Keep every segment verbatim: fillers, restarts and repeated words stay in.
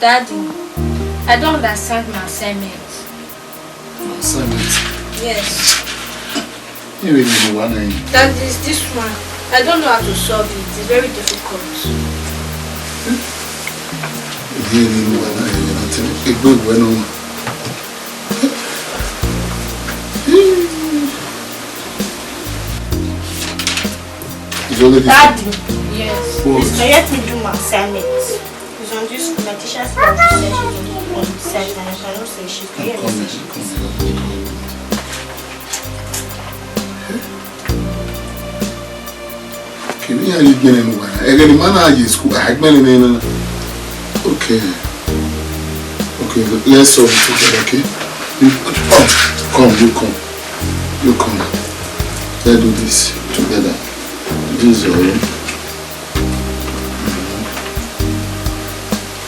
Daddy, I don't understand my assignment. Assignment? Yes. You really know what I mean? That is this one. I don't know how to solve it. It's very difficult. You really know what I mean? Egbe wẹ nọ. It's only this. Daddy. Yes. What? Please, can you help me do my assignment? It's on this, my teacher's class said she's on the side, and I cannot say she's I'm here. Coming, I'm coming, I'm coming. Okay, me and you get in one. Again, the man I just school, I get in. Okay. Okay, let's solve it together, okay? You come, come, you come. You come. Let's do this together. This is your room.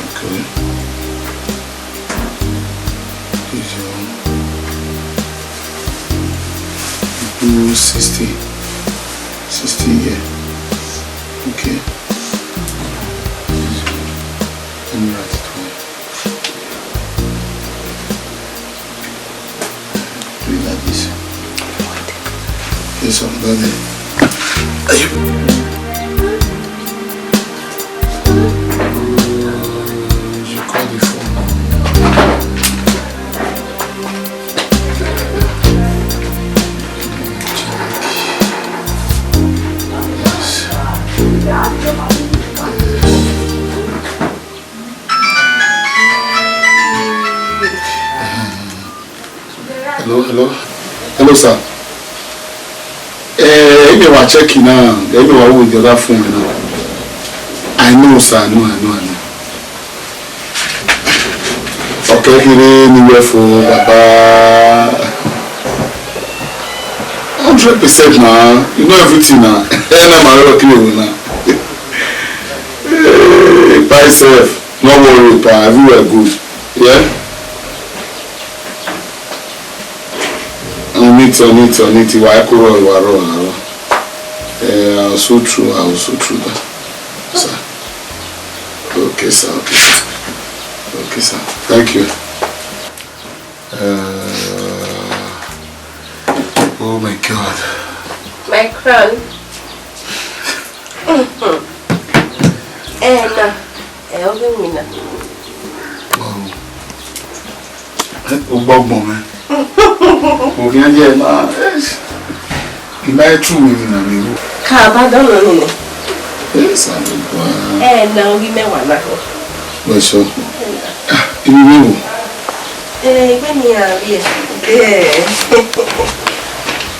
Okay. This is your room. You do sixty. Sixty here. Okay. Let me write it for you. Do it like this. Yes, sir. That's it. You call the phone. Hello, hello. Hello, sir. Eh, maybe I check it now. Maybe I will the other phone now. I know, sir. I know, I know, I know. Okay, here ni we for Baba. Hundred percent now. You know everything now. Eh, na my work here now. Eh, by self. No worry, pa. Everywhere good. Yeah? On it, on it, on it. Wa kuro, wa ro, wa ro. Eh, I will so true, I will so true that. Sir. Okay, sir, okay, sir. Okay, sir. Thank you. Uh, oh my God. My crown. Eh, na. Ẹ, ọ ghi winna. Wow. Ẹ, u gbe ọgbọn mwẹ. U khian ye ma, ẹ, I ma true winna vbe ru. Ka ba dọlọ nene. Yes, I know. Ẹ, na u ghi mẹ wa na. Wẹ sọ. Ah, ibi vbe wo? Eh, egbe ne iran rrie. Eh.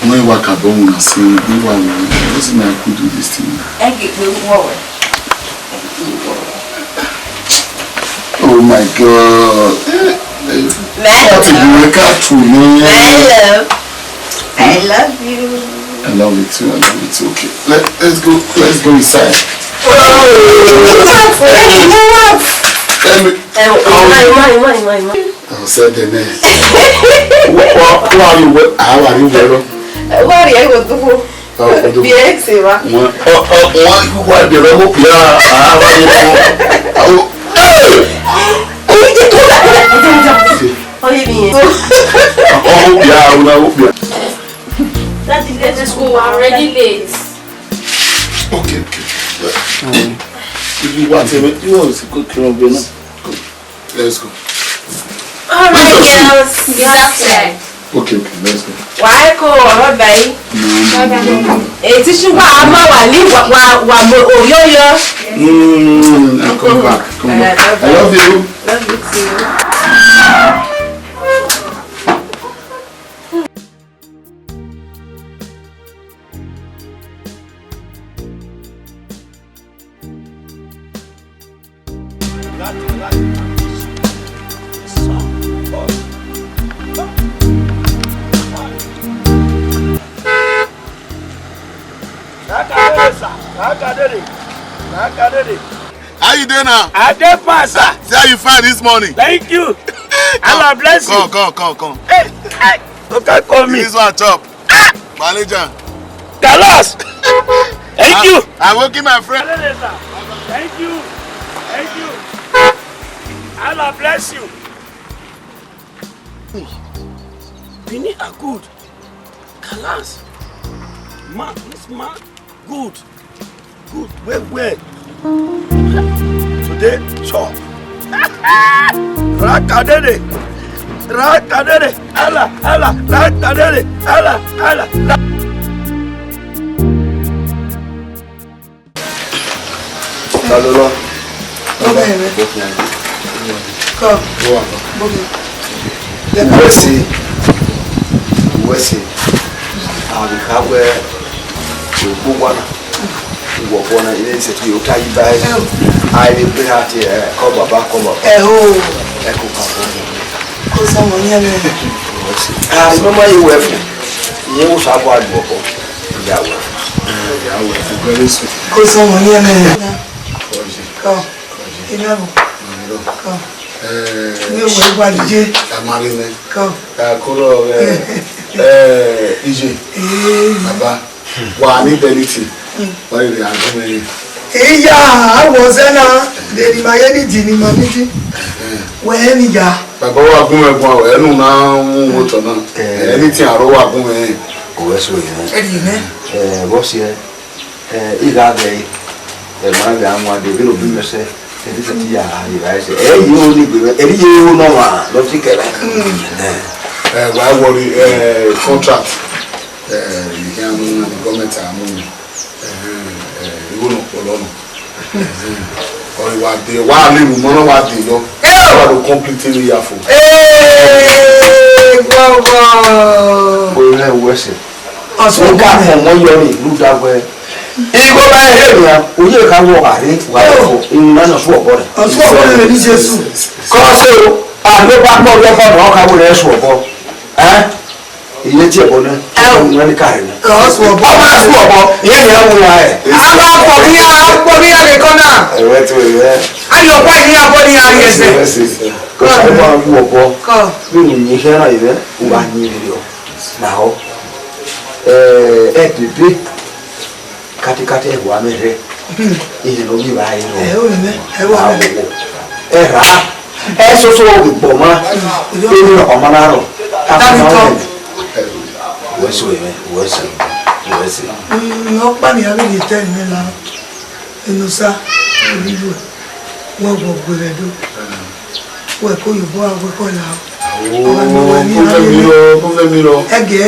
Wẹ wa ka bọ winna sin, I wa winna. What is my good do this thing? Ẹ ghi kpe wọ wẹ. Oh my God. My love. What a miracle to me. My love. I love you. I love you too. I love you too. Okay. Let, let's go. Let's go inside. What? What? Let me. Eh, why, why, why, why, why? I'll say the name. What, what, what are you? What, how are you? What are you? What are you? Biẹ se wa. Wọn, ọ, ọ, wọn ikú wa bẹ̀rẹ̀ ó pè á, àá wá yẹ fún ọ. Oye mi yẹn. Ọ pè á, ó náà ó pè á. Daddy, let's go. We're already late. Okay, okay. Ibi wa tẹ̀lé, yóò sì kó kiri ọbẹ̀ náà. Let's go. All right, girls. It's outside. Okay, okay, let's go. Wàá kó ọ̀rọ̀ báyìí. Èyí tí ṣùgbọ́n a máa wà ní wà, wà, wà mọ òyóyó. Mm, I'll come back. Come back. I love you. Love you too. How you dey now? I dey fine, sir. See how you fine this morning. Thank you. Allah bless you. Come, come, come, come. Hey, hey. Okay, come me. This one chop. Manager. Carlos! Thank you! I will give my friend. Thank you. Thank you. Allah bless you. Benin are good. Kalas. Man, this man, good. Good, well, well. Today, chop. Rakadede. Rakadede. Allah, Allah. Rakadede. Allah, Allah. Ta ló lọ? Bọ́bẹ̀ rẹ. Kọ. Bọ́bẹ̀. Wẹ́sì, wẹ́sì, àbíká wẹ́ ògbó wà náà. Wọ̀ bọ́ náà, ilé ìṣètò yóò ká yí báyìí. Ẹ o. Àìlè pé àti ẹ̀ kọ́ bàbá kọ́ bàbá. Ẹ o. Ẹ kò kà fún mi. Kó sọmọ yẹn mẹ. Wẹ́sì. Àìmọ́mọ́ yìí wẹ̀ fún. Ìyẹn wò sábà lù ọ̀bọ. Ìyàwó. Ìyàwó ẹ̀ fún pẹ́rẹ́sì. Kó sọmọ yẹn mẹ. Kọ́. Kọ́. Ìyàwó. Kọ́. Ní òwe ìgbàlejò. Ẹ máa rí mi. Kọ́. Ẹ kúrò rẹ. Ẹ, Ìjì. Ee. Bàbá. Wa ni dẹni ti. Wa rere a gun mi. Iya, awọ zẹ na. Deni ma ye ni di ni ma ni di. Wẹ ni ya. Bàbá wa gun ẹ̀gbọ́n ẹnu na mu wo tọ na. Ẹni tí àrò wa gun mi. Kò wẹ́ sọ yẹn. Ẹ di mẹ. Ẹ, bọ́ sí ẹ. Ẹ, igha gẹ ẹ. Ẹ, ma gẹ àwọn adé bí ló bí mẹsẹ. Ẹ, ti sẹ ti ya ìwà ẹsẹ. Ẹ, yìí ó ní ìgbè mẹ. Ẹ, yìí ó nọ wà lọ sí kẹrẹ. Ẹ, wa wọrí, ẹ, contract. Ẹ, ìyá mú náà ni gọọmenti àmú mi. Ẹ, ẹ, ìwọ náà pọ̀ lọ́nà. Ọ̀rẹ́ wa dé, wa lè mú mọ́nà wa dé lọ. Ẹ o! Wa lo completely ya fo. Ee, gbọgbọ. Orí ẹ wọ ẹsẹ. Ọ̀sùn Ó ká ọ̀gbọ́n rẹ̀. Ọmọ yọ ní ìlú Dàgbẹ́. Igbó bá ẹ hẹ́ ìyá, òye ká wọ àárẹ̀ wà Ẹ o! Fọ. Ìrìn náà sún ọ̀bọ rẹ̀. Ọ̀sùn ọ̀gbọ́n rẹ̀ ní Jésù. Kọ́ sí o, àlọ́ bá pọ̀ lọ́kọ̀ náà ká wọlé ẹ̀sùn ọ̀bọ. Ẹ́? Ìyẹn tí ẹ̀bọ náà, Ẹ o. Ọmọ ní káàrin náà. Ọ̀sùn ọ̀bọ. Ọmọ ẹ̀sùn ọ̀bọ, ìyẹn ni ẹ wọ ya ẹ̀. A máa pọ̀ ní a, a pọ̀ ní a nìkan náà. Ẹ̀wẹ̀ tó ẹ̀wẹ̀. A yọ ọ̀pá yìí, a bọ́ ní a rí ẹsẹ̀. Ẹ̀sẹ̀, ẹ̀sẹ̀. Kò sáré máa wú ọ̀bọ. Kọ́. Bí mo yìn fẹ́ràn ìrẹ́, ó wà ní ìrẹ́ ọ̀. Nà ọ́. Ẹ, ẹ bèbè. Katikati ẹhua mẹ rẹ. Ìyẹn ló bí báyìí lọ. Ẹ ó mẹ, ẹ wá mẹ. Ẹ rà á. Ẹ soso gbọ ma. Ẹ ní ọkọ ma na rọ. Dami tọ. Wẹ́sì wẹ̀ mẹ́, wẹ́sì, wẹ́sì. Mm, ọkpa ni a lè tẹ ìmẹ́ la. Ẹnu sá, onílù ẹ̀, wọ́n gbọ́ gbẹrẹ dó. Wẹ kó yòbó awẹ kọ la o. Ọmọ mi wẹ ní problem ayé mi lọ, problem mi lọ. Ẹgẹ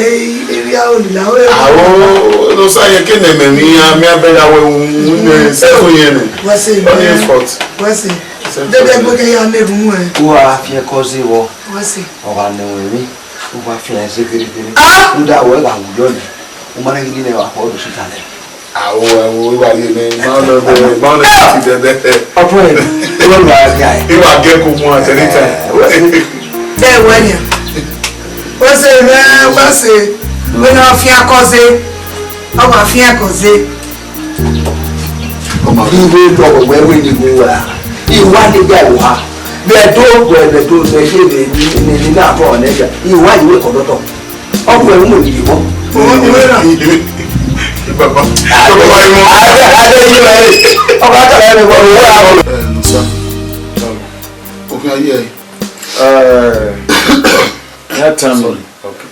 eré olùlà ó yẹ. Àwọn ló sáyẹ kí nẹ̀mẹ̀ mi ya mi abẹ́rẹ́ awẹ òun ní sẹ́kù yẹn nù. Wẹ́sẹ̀ Ó ní mẹ́. Fault. Wẹ́sẹ̀. Sẹ́kù Dédé yẹn. Gbẹ́kẹ̀ ya mẹ́rù mú ẹ. Kó a fi ẹkọ sí wọ. Wẹ́sẹ̀. Ọba nẹ̀wọ̀n mi, ó bá fi ẹ ṣe kérékéré. Ah! Ó dá àwọ̀ ẹ̀ bá wùjọ́ ni, ó máa ń yí nínú ẹwà pọ̀ ọdún síta lẹ̀. Àwọ̀ ẹ̀wọ̀ ìwà yìí ni máa ń lọ bẹ̀rẹ̀, máa ń lọ sí ti bẹ̀bẹ̀. Ọdún ẹ̀ ló lọ àti àyè. Ìwà gẹ́kọ̀ọ́ mú àtẹ̀lé tẹ̀. Bẹ́ẹ̀ wẹ́ ni. Wọ́n ṣe rẹ́, wọ́n ṣe, wọ́n náà fi akọ́ ṣe, ọba fi akọ́ ṣe. Ọmọ mi wé lọ́wọ́ wẹ́wẹ́ ni mo wà. Ìwà ni bẹ́ẹ̀ wà. Bẹ́ẹ̀ tó, bẹ́ẹ̀ tó, bẹ́ẹ̀ ṣe lè ní, ní, ní náà bọ̀ ọ̀nẹ́jà. Ìwà ìwé kọ̀dọ̀tọ̀. Ọkùnrin ẹ̀rú mò ń yìí mọ́. Owó ti wé náà. Bàbá, bàbá yìí mọ́. Adé, adé yìí rẹ̀. Ọkọ̀ àtàlẹ́ rẹ̀ wọ̀ wọ́n àwọn. Ẹ, Musa, òfin ayé ẹ. Ẹ, ìyá Tami. Okay.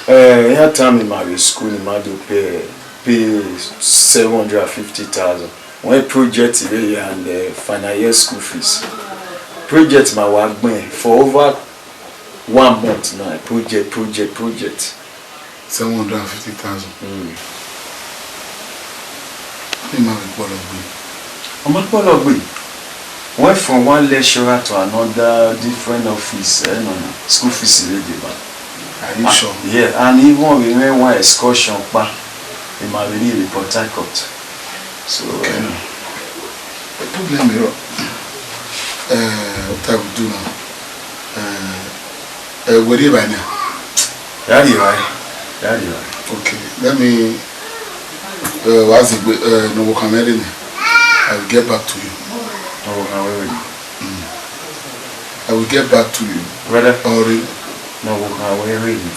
Ẹ, ìyá Tami ma rre school ni ma do pay, pay seven hundred and fifty thousand. When project rẹ and, uh, final year school fees. Project ma wa gbẹn for over one month now. Project, project, project. Seven hundred and fifty thousand. Mm. Ni ma vbe kpọlọ gbe. Ọ ma kpọlọ gbe. Went from one lecturer to another, different office, eh, no, no. School fees rẹ dey back. Are you sure? Yeah, and even we went one excursion pa, in my really Port Harcourt. So, okay. Eh, no. The problem is, uh, what I will do now? Uh, uh, where do you buy now? Daddy, right? Daddy, right? Okay, let me, uh, what's it, uh, no, what can I do? I will get back to you. No, what can I do? Mm. I will get back to you. Brother? Or, no, what can I do?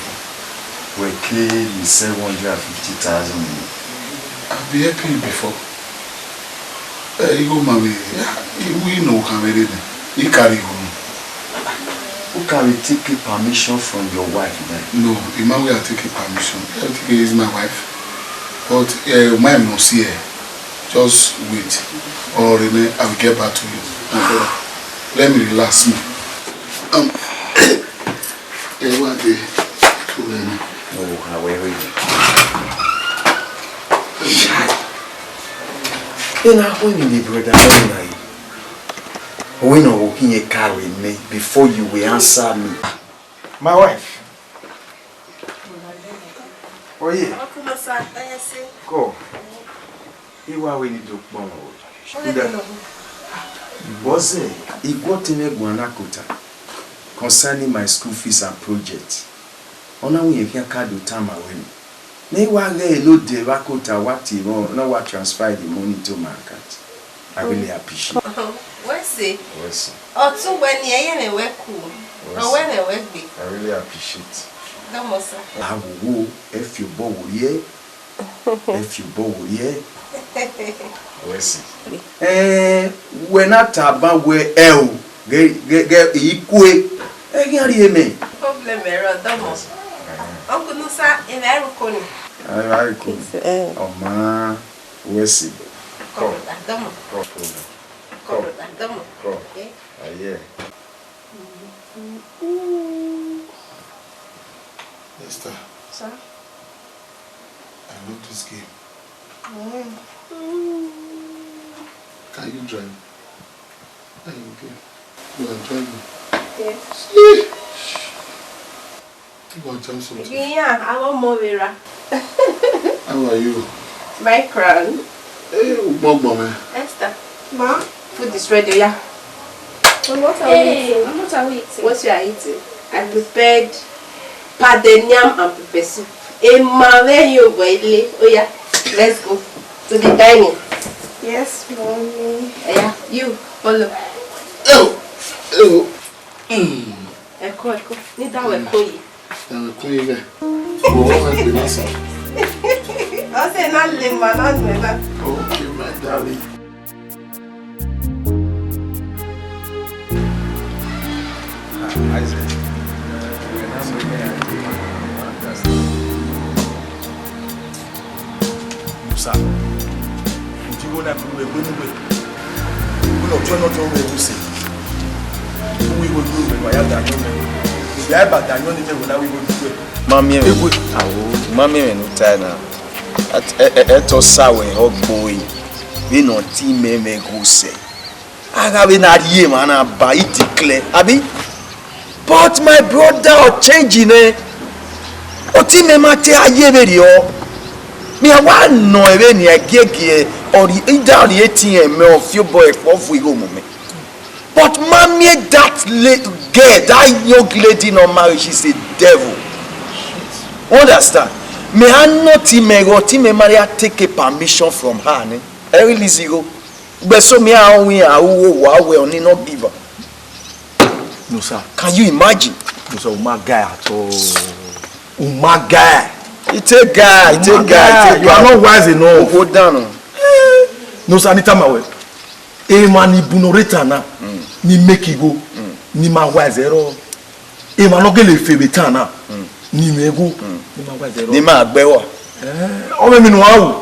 We pay the seven hundred and fifty thousand. I've been helping you before. Eh, igho ma vbe, ah, iwu ino khan vbe rre nẹ, I carry igho nọ. Can we take a permission from your wife then? No, the man wey I take a permission. Everything is my wife. But uh, my no see her. Just wait. Or remain, I will get back to you. My brother, let me relax small. Um, eh, what dey to run? Oh, how are you? Ena ho ni ne brother na yi. When I walk in your car with me before you will answer me. My wife. Oh yeah. Uncle Musa, eh, see. Go. Iwa we ni do kpọnmwẹ we. What's it? Igue ọtẹn mwẹ guan na kota concerning my school fees and project. Ọ na wẹ irẹn khian ka do tama wẹ nẹ, ne I wa ghẹ ne odẹ vbe akota wa tie mwẹ, na wa transfer the money to my account. I really appreciate. Wẹ sẹ. Wẹ sẹ. Ọtẹn wẹ ni ẹ ye mwẹ wẹ ku. Wẹ sẹ. Ọ wẹ mwẹ wẹ gbe. I really appreciate. Dọmọ sa. A wo wo, ẹ fi obọ wo rrie. Ẹ fi obọ wo rrie. Wẹ sẹ. Ẹ, wẹ na tama wẹ ẹ o, ghẹ, ghẹ, ghẹ, I kue. Ẹ ghi a rhie mẹ. Problem ẹre, dọmọ. Uncle Musa, ẹ vbe ru ko ni. Ẹ vbe ru ko ni. Yes, eh. Ọma, wẹ sẹ. Come, dọmọ. Come, come. Come, dọmọ. Come. Eh? Aye. Esther. Sir? I love this game. Mm. Can you drive? Are you okay? You are driving. Yes. Sheesh. You are just something. Yeah, I'm a movie. How are you? My crown. Hey, ugbọgbọ mẹ. Esther. Ma? Food is ready, yeah. Well, what are we eating? What are we eating? What you are eating? I prepared pounded yam and pepper soup. Ẹ ma vbe yo boy le. Oh yeah, let's go to the dining. Yes, mommy. Yeah, you follow. Oh, oh. Mm. Ẹkọ, ẹkọ. Ni da wẹ ẹkọ yi. Da wẹ ẹkọ yi gẹ. Wo wẹ fẹ gbe na sa. Ọ sẹ na le ma na nuẹ na. Okay, my darling. Ah, Isaac. Wẹ na mu mẹ a. Musa, udi igho na ke uwẹ gbe mu wẹ. Wẹ ne ọ tuẹ ne ọ tuẹ wẹ ẹvbo sẹ. Uwu igho gbe wẹ, wa ya da ayọn mẹ. Ya ba da ayọn ni mẹ wẹ na ru igho gbe wẹ. Ma miẹn mwẹ. Egwe. Awo, ma miẹn mwẹ ne u tae na. Ẹ, ẹ, ẹ, ẹtọ sa wẹ ọ gbe ore. Vbene ọtẹn mwẹ mwẹ gho sẹ. A gha vbe na rhie emwa na ba, I declare, abi? But my brother, ọ change nẹ. Ọtẹn mwẹ ma te a ye vberriọ. Mẹ a wa nọ ẹn vbene a giegie, ọ rhie, I da rhie etiẹn mẹ, ọ fi obọ ẹkpo vu igho mu mẹ. But ma miẹn that la-, girl, that young lady nọ marry, she's a devil. You understand? Mẹ a nọ ọtẹn mwẹ igho, ọtẹn mwẹ ma rhie take a permission from her nẹ. Ẹ release igho. Gbe so mi a wi a ru owa wẹ ọni nọ give am. No, sir. Can you imagine? No, sir, u ma guy at all. U ma guy. It's a guy, it's a guy, it's a guy. You are not wise enough. Go down. No, sir, ni tama wẹ. Emwa ni bu ne ọ rre tan na, ni make igho, ni ma wise ẹrọ. Emwa ne ọ gele fe vbe tan na, ni mwẹ igho, ni ma wise ẹrọ. Ni ma gbe ẹrọ. Eh, ọ mwẹ emwi ne u ra ru.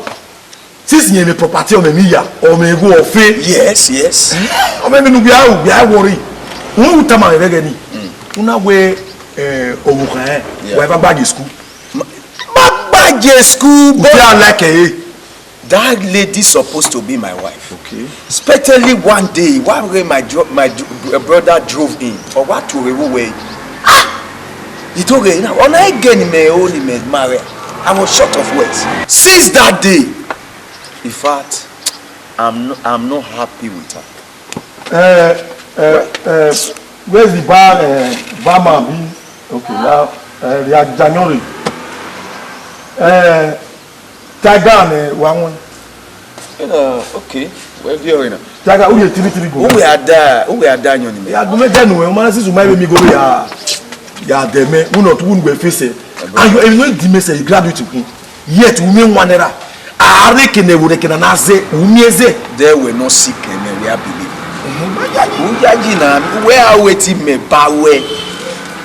Since irẹn mwẹ property, ọ mwẹ emwi ya, ọ mwẹ igho ọ fe. Yes, yes. Ọ mwẹ emwi ne u ghi a ru, u ghi a worry. U tama mwẹ vbe ẹghẹ ni. U na wẹ, eh, ọvbokhan rẹn, wa eva gba ye school. Ma, ma gba ye school, but u te a like ẹre. That lady supposed to be my wife. Okay. Especially one day, one day my dro-, my dro-, brother drove in. Ọ wa tuorre vbe uwẹ. Ah! He told her, now, ọ na ẹgẹ ne imẹ ro ne imẹ marry. I was short of words. Since that day, in fact, I'm no, I'm not happy with her. Eh, eh, eh, where's the bar, eh, barman? Okay, now, eh, the Ajayore. Eh, Tiger, eh, one, one. You know, okay, where you are now? Tiger, who you three three go? Who we are there? Who we are there? You know, yeah, go make them know. Man, since you might be me go, yeah, yeah, they may, who not, who will face it? And you, you know, the message, you graduate to him. Yet, women one era. Are kene wo kene na ze, umie ze. They were not sick, and we are believing. Uyaji na, where are waiting me, ba we?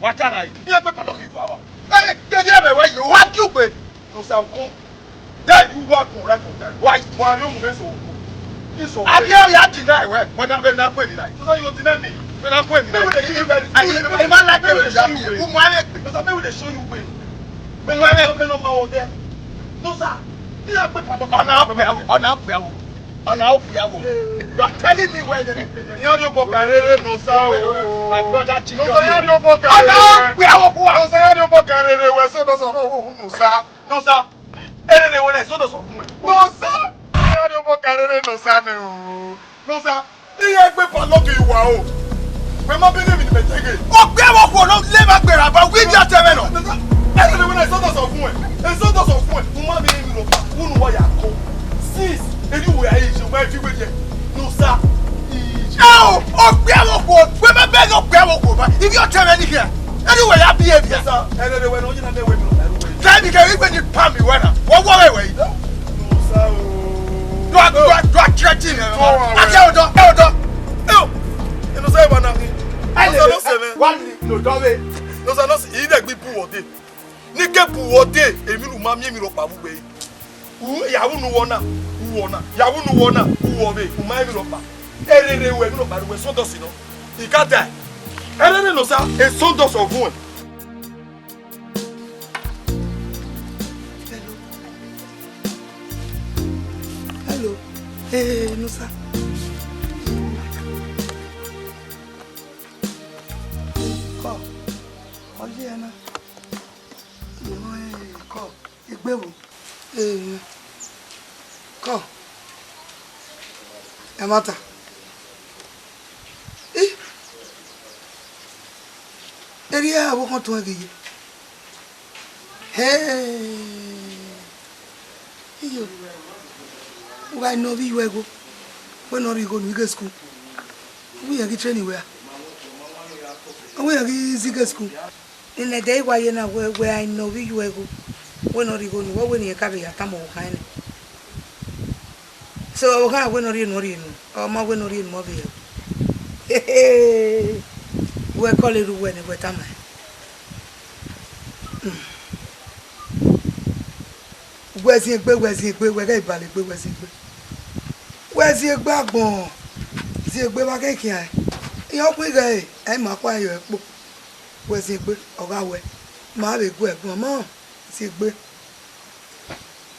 Wa ta na yi. Iye pe padlock yi wa wa. Ẹ, kede ẹmwẹ wẹ yi, wa di ugbe. No sir, come. Then you walk correct for that. Why? Wa ni omu mẹ so. Iso. Abi o ya deny wẹ. Wẹ na, wẹ na kwe deny. So you deny me? Wẹ na kwe deny. Wẹ dey give you very. I, I man like you. Who want it? Because me will show you way. Me no, me no, me no, me no, me no. No sir. Iye pe padlock. Ọna ọpẹ o, ọna ọpẹ o, ọna ọpẹ o. You are telling me where the. Iye ni o bo karere no sir o. My brother, no sir, iye ni o bo karere. Ọna ọpẹ o. No sir, iye ni o bo karere, wẹ so no sir, no sir. No sir. Erere wẹ na, eso do sọ fun ẹ. No sir. Iye ni o bo karere no sir nẹ o. No sir. Iye gbe padlock yi wa o. Wẹ ma bẹghe emwi ne imẹ te ghe. Okpia vbe okhuo nọ, leva gberra ba, wẹ idiot ẹmwẹ nọ. Ẹsẹ ne wẹ na, eso do sọ fun ẹ. Eso do sọ fun ẹ. U ma miẹn emwi ne ọ kpa, unu wa ya ko. Since, eni uwẹ a yi je, u ma fi wẹ ye. No sir. Ẹ o, okpia vbe okhuo, wẹ ma bẹghe okpia vbe okhuo ba. Idiot ẹmwẹ ni hia. Eni uwẹ ya behave ya. Sir, ẹrẹrẹ wẹ nọ, ọ yi na mẹ wẹ emwi ne ọ kpa ru wẹ. Tell me, kẹ wẹ ni pam wẹ na. Wọ wọ wẹ wẹ. No sir o. Do a, do a, do a threaten him. Ake odọ, ẹ odọ. Ẹ o. Ẹ no sir, wa na. Ẹ no sir, no sir, man. Wa ni no dọ vbe. No sir, no sir, i de gbe bu wọ de. Ne I ke bu wọ de, emwi ne u ma miẹn emwi rhọkpa vbe uwẹ. U, ya vbe unu wọ na, u wọ na. Ya vbe unu wọ na, u wọ vbe. U ma emwi rhọkpa. Erere wẹ emwi rhọkpa, wẹ eso do si nọ. I ka da. Erere no sir, eso do sọ vun. Hello. Hello. Eh, no sir. Call. Ọ ye na. Call. Egbe vbo? Eh, call. Ẹmwata. Ih! Erriọ avbe okhan tuẹn ghi ye. Hey! Iyo. U gha nọ ovbi iyuẹ igho, wẹ ne ọ rhie igho ne u ghe school. Ọ wẹ iran ghi train wẹ ra? Ọ wẹ iran ghi zẹ igho school? Nene ẹdẹ I wa ye na wẹ, wẹ a nọ ovbi iyuẹ igho, wẹ ne ọ rhie igho ne uwẹ, wẹ ne irẹn ka vbe ya tama ọvbokhan nẹ. So, ọvbokhan wẹ ne ọ rhie enu, ọ rhie enu. Ọ ma wẹ ne ọ rhie enu, ọ vbe rẹn. Wẹ call erha uwẹ nẹ, wẹ tama ẹn. Wẹ ziengbe, wẹ ziengbe, wẹ ghẹ balẹ egbe, wẹ ziengbe. Wẹ ziengbe agbọn, ziengbe vbe a ghẹ khian. Iran khuighẹ ẹre, ẹ i ma khuan yọ ẹkpo. Wẹ ziengbe, ọ gha wẹ, ma vbe gu ẹre guan, ma ziengbe.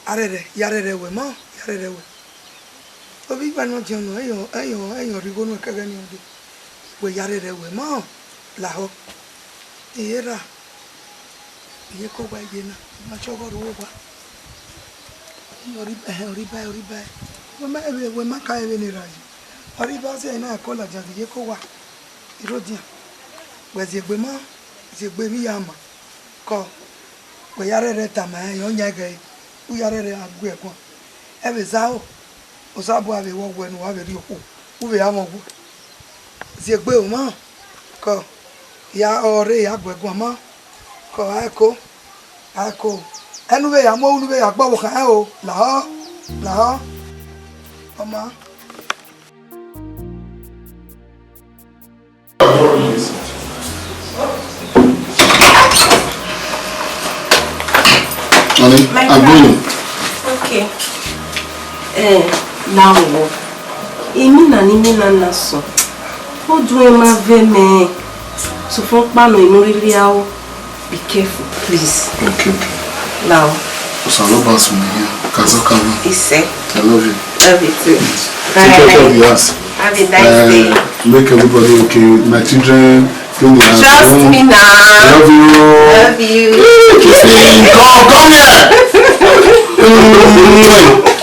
Arẹrẹ, ya rẹrẹ wẹ, ma, ya rẹrẹ wẹ. Ovbi iba nọ diọn nọ, ẹyọ, ẹyọ, ẹyọ rhie igho nuẹn kẹghẹ nian dee. Wẹ ya rẹrẹ wẹ, ma, lahọ. Iyerha, iyeke owa ye na, ma chọghọ ru owa. Ọrhiba, ẹhẹn, ọrhiba, ọrhiba. Wẹ ma, wẹ ma ka vbe ne erha yi. Ọrhiba ọsẹ na ko ladian ghi iyeke owa. Irodian. Wẹ ziegbe ma, ziegbe emwi ya ma. Kọ, wẹ ya rẹrẹ tama ẹn, ọ yan ẹghẹ, u ya rẹrẹ a gu ẹguan. Ẹvbo Ezaro, Osanobua vbe wẹ ọwẹ ne uwa vbe rhie okhuo, u vbe ra mwẹ ọwẹ. Ziegbe o ma, kọ, ya ọre ya gu ẹguan ma, kọ, a ẹko, a ẹko. Ẹnu vbe ya mu, unu vbe ya gbe ọvbokhan ẹn o, lahọ, lahọ. Ọ ma. Honey, I'm going. Okay. Eh, na wo. Emi na ni mi na na sọ. O dun ma ve mẹ. Sufun kpa nọ inu rhirhi a o. Be careful, please. Okay, okay. Now. Osanobua sunu here. Kazo kama. Ise. I love you. Love you too. Yes. Take care of the house. Have a nice day. Make everybody okay. My children, clean the house. Trust me now. Love you. Love you. Kiss me. Come, come here.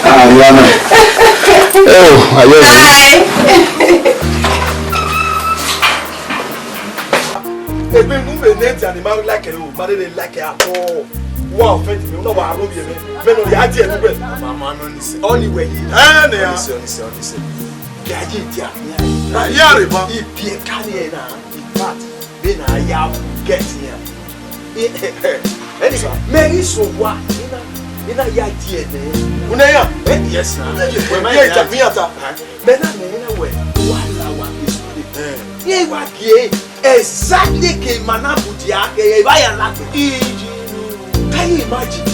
Ah, Rihanna. Oh, I love you. Bye. Ebe nu vbe ne dia ni ma like o, ma rere like at all. Wa offend me, una wa ro ye me. Me no ya die nu gbe. Mama no ni se. Oni we yi. Eh, ne ya. Oni se, oni se, oni se. Ya yi dia. Na ya re ba. Ibi e ka ni e na. In fact, me na ya get here. Anyway, me ni so wa. Ina, ina ya die ne. Una ya? Eh, yes na. Ye ta mi ata. Me na me na we. Wa la wa be so. Eh. Ye wa gie exactly ke mana budia ke e ba ya la. Can you imagine?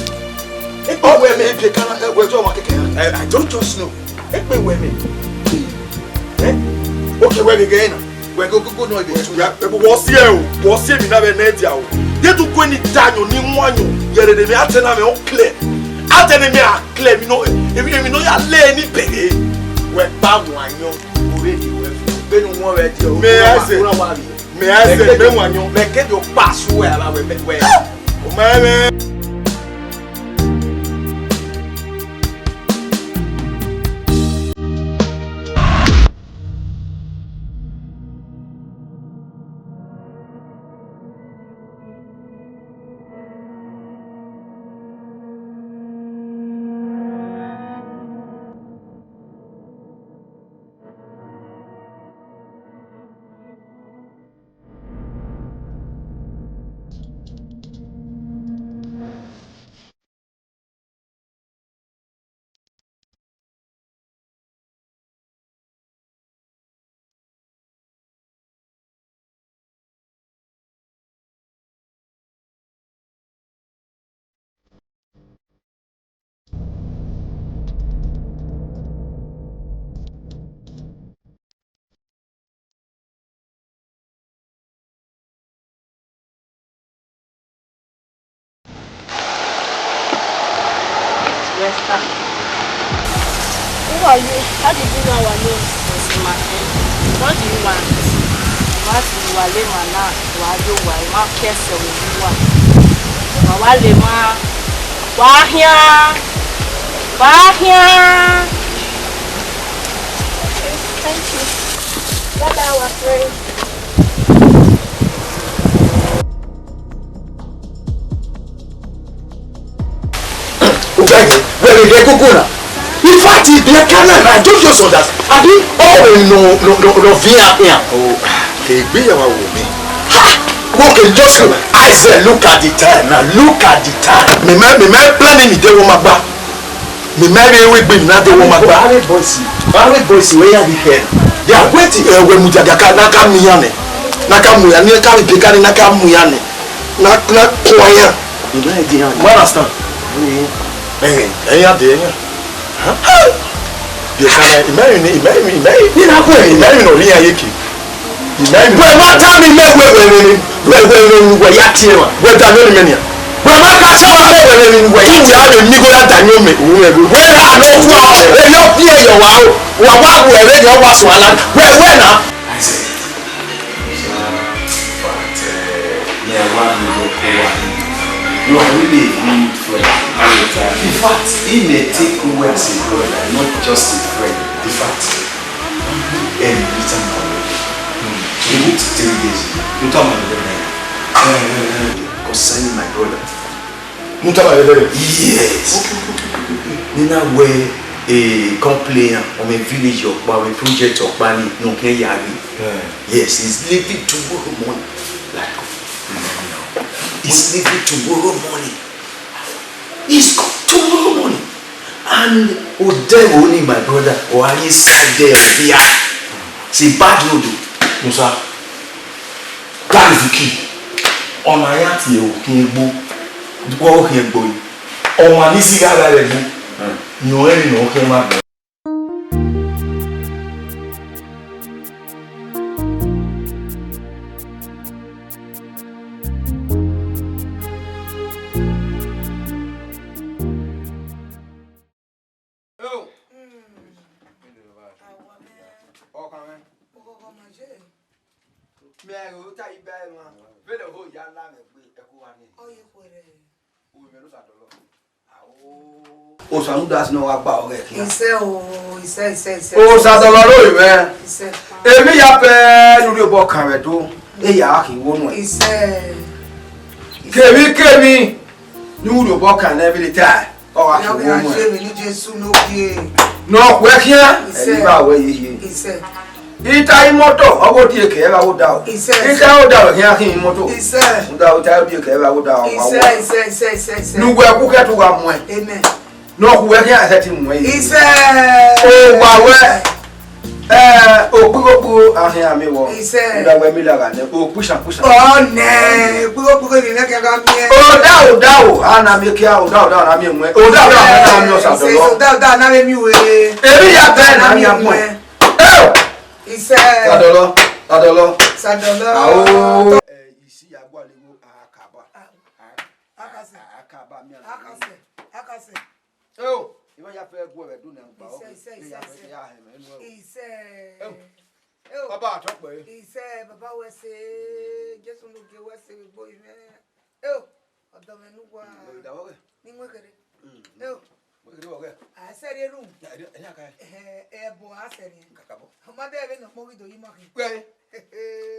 Ekpe wẹ mẹ. Ebe kana, eh, wẹ jọ wa keke ya. Eh, I don't just know. Ekpe wẹ mẹ. Eh? Okay, wẹ gege na. Wẹ go go go no ebe. Ya, ebe wọ si ẹ o. Wọ si emi na vbe ne dia o. Ye du kwe ni danyo ni wanyo. Yere de me atena me o clear. Atene me a clear mi no. Emi, emi no ya le ni bere. Wẹ pa wanyo. Already wẹ. Benu wọn vbe dia o. Me a se. Me a se, me wanyo. Me ke do pass wẹ ara wẹ, wẹ. O ma me. Yes, sir. Who are you? How did you know our names? Miss Martin, what do you want? Wa ti wa le ma na, wa yo wa, ma kẹsẹ wo wa. Wa wa le ma, wa hian, wa hian. Okay, thank you. Bye bye, our friend. Ugaji, where we dey go go now? In fact, if you can now, I don't just understand. Abi, oh no, no, no, no, via here. Oh, egbe ya wa wo mi. Ha! Okay, just look. I say, look at the time now. Look at the time. Me, me, me, me planning the day wo ma gba. Me, me, me, we gbe na day wo ma gba. Army boys, army boys, where are the hell? They are waiting. Eh, we mu jaga ka na ka mi ya ne. Na ka mu ya ne, ka bi ka ne, na ka mu ya ne. Na, na ko ya. You know the hell. You understand? Eh, eh, ya de ya. Huh? Yes, I, imagine, imagine, imagine. Ni na ko. Imagine no ri ya yeke. Imagine. Bro, ma ta mi me we, we, we, we, we, we, we, ya tie wa. We da no ni me ni. Wẹ ma ka sẹ wa vbe wẹ vbe ni wẹ, tu wẹ a vbe miẹn igho ya da yan mẹ. Wẹ ra ne okhuo, erriọ ọ biẹ yọ wa o. Wa wa gu ẹre ne ọ wa suẹn la. Wẹ wẹ na. Isaac, uh, in fact, uh, me, I want to go over him. You are really a good friend. In fact, he may take you as a brother, not just a friend. In fact, and you tell me already. You need to tell this. You tell me already. Uh, concerning my brother. You tell me already. Yes. Nina wẹ, eh, complain on my village ọkpa, my project ọkpa ni, no can yari. Yes, he's leaving tomorrow morning. Like, he's leaving tomorrow morning. He's come tomorrow morning. And Odero ni, my brother, or are you side there? It's a bad road o. Musa, that is the key. Ọna ya tie okhian egbo, okhian egbo yi. Ọmwa ni si gha gha vbe egbo, yan ọnrẹn emwi ne ọ khian ma gbẹn. Eo. Awa mwẹ. Ọkan mwẹ. Oghọghọ ma ye. Mẹ ro ta iba ẹmwa. Vbene oho ya la mwẹ gbe ẹko wa ni. Ọ ye khuẹrhẹ. Ohu mwẹ ne Osadọlọ. Ao. Osa nu das ne ọ wa gba ọghẹ khian. Isẹ o, isẹ, isẹ, isẹ. Osadọlọ ro mwẹ. Isẹ. Emwi ya pẹ ne u rhie obọ kan vbe Ẹdo, e ya gha khin wo nuẹn. Isẹ. Kevbi kevbi ne u rhie obọ kan nẹ vbe ta, ọ gha khin wo nuẹn. Jesu no gie. Ne ọ khuẹ khian, isẹ, ẹni ba wẹ yeye. Isẹ. Ita imoto, ọ vbe die ke ẹvba vbe odaro. Isẹ. Ita odaro khian khin imoto. Isẹ. Odaro ita die ke ẹvba vbe odaro, wa isẹ, wọ. Isẹ, isẹ, isẹ, isẹ, isẹ. Ne uwẹ ku kẹ tu gha muẹn. Amen. Ne ọ khuẹ khian ẹsẹ ti muẹn yi. Isẹ. O wa wẹ. Eh, okpigho okpigho a khian miẹn vbọ. Isẹ. Uda wẹ mi lagha nẹ, okpishan kpishan. Ọ nẹ, okpigho okpigho ni nẹ khian gha miẹn. Odaro odaro, a na miẹn kia, odaro odaro na miẹn muẹn. Odaro odaro na miẹn Osadọlọ. Isẹ, odaro odaro na vbe miẹn uwẹ. Emwi ya bẹ na miẹn muẹn. Eo! Isẹ. Osadọlọ, Osadọlọ. Osadọlọ. Ao. Eh, isi ya gualọ igho, a kaba. Akasẹ. A kaba miẹn. Akasẹ. Akasẹ. Eo, I ma ya fẹ gu ẹvbo Ẹdo nẹ, ọkpa. Isẹ, isẹ, isẹ, isẹ. Ya hẹ mwẹ enu ẹro. Isẹ. Eo. Eo. Baba, tọ kpẹ. Isẹ, baba wẹ ẹse, Jesu ne ogie wẹ ẹse vbe egbe mwẹ. Eo, ọdọ mwẹ ne uwa. Mm, da wẹ. Ni wẹ kere. Mm. Eo. Wẹ kere wẹ. A sẹ rhie ru. Ya, ya, ya ka. Eh, ẹbọ a sẹ rhie. Kakabọ. Ọ ma de vbene ọ kpoghi do yi ma khin. Wẹ.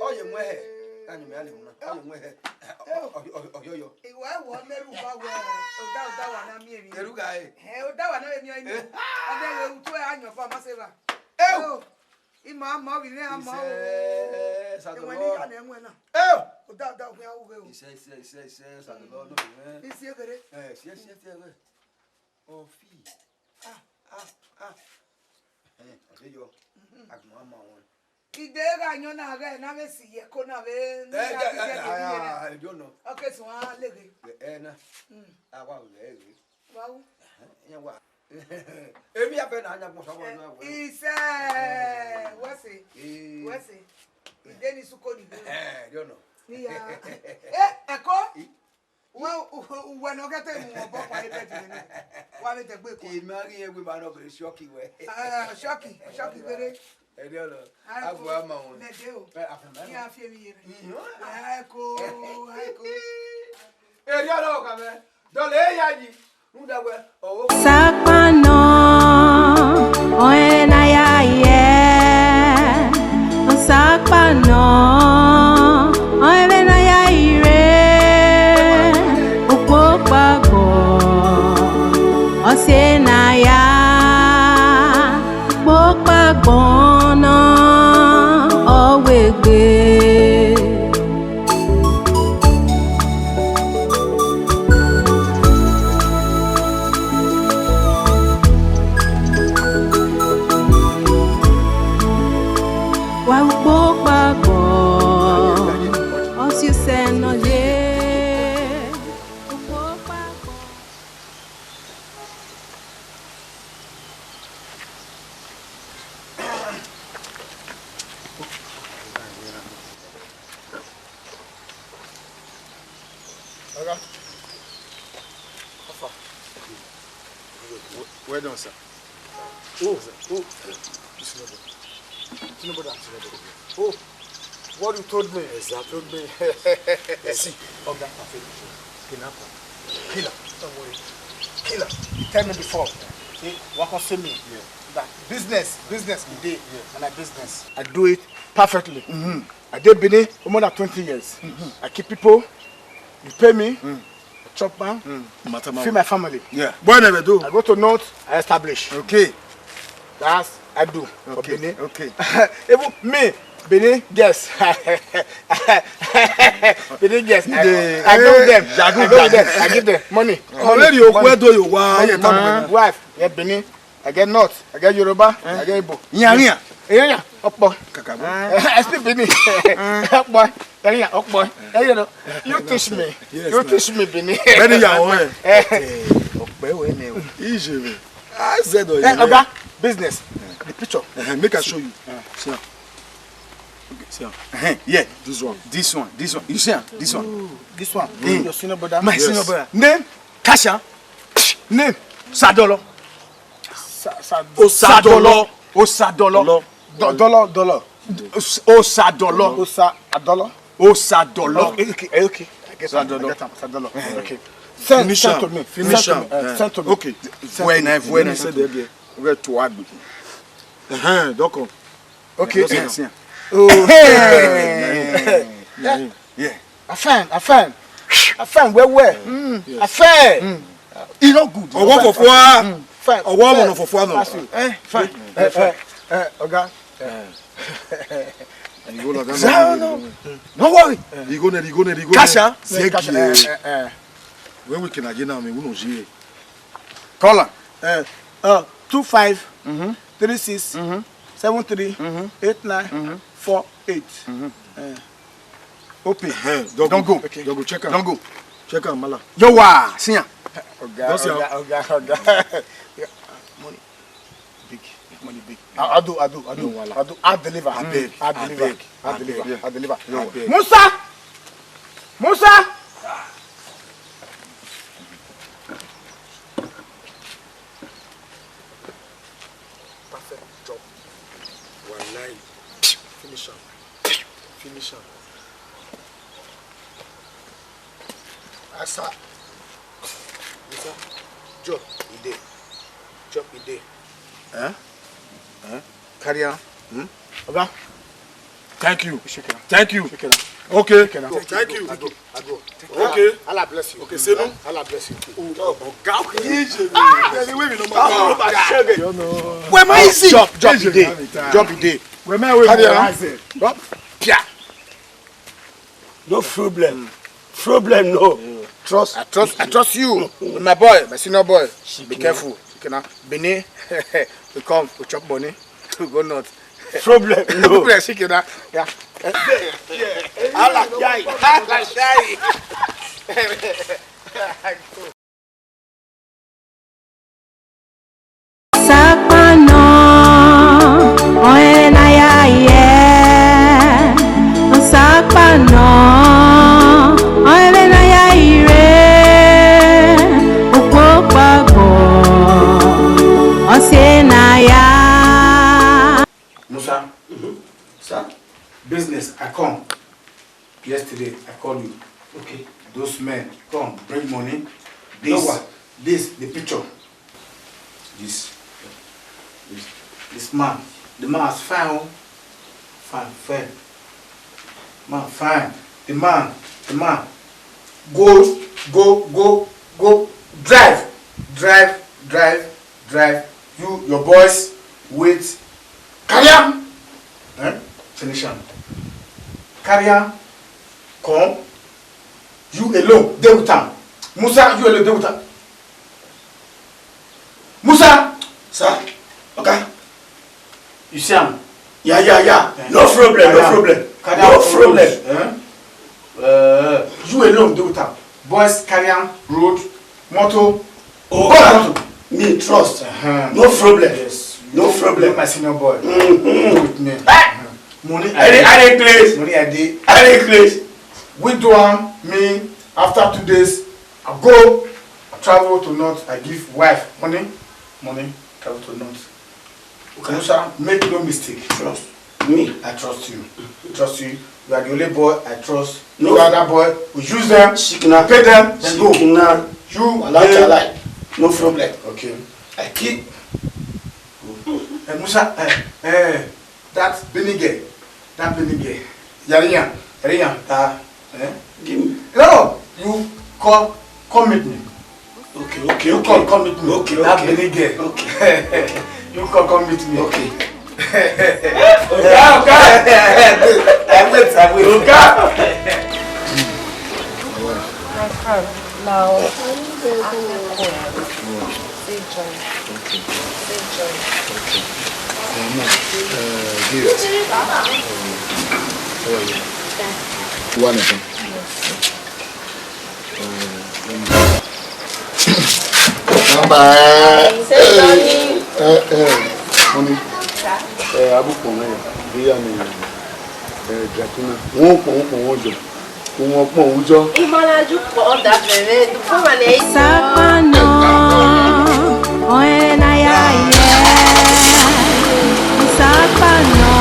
Ọ ye mu ẹhẹ, a ni mẹ a lehun na. Ọ ye mu ẹhẹ. Ọ, ọ, ọ, ọ, ọ, yọ, yọ. Iwa ẹwọ ne ru ba wẹ, oda, oda wa na miẹn emwi. Eru ga e. Hẹ, oda wa na vbe miẹn emwi. Ọ de vbe ru tuẹ a yan ọba ma se va. Eo. Eo, ima ma ovbi mwẹ a ma o. Isẹ, Osadọlọ. Ẹwẹ ni ya nẹ ẹwẹn na. Eo. Oda, oda, okhian ughe o. Isẹ, isẹ, isẹ, isẹ, Osadọlọ, no, eh. Isi ekere. Eh, si, si, si, eh. Ofi. Ah, ah, ah. Eh, ọ de yọ. Mhm. Agbọn a ma wọn. Ide gha yọn na ghẹ na vbe si ye ẹko na vbe ne Eh, ya eh, ghi eh, ye ah, ah, I don't know. Ọ ke suẹn a leghe. Eh, eh, na. Mm. A wa vbe ghe. Wa u. Eh, wa. Emwi ya fẹ na nya gbọn sọmọ na wẹ. Isẹ, wẹ se. Eh. Wẹ se. Ide ni suko ni ghe. Eh, I don't know. Ni ya. Eh, ẹko. I- Uwẹ, uwẹ ne ọ ghẹ te mu obọ kua ye bed mwẹ nẹ, wa vbe dẹgbe kua. I ma ghi rẹn wẹ ma nọ ghe shọki wẹ. Ah, shọki, shọki ghere. Ẹni ọlọ, Aiko, agbo ama wọn. Mẹ de o. Ẹ, afẹ mẹ. Iran fi emwi ye rẹ. Aiko, aiko. Ẹni ọlọ ka mẹ. Dọlẹ ya yi. Rhunmwuda wẹ, ọ Sakpa nọ, ọẹn na ya yẹ. Sakpa nọ, ọẹn vbe na ya ire. Ukpokpa gbọn, ọse na ya. Ukpokpa gbọn nọ, ọ wegbe. Wa ukpokpa gbọn, ọ si sẹ nọ ye. Ukpokpa gbọn. Ọga, Well done, sir. Oh, oh. Tinubu, Tinubu. Oh, what you told me. Exactly. Told me. See, Oga, I feel kidnapper. Killer. Don't worry. Killer. You tell me before. See, what can see me? Yeah. That business, business, you did, yeah, and I business. I do it perfectly. Mm-hmm. I did Benin for more than twenty years. Mm-hmm. I keep people, you pay me, mm, I chop man, mm, feed my family. Yeah. Boy never do. I go to north, I establish. Okay. That's I do for, okay, Benin. Okay. Even me, Benin, yes. Benin, yes. I, I go with them. I go with them. I give them money. Already, money. Money. Wife, yeah, Benin. I get North, I get Yoruba, eh, I get Igbo. Iyan, iyan. Iyan, iyan, ọkpọ. Kakabo. Eh, I speak Benin. Ọkpọ, iyan, iyan, ọkpọ. Eh, you know, you teach me. Yes, you teach me Benin. Benin ya o, eh. Eh, ọkpọ we ne o. Easy, man. I said, oh, eh, yeah, Oga, business. The picture. Eh, make I show you. Eh. See am. Okay, see am. Eh, yeah. This one. This one. This one. You see am? This one. Ooh, this one. Mm. Your senior brother. My, yes, senior brother. Name? Kasha. Name? Sadolo. Sa-, sa-, Osadolo. Osadolo. Dolo. Do-, Dolo, Dolo. Os-, Osadolo. Osa-, Adolo. Osadolo. Okay, okay, okay. I get am, I get am. Osadolo. Eh. Okay. Send, finish, send to me. Finish am. Send to me. Eh. Send to me. Okay. Send to me. When I, when I said that, we to Agbe. Uh-huh, don't come. Okay. Just, eh, see am. Oh. Hey. Yeah. Yeah. I fine, I fine. I fine well well. Mm. Yes. I fine. Mm. E no good. Ọwọ fọfọ a. Mm. Fine. Ọwọ ọmọ nọ fọfọ nọ. That's you. Eh, fine. Eh, eh, eh, Oga. Eh. And you go like that. No, no. No worry. You go there, you go there, you go there. Kasha. Kasha. Eh, eh, eh. When we can again now, me, we no see. Call am. Eh, uh, two five, mm-hmm, three six, mm-hmm, seven three, mm-hmm, eight nine, mm-hmm, four eight. Mm-hmm. Eh. Open. Eh, don't go. Okay. Don't go. Check am. Don't go. Check am, Mala. Yo, wa, see am. Oga, just see am. Oga, Oga, Oga. Yeah. Money. Big. Money big. I, I do, I do, I do. No wahala. I do. I deliver. Abeg, I deliver. Abeg, I deliver. Abeg. I deliver. No. Abeg. Musa! Musa! Perfect job. Wallahi. Finish am. Finish am. Asa. Musa, job e dey. Job e dey. Eh? Eh? Carry am. Hmm? Oga. Thank you. Shekina. Thank you. Shekina. Okay. Shekina. Thank you. I go. I go. Okay. Allah bless you. Okay, say no. Allah bless you. Oga, okay. Ah, the way we no matter. Where my easy? Job, job e dey. Job e dey. Where my way? Carry am. Pia. No problem. Mm. Problem no. Mm. Trust. I trust, I trust you. My boy, my senior boy. Be careful. Shikina. Benin, we come, we chop money, we go north. Problem no. Problem, Shikina. Yeah. Ala jai. Ala jai. Sakpano, ọẹn na ya ye. Sakpano, ọẹn na ya ire. Okpokpo agbọn, ọse na ya. Musa, sir, business, I come. Yesterday, I called you. Okay. Those men come bring money. This, no one. This, the picture. This, this, this man, the man is fine, oh. Fine, fine. Man, fine. The man, the man. Go, go, go, go. Drive, drive, drive, drive. You, your boys, wait. Carry am. Eh? Finish am. Carry am. Come. You alone dey with am. Musa, you alone dey with am. Musa! Sir? Oga? You see am? Yeah, yeah, yeah. Eh. No problem, no problem. No problem. Eh? Eh, you alone dey with am. Boys carry am, road, motor. Oh, God, me trust. Uh-huh. No problem. Yes. No problem. You my senior boy. Mm-hmm. With me. Eh! Uh-huh. Money I dey, I dey craze. Money I dey. I dey craze. We do am, me, after two days, I go, Travel to north, I give wife money, money, travel to north. Okay. Musa, make no mistake. Trust me. I trust you. Trust you. You are the only boy I trust. No. You are that boy. We use them, Shikina. Pay them, then go. Shikina. You, Wala eh, Chala. No problem. Okay. I keep. Eh, Musa, eh, eh, that Benin girl, that Benin girl. Yarinya, Yarinya, that, eh? Give me. No, you call, come meet me. Okay, okay, you okay. Come, come meet me. Okay, that okay. Benin girl. Okay. You come, come meet me. Okay. Oga, oga. I wait, I wait. Oga. My friend, now, say join. Okay. Say join. Okay. Uh, no, uh, Gift. Um, how are you? One of them. Nọmba ẹ ẹ ẹ ọni ẹ abukpọn nẹ, iran ni ẹ Jakina wọn ukpọn ukpọn wọn jọ, wọn ukpọn ujọ. Imọlaju kpọ da bẹrẹ dukuma nẹ. Sakpa nọ, ọẹn na ya yẹ. Sakpa nọ,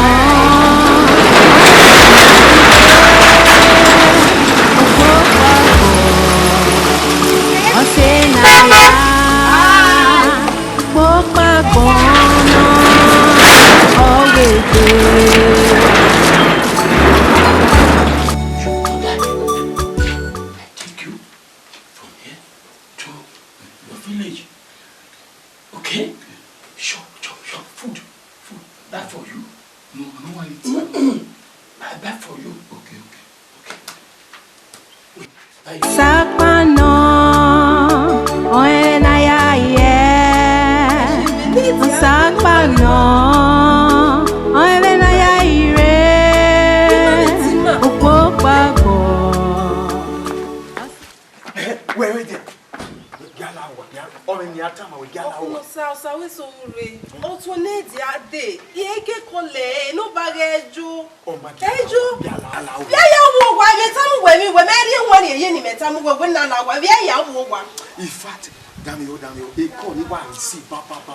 ọẹn na ya yẹ. Ọse na ya kpokpa gbọnọ ọghe egbe. Take you from here to your village. Okay? Sure, sure, sure. Food, food. That for you. No, I don't want it. I buy for you. Okay, okay, okay. Sakpa nọ, ọẹn na ya yẹ. Sakpa nọ, ọẹn vbe na ya ire. Okpokpa gbọ. Wẹ, wẹ dia. Wẹ gia la owa, gia, ọmọ ni a tama wẹ gia la owa. Ọkhuẹn Osa, Osa wẹ so ure. Ọtọn ne dia de. Iye ke kọlẹ, ne ọ ba ghẹ jo. Ọma dia. Ẹ jo. Gia la, la owa. Via ya wo wa, mẹ tamu wẹ mi, wẹ mẹ rhie wan rhie ye ni mẹ tamu wẹ, wẹ na la owa, via ya wo wa. In fact, dami o, dami o, e kọ ni wa si ba, ba, ba.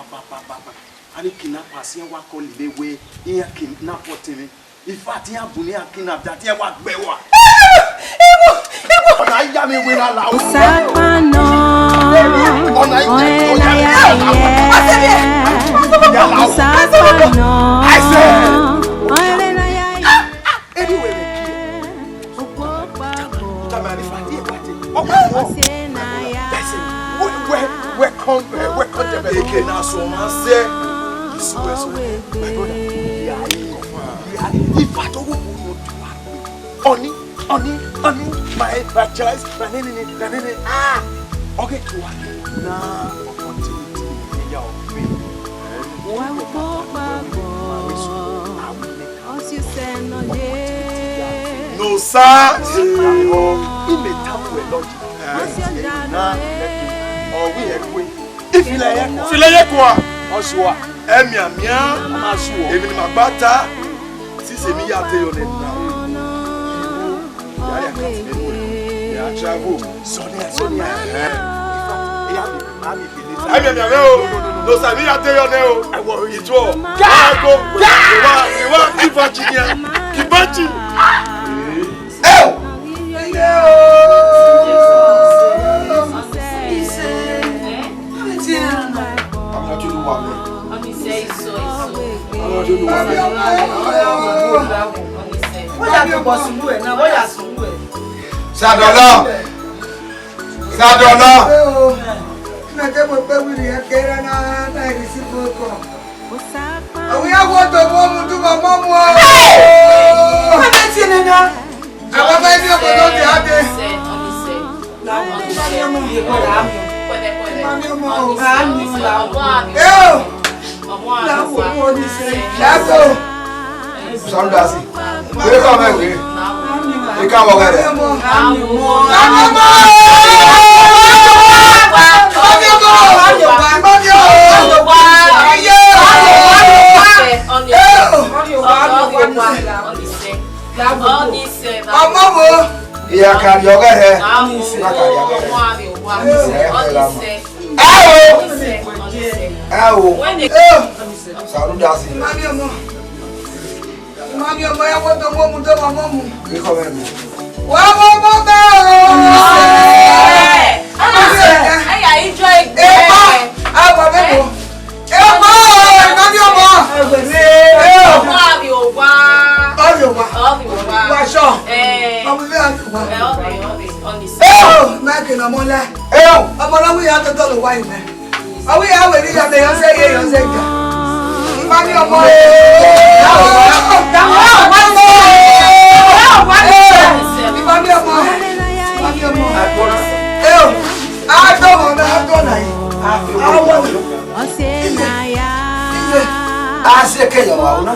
A ni kidnap asi wa kọ lele wẹ, iran kidnap ọtẹn mwẹ. In fact, iran bu ne iran kidnap da, te iran wa gbe wa. Ewu, ewu. Ọna ya mi wẹ na la. Sakpa nọ, ọna ya mi wẹ na la. Sakpa nọ, ọẹn na ya yẹ. Anyway, we kill. Tama ni fati e pati. Ọkọ wọn. Wẹ, wẹ, wẹ kọn, wẹ kọn tẹbẹ. Eke na sọ ma sẹ. Isu wẹ sọ. My brother, yeah, yeah. In fact, owó wo ni o tu wa. Ọni, ọni, ọni, my, my choice, na nene, na nene. Ah! Okay, to wa. Na opportunity ya o fe. Wa wo pa bo. No, sir. Ime tamu wẹ lọji. Na, ọ wẹ irẹn kue. Ifilẹ ye kua. Ifilẹ ye kua. Ọ sua. Ẹmianmian. A ma sua. Emwi ne ima gba ta. Sisi emwi ya te yọ nẹ na. Ya ya ka ti bẹ wẹ. Ya travel. Sọnia, sọnia. Eh. Ẹmianmian mwẹ o. No, sir, emwi ya te yọ nẹ o. Ituọ. Ka. Go. Wa, wa, Ivachi nia. Ivachi. Eh. Wọ́n yà tó bọ̀ sùn wẹ̀ náà, wọ́n yà sùn wẹ̀. Sadọ̀nà! Sadọ̀nà! Mẹ̀tẹ́ mo pẹ́ wíìlì yẹn kéré náà, náà ìrísí fún ọkọ̀. Àwọn yàgò tó mú ọmú tó máa mọ́ mú ọ. Wọ́n bẹ tiẹ̀ nínú. Àwọn bá ibi ọkọ̀ tó ti á dé. Ẹ o. Yàgò. Sọ́ndà sí. Wíwé kọ́ mẹ́ wíwé. Ika wọ gẹrẹ. Ọmọ wo? Iya kari ọgẹrẹ. Ọmọ wo? Iya kari ọgẹrẹ. Ọnise. Ẹ o. Ọnise. Ọnise. Ẹ o. Wẹ́n ni. Ẹ o. Saluda si. Mami ọmọ. Mami ọmọ, ẹ wo do mo mu do mo mu. Kí kọ́ mẹ́rin. Wá mo mo bẹ́ o. Ọnise. Ọnise. Ẹ yà ijọ ẹgbẹ́. Ẹ bá. Ẹ bá bẹ́ẹ̀ bọ̀. Ẹ bá o, ẹ bá mi ọmọ. Ẹ o. Ọmọ àbí òwa. Ọbì òwa. Ọbì òwa. Wàṣọ. Ẹ. Ọmọ ilé àbí òwa. Ẹ, ọbì, ọbì, Ọnise. Ẹ o, máa kì í nà ọmọ lẹ. Ẹ o. Ọmọ náà wíyá tó tọ́ ló wá yìí mẹ́. Ọwọ́ ìyá wẹ̀ ní ìyá mi, yọ sẹ́ yé, yọ sẹ́ jà. Ìbá mi ọmọ. Ẹ o. Ẹ o. Ìbá mi ọmọ. Ìbá mi ọmọ. Ẹ o. Adọmọ náà, adọ náà yìí. Awọ. Ọsẹ na ya. Ase ke yọ wa o na.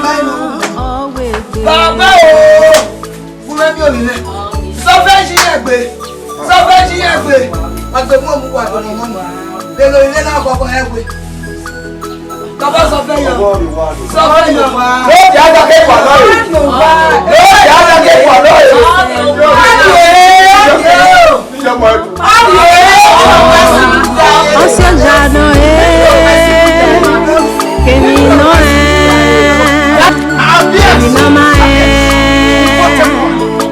Báyìí ló wù mí. Bàbá o. Wúrẹ́ mi ò nílẹ̀. Sọfẹ́ yí ẹgbẹ́. Sọfẹ́ yí ẹgbẹ́. Àgbẹ̀mú òun wà lọ́nà mọ́nà. Lè lo ilé náà kọ́kọ́ ẹgbẹ́. Bàbá sọ fẹ́ yọ. Sọ fẹ́ yọ. Lóòdì ajá kéèkù àná rè. Lóòdì ajá kéèkù àná rè. Ọsẹ ọjà náà ẹ kèmí náà ẹ kèmí náà máa ẹ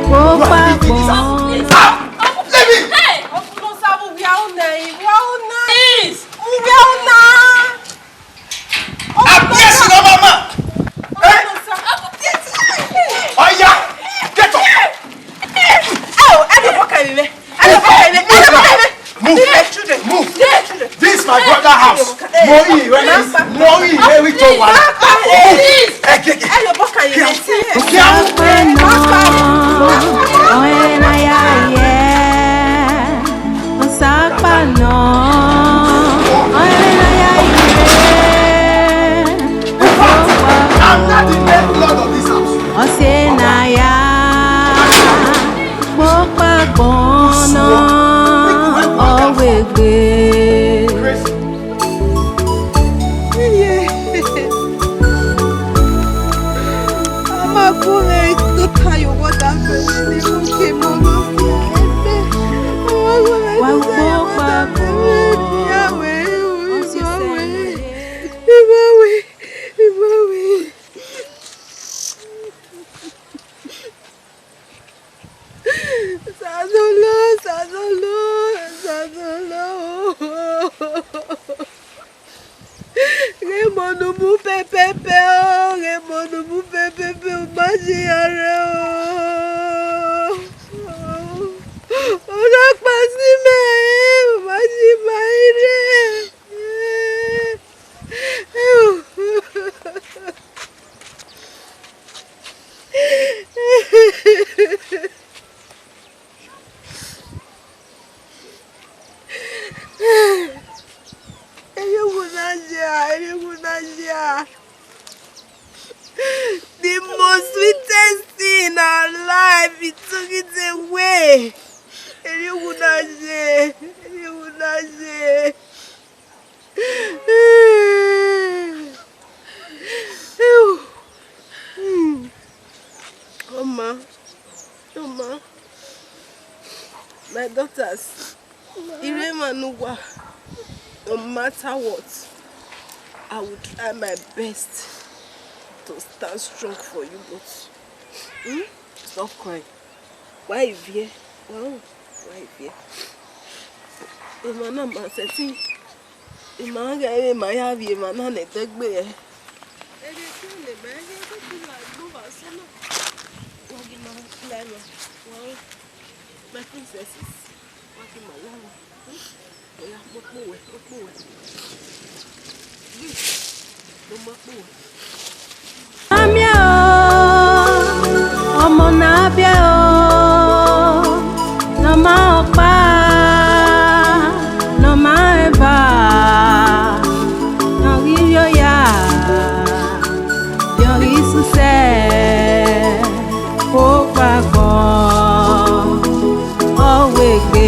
kó papọ̀. Hey! Uncle Sabu, we are on now. We are on now. Please. We are on now. Abiyesi lọ ma ma. Eh? Oya, get up. Ẹ o, ẹ lọ bọ́ kàwé mẹ́. Ẹ lọ bọ́ kàwé mẹ́. Ẹ lọ bọ́ kàwé mẹ́. Move. Leave my children. Move. Leave my children. This is my brother house. Mo rí rẹ. Mo rí rẹ wí tó wà. Please. Ẹ gègé. Ẹ lọ bọ́ kàwé mẹ́. Kíá. Kíá. Ọ̀hẹ́nayà yẹ. Ọ̀sápànà, ọ̀rẹ́nayà yẹ. In fact, I'm not the landlord of this house. Ọ̀sẹ̀ náà yá, gbọ́pàgbọ́nà, ọ̀wẹ̀gbẹ̀. Ama kure tota yo wada fere ni mo ke mo lo fi aebe. Wa gbọ́ papọ̀. Ìbáwí, ìbáwí, ìbáwí. Sazolo, Sazolo, Sazolo. Ghe mọ ne u mu pẹpẹpẹ o, ghe mọ ne u mu pẹpẹpẹ, u ma ye aro o. U na kpa si mẹ, u ma ye ima ire. Erriọ na ya, erriọ na ya. The most sweetest thing in our life, he took it away. Erriọ na ya, erriọ na ya. Oma, Oma, my daughters, I rre emwa ne uwa, no matter what, I will try my best to stand strong for you, but, hmm? Stop crying. Wa i viẹ, wa, wa i viẹ. Emwa na ma sẹtin, ima gha ẹmwẹ ma ya vbiẹ emwa na ne ẹdẹgbe ẹre. Ẹghẹ ke ne ma ghe ẹdẹgbe na gbe uwa sẹ na. Wa ghi ma la emwa, wa, my princesses, wa ghi ma la emwa. Oya, mo kpe uwẹ, mo kpe uwẹ. Please, mo ma kpe uwẹ. Amia o, ọmọ na biẹ o, ne ọ ma ọkpa, ne ọ ma eva, ne ọ ghi rhie oya, ne ọ ghi suse, kpokpagbọn, ọ wegbe.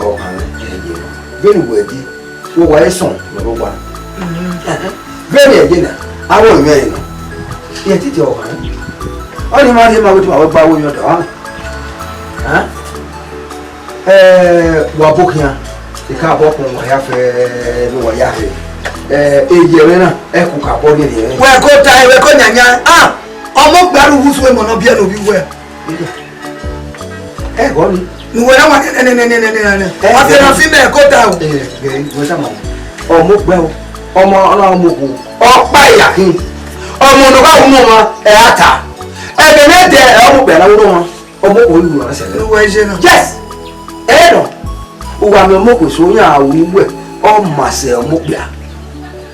Ọkhan mwẹ, ẹ ye nọ. Vbene uwẹ di, uwa ẹre sọn ne ọ rre owa. Vbene ẹ ye na, avbe ọyẹnmwẹ ẹre nọ. Irẹn titi ọkhan mwẹ. Ọnii ma rhie ma wẹ te ma wẹ gba aro emwi ọdọ mwẹ. Ẹ, wa bọ khian, I ka bọ kpọn wa ya fẹ ne uwa ya fẹ. Ẹ, eye mwẹ na, ẹ ku ka bọ rhiẹnrhiẹn mwẹ. Wẹ ko ta, wẹ ko yanyan. Ah, ọmọ gbe aro uwu su emọ ne ọ biẹ ne ovbi uwẹ. Ẹ gọ ni. Ne uwẹ na wa nẹnẹnẹnẹnẹnẹ. Ẹ, wa fẹ na fi mẹ ko ta o. Ẹ, gẹ, wẹ ta ma. Ọmọ gbe o. Ọmọ ọna ọmọ ko. Ọ kpa ya hin. Ọmọ ne ọ gha wu ne ọmwa, ẹ a ta. Ẹghẹ ne ẹdẹ, ẹ ọmọ gbe na wu ne ọmwa. Ọmọ ko ru ọna sẹ. Uwẹ je na. Yes. Ẹ nọ. Uwa mẹ ọmọ ko so yan wu wẹ. Ọ ma sẹ ọmọ gbe a.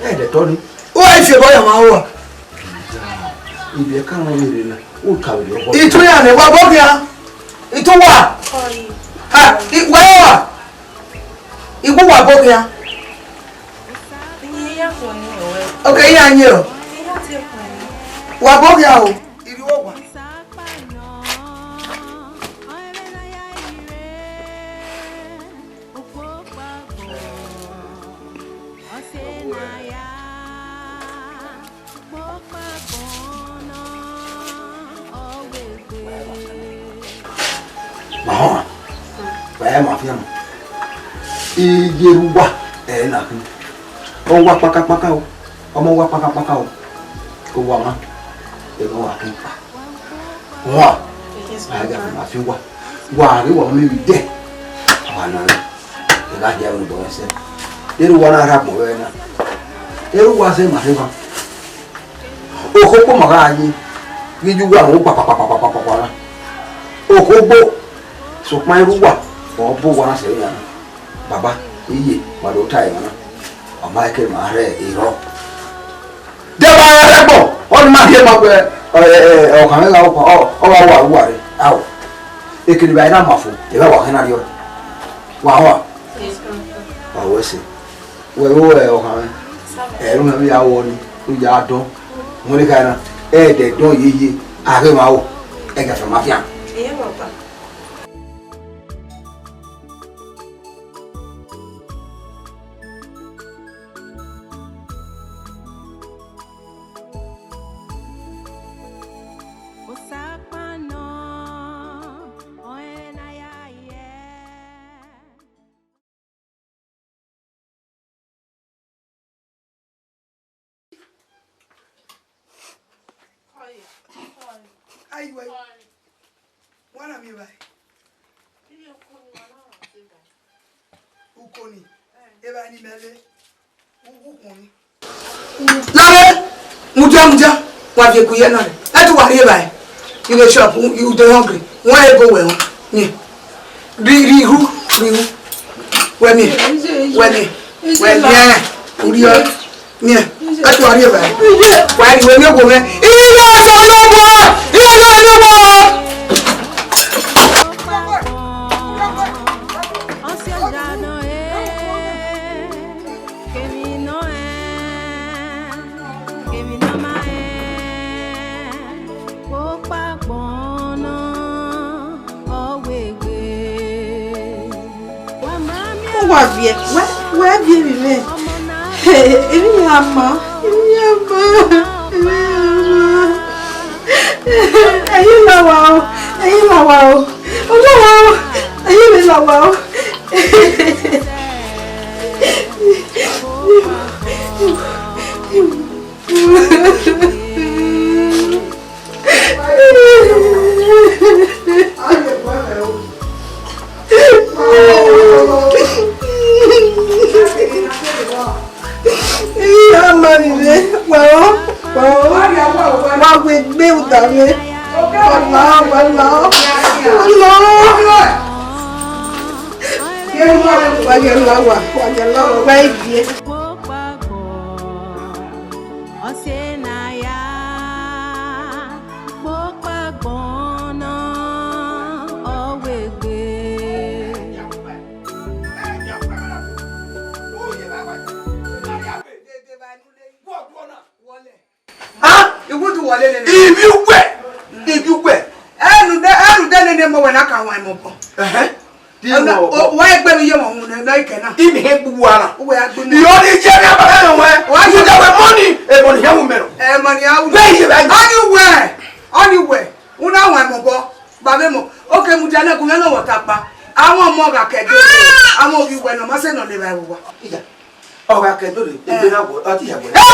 Ẹ dẹ tọ ni. Uwa ifi ẹbọ ya ma uwa. Ibi ẹka wọn rere na, u ka vbe rre ọkọ. Itu ya nẹ, wa bọ khian. Itu wa. Ha, i- wa wa. Iwu wa bọ khian. Ok, iya nye o. Wa bọ khian o. Iri wo wa. Ma họn, wa ya ma fian ma. Iye ru uwa, ẹ na khin. Ọ wa kpakakpaka o, ọmọ wa kpakakpaka o. Owa ma, ẹ ma wa khin. Wa, a ya ma fi uwa. Wa ghi wa ma mi vbe dẹ. Wa na rẹ. Ẹ gha dia vbe obọ ẹsẹ. Deghẹ uwa na rre agbọn vbe na. Deghẹ uwa zẹ ma rre emwa. Okhokpo ma gha ye, ghi ye uwa ne ọ kpakpakpakpakpakpa na. Okhogbo, sokpan erha uwa, ọ bu uwa na sẹ vbe na. Baba, iye, ma do ta emwa na. Ọ ma ke ma rre erhọ. De ma rre agbọn, ọ ni ma rhie ma wẹ, ẹ, ẹ, ẹ, ọkhan mwẹ gha ọ, ọ, ọ gha wa uwa rre. Ao. Ekene vbe a i na ma fo, evba wa khin na rriọ. Wa họn a? Yes, Papa. Wa wẹ ẹse. Wẹ ro ẹ ọkhan mwẹ. Ẹ ru mwẹ ya wọ ni, u ya dọn. Wẹ ne kha na, ẹ dẹ dọn yeye, a ghe ma o. Ẹ gha fẹ ma fian. Iye, Papa. Osakpano, ọnrẹn ne a ya ye. Ayi wẹ. Wa na miẹn evbare. Oni, evba ni mẹ le. Uwu khuọnmwi. Lare, mudia, mudia, wa viẹ ku ye nọ rẹ. Ẹ tu wa rri evbare. You dey chop, you dey hungry. Wan ego wẹ họn. Miẹn. Rri, rri hu, rri hu. Wẹ miẹn. Wẹ miẹn. Wẹ miẹn. Urriọ. Miẹn. Ẹ tu wa rri evbare. Wa rri wẹ miẹn ego mwẹ. Iye ọsẹ lọ bọ. Iye ọsẹ lọ bọ. Kevin nọ ẹ, Kevin nọ ma ẹ, kpokpagbọn nọ, ọ wegbe. Wa ma miẹn. Wa viẹ, wẹ, wẹ viẹ vbe mwẹ. Emwi ya ma, emwi ya ma, emwi ya ma. Ẹ i la owa o, ẹ i la owa o, ọ la owa o, ẹ i la owa o. Iya, mami, ve, wa, wa, wa wegbe uda mwẹ. Wa la, wa la, wa la. Wa ya la wa, wa ya la wa, wa ye. Ọse na ya, kpokpagbọn nọ, ọ wegbe. Ah, iwudu wọle nene. Ibi uwẹ, ibi uwẹ. Ẹnu de, ẹnu de nene mọ wẹ na ka wan mọ bọ. Ẹhẹn. Di Ọna, wọ. O, wa egbe mi ye wọn unu na ikẹ na. Imi he gbu wa na. Uwẹ agbe mi. Iyo ni je ni ababa no wẹ. Wa ju da wẹ money, e money he wu mẹ no. E money a wu. Wẹ ye ba. Ọni wẹ, ọni wẹ. Una wan mọ bọ, ba vbe mọ. Oke mu dia na gun na wọ ta kpa. Àwọn ọmọ gha kẹdo. Àwọn obi wẹ nọ ma sẹ nọ le ba wa. Iya. Ọ gha kẹ dore, egbe na wọ, ọ ti ya wẹ. Ẹ,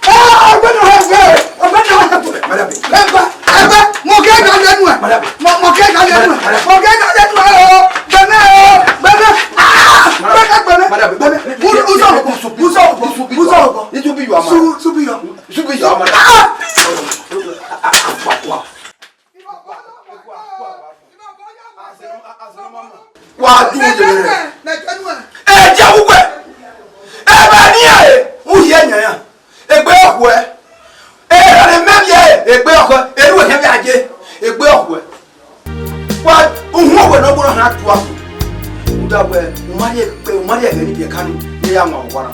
ẹ, ọgbẹni ọhẹ wẹ, ọgbẹni ọhẹ wẹ. Madam. Ẹgbẹ, ẹgbẹ, mọ kẹ ga lẹnu ẹ. Madam. Mọ, mọ kẹ ga lẹnu ẹ. Madam. Mọ kẹ ga lẹnu ẹ o. Gbẹmẹ o, gbẹmẹ. Ah, gbẹmẹ, gbẹmẹ. Madam. Gbẹmẹ. Uzo, uzo, uzo, uzo. It will be your man. Su, su be your. Su be your man. Ah! Wa du yẹrẹ. Ẹ jẹ wúwẹ. Ẹ bá ní ẹ, wúyẹ yẹn yẹn. Egbe ọkhuẹ. Ẹ rẹ mẹ viẹ egbe ọkhuẹ. Eru ẹhẹn viẹ aye. Egbe ọkhuẹ. Wa uhun ọwẹ nọ gbọdọ hana tua. Uda wẹ, u ma rhie egbe, u ma rhie ẹghẹ ni biẹ kanu, ne ya wan ọwara.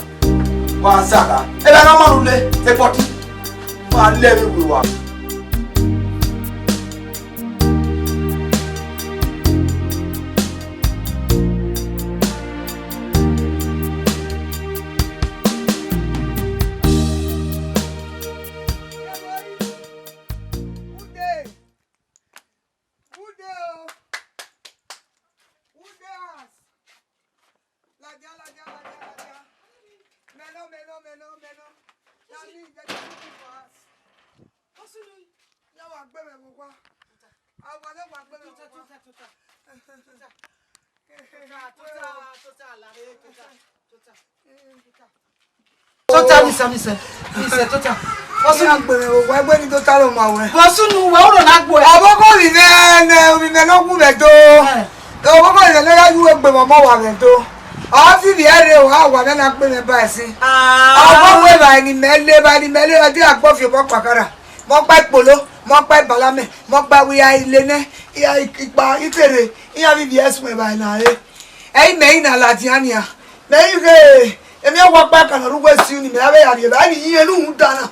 Wa sa gha. Ẹ bá na ma rule, ẹ bọti. Wa lẹ vbe wa. Who dey? Who dey o? Who dey house? Ladia, ladia, ladia, ladia. Melo, melo, melo, melo. Na me, they dey cook for house. Osunu. Ya wa gbe me mo wa. Awa ne wa gbe me mo wa. Tuta, tuta, tuta. Tuta, tuta, tuta, la re, tuta, tuta. Tuta. Tota, nise, nise, nise, tota. Bọsunu. Wa gbe ni tota lo ma wẹ. Bọsunu, wẹ uro na gbe. Ọbọkọ ri nẹ, nẹ, ri nẹ nọ gu vbe do. Eh. Ọbọkọ ri nẹ ne ya yu egbe mọ mọ wa vbe do. Ọ fi vbi ẹre o, a wa nẹ na gbe mẹ ba ẹsin. Ah. Ọbọkọ eva ni mẹ le, eva ni mẹ le, ẹ di agbọ fi obọ kpakara. Mọ kpa ikpolo, mọ kpa ibalamẹ, mọ kpa wia ile nẹ, iya ikpa itere, iya vbe ivbi ẹsùn eva na re. Ẹ i mẹ i na ladian nian. Mẹ i ghe, emwi ọkpa kan ne ọ rre uwu ẹse unu, mẹ avbe ya rhie evba, ẹni iye ne uhunmwu dan na.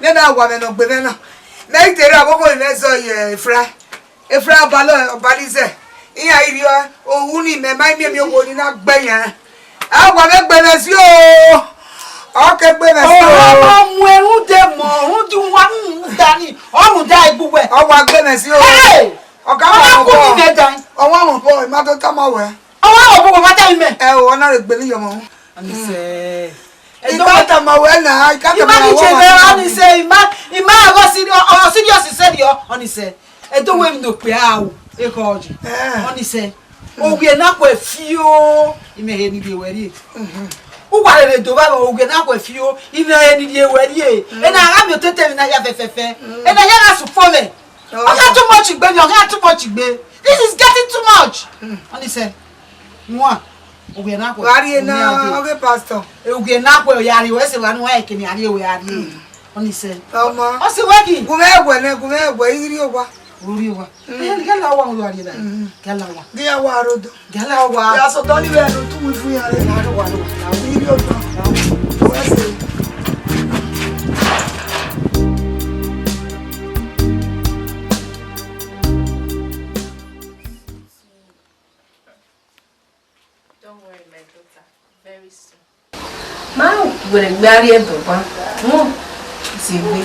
Nene a wa mwẹ ne ọ gbe mwẹ na. Mẹ i te rre avbe obo mwẹ zọ ye efra. Efra ọbalọ, ọbalizẹ. Iran i rriọ, ohu ni mẹ ma miẹn emwi owo ni na gbẹ yan. A wa mwẹ gbe mwẹ si o. Ọ ke gbe mwẹ si o. Ọ ma mu ẹrun de mọ, rhunmwuda wa, rhunmwuda ni, ọ rhunmwuda egbe uwẹ. Ọ wa gbe mwẹ si o. Hey! Ọ ka Ọ ma ma ku ọmọ mi bọ. Mẹ dan. Ọ wa mọ bọ, ma to tama wẹ. Ọ wa mọ bọ, ma tama mẹ. Ẹ o, ọ na rhe gbe ni yọmọ. Anise. Ika tama wẹ na, ika tama wẹ. Ima ni che vbe, Anise, ima, ima go serious, ọ serious, serious, Anise. Edo we mi no pe a o, e ko je. Eh. Anise. Owiẹ na kue fio, imẹ he ni rhie wẹ rrie. Uwa rere do vba mwẹ, owiẹ na kue fio, imẹ he ni rhie wẹ rrie. Ena a gha miẹn otete emwi na ya fẹfẹfẹ. Ena ya gha sufo mwẹ. Ọ gha too much gbe ni, ọ gha too much gbe. This is getting too much. Ọni sẹ, wan, owiẹ na kue. Wa rrie na, ọghe pastor. Owiẹ na kue, ọ ya rrie wẹ, ẹse wa ne uwa ẹkẹ ni a rrie wẹ a rrie. Ọni sẹ. Ọmọ. Ọ sẹ wẹ ki? Gu mwẹ ẹguẹ nẹ, gu mwẹ ẹguẹ, I ghi rrie owa. Rori owa. Eh, gala wa, wa rrie na. Gala wa. Ghi ya wa rodo. Gala wa. Ya sọ tọ ni vbe ẹdun tu wi fun ya re. Na ro wa, ro wa. I ghi rrie owa. Wẹ sẹ. Don't worry, my daughter. Very soon. Ma wẹrẹ gbe a rrie ẹdẹ ọkpa. Hmm. Zigbe.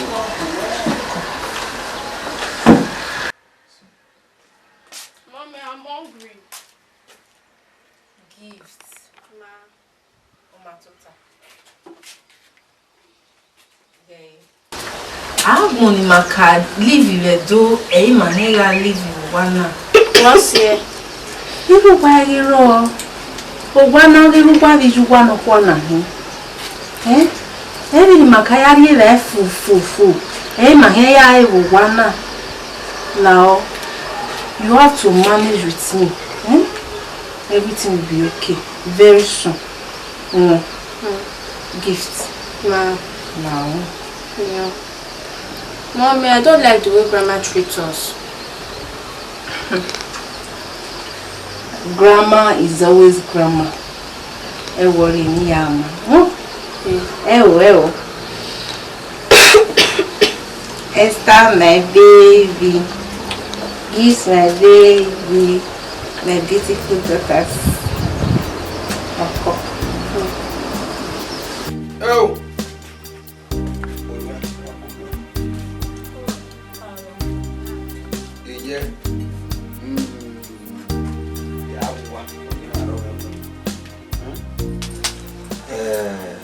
Mommy, I'm hungry. Gift. Ma. Ọ ma tota. Agbọn ne ima ka live vbe Ẹdo, ẹ i ma hẹn gha live vbe owa na. Wẹ siẹ. Irhu owa i ghi rrọọ, owa na ghi rre uwa vbe iye uwa nọkhua na hin. Eh? Emwi ne ima ka ya rhie ra fo fo fo, ẹ i ma hẹn ya re vbe owa na. Now, you have to manage with me. Eh? Everything will be okay very soon. Mm. Gift. Ma. Now. Yeah. Mommy, I don't like the way Grandma treats us. Grandma is always Grandma. Ẹ worry ni ya ma. Hmm? Ẹ o, ẹ o. Esther, my baby. Gift, my baby. My beautiful daughters. Ọkọ. Ẹ o. Iyẹ. Mm. Ya wa. Eh,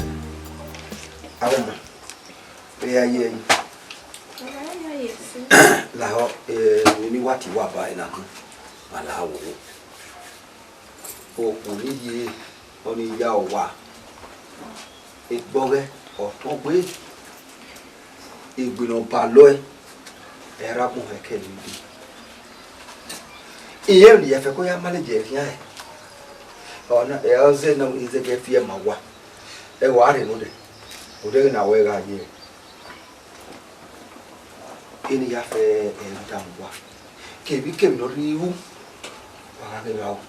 Arẹma, e ya ye ẹyin. Lahọ, eh, emwi ne I wa tie uwa ba ẹre na khin, wa la wo. Okhuo ne I ye, ọni ya owa. Egbọghẹ, ọ tọn gbe. Egbe ne ọ ba lọe, ẹ ra gbọn hẹkẹ ne I de. Irẹn ne I ya fẹko ya manage ẹre khian ẹn. Ọ na, ẹ ọ zẹ ne I zẹdẹ fi ẹre ma owa. Ẹ wa rhe nọ dẹ, odẹ ghi na wẹ gha ye. Eni ya fẹ ẹre tama uwa. Kevbikevbi ne ọ rhirhi ru, wa gha ghe vbe aro.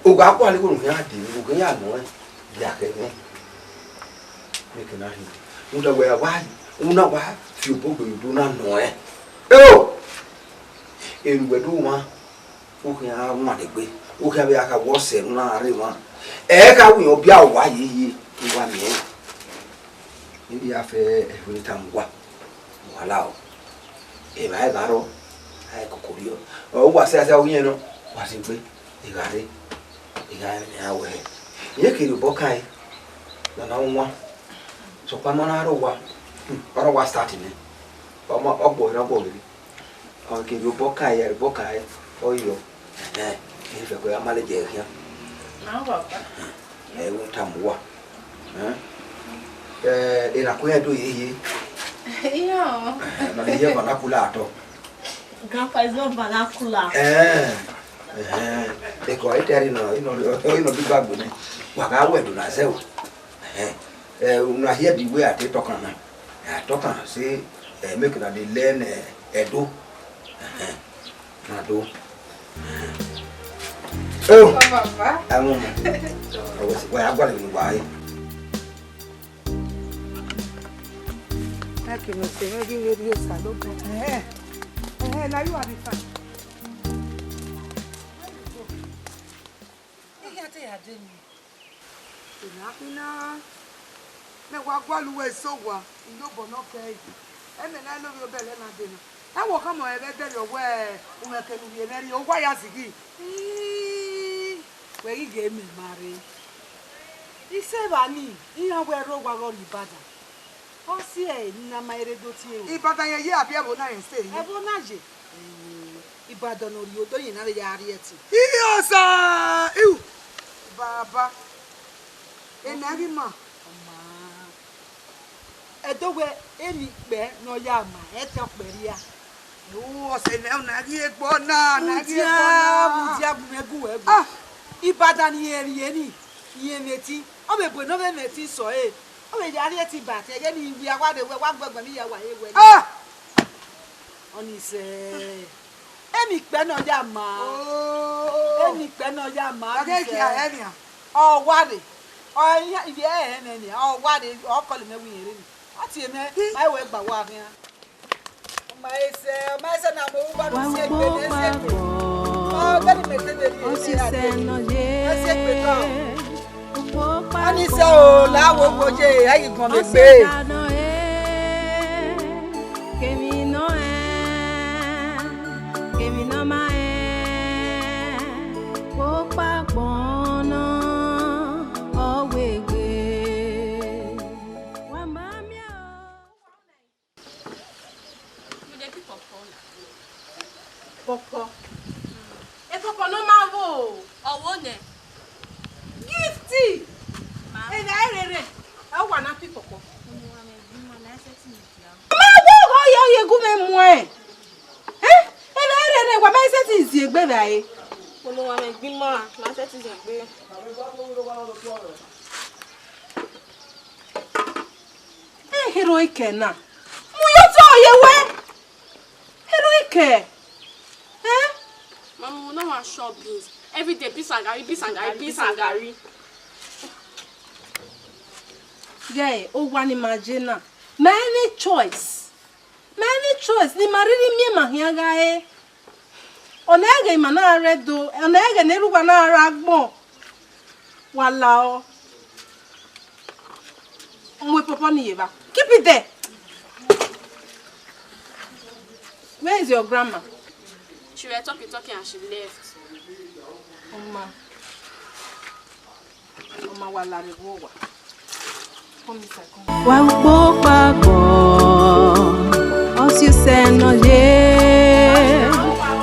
U gha gualọ igho ne u khian dee, u ghi ya nọ ẹn, ya khẹ mwẹ. Mẹ ke na rhie. Rhunmwuda wẹ wa, u na wa fi obọ gbe ye udu na nọ ẹn. Eo! Enu wẹ do mwa, u khian wan egbe, u khian vbe gha kha wẹ ọsẹ ne u na rre mwa. Ẹ gha wẹ irẹn ọ bia uwa yeye, u wa miẹn. Eni ya fẹ ẹvbo ne tama uwa, uwa la o. Evba, evba rrọọ, a i koko rriọ. Ọ, uwa sẹ asẹ, u ghi rẹn nọ, wa sẹ egbe, I gha rre, I gha rẹn iran wẹẹ, irẹn ke rhie obọ kan ẹre, ne a na wan. Sokpan ne ọ na rre owa, hmm, ọ rre owa start nẹ. Ọ ma, ọ gbọ rre, ọ gbọ rre. Ọ ke rhie obọ kan ẹre, obọ kan ẹre, ọ yọ. Ẹhẹn, I fẹ wẹ a manage ẹre khian. Na, Papa. Ẹ i ru tama uwa. Ẹn? Ẹ, erha ko iran do yeye. Iran o. Ẹhẹn, ma de ye vernacular at all. Grandpa is not vernacular. Ẹhẹn, ẹhẹn. Ẹko, I tell you now, you know, you know, big bag nẹ. Wa gha wẹ do na zẹ o. Ẹhẹn. Ẹ, una hear the way I take talk am now. I talk am say, eh, make una dey learn, eh, Edo. Ẹhẹn. Na do. Oh. Papa. Ẹ mọ mọ. Wa ya gualọ emwi ne uwa re. Thank you, Mister Mary, Radio Salogo. Eh, eh, now you are the fan. Iye te ya de mi. Ina, ina. Mẹ wa gualọ uwẹ eso owa, iyobọ ne ọ kẹe. Ẹmẹ na lovbiẹ obọ ẹre na dee na. Ẹ wo khama ẹmwẹ ẹdẹrriọ wẹ, umwẹ ke ne u rhie mwẹ rrie, owa ya zighi. Ii, wẹ ghi ghe mẹ ma rre. Isẹ evba nii, iran wẹ rre owa ghe ọ rrie Ibadan. Ọ si ẹre ne a ma rre do tie ru. Ibadan yẹn ye, abi ẹvbo na rẹn sẹ yi? Ẹvbo na ye. Ibadan ne ọ rhie odọ, rẹn na vbe ya rhie ẹtin. Iyọsa! Iu! Baba, ena ghi ma. Ọ ma. Ẹdẹ wẹ emwi ikpẹ ne ọ ya ma, ẹtin ọkpẹ rria. Ru ọse nẹ, na ghi egbe ọna, na ghi egbe ọna. Mudia, mudia, gu mwẹ gu wẹ gu. Ah! Ibadan ne irẹn rhie ni, irẹn mwẹ ẹtin, ọ vbe bu ne ọ vbe mwẹ ẹtin sẹ ọre, ọ vbe ya rhie ẹtin ba ẹtin, ẹghẹ ne I wia wa rre wẹ, wa gu ẹgbẹe ne I ya wa he wẹ. Ah! Ọni sẹ, emwi ikpẹ ne ọ ya ma, Oh! emwi ikpẹ ne ọ ya ma, Wa ọni ghẹ sẹ. Gie ẹre nian. Ọ wa rre, ọ, ivbi ẹre ẹnrẹn nian, ọ wa rre, ọ kọlọ mẹ wẹ irẹn rre ni. Ọ tie mẹ, ma wẹ gba wa khian. Ọ ma ese, ọ ma ese na mo ru ba no si egbe, ne si egbe. Ọ, bẹni mẹ te de rhie, Osisẹ nọ ye. Ne si egbe tọ. Ukpo kpa Ọni sẹ o, la wo wo ye, a yi gbọn vbe egbe. Osisẹ nọ ye. Kevbe nọ ẹ, kevbe nọ ma ẹ. Ukpo kpa gbọn nọ, ọ wegbe. Wa ma miẹn o. You dey pick pawpaw na? Pawpaw? E pawpaw ne ọ ma vbo? Ọ wo nẹ. Gift! Ma. Evba rere, ẹ wa na pick pawpaw. Ma wo ghe ọ ye, ọ ye gu mwẹ muẹn. Eh? Evba rere, wa ma sẹtin zi egbe vbe a re. Unu wa mwẹ gbe ima, ma sẹtin zi egbe. Eh, heroic na. Mu yo to ye wẹ. Heroic. Eh? Mama, we no wan chop beans. Every day, beans and garri, beans and garri, beans and garri. Guy, o wa ni ma je na. My only choice. My only choice ni ma rhirhi miẹn ma khian gha re. Ọna ẹghẹ ima na rre do, ọna ẹghẹ ne erha uwa na rre agbọn. Wa lao. Mu pawpaw ni ye evba. Keep it there. Where is your grandma? She were talking, talking and she left. Ọ ma. Ọ ma wa la rre vbe owa. Come inside, come. Wa ukpo kpakpọ, Osisẹ nọ ye.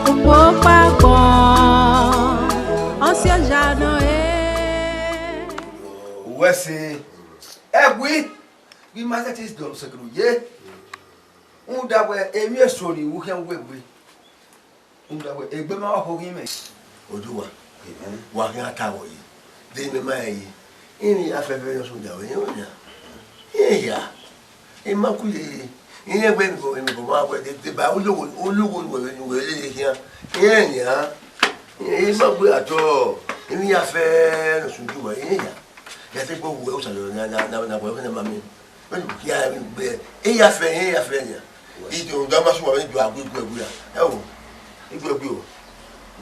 Ukpo kpakpọ, Osioja nọ ye. Uwẹ se, ẹwi, vbe ima sẹtin dọlọ sẹkẹrẹ ye. Rhunmwuda wẹ emwi eso ni wu khian wegbe. Rhunmwuda wẹ egbe ma wa kho ghi mwẹ. Oduwa, wa khian ta vbe yi, de imẹ ma rẹn yi. Iran ya fẹfẹ yọ sẹ oja vbe iran oja. Iran ya, I ma ku ye, iran wẹ emwi ko, emwi ko ma wẹ de, de ba ologho, ologho ne uwẹ, ne uwẹ lele khian. Iran ya, I ma gu atọ, emwi ya fẹ ne ọ sunu uwẹ, iran ya. Ya te kpe wẹ Osanobua na, na, na, na, wẹ ne ma miẹn. Vbene u khian vbe gbe, e ya fẹ, e ya fẹ nia. Ito, u da ma sẹ uwa vbene u a gu iguẹ gu ra. Ẹ o, iguẹ gu o.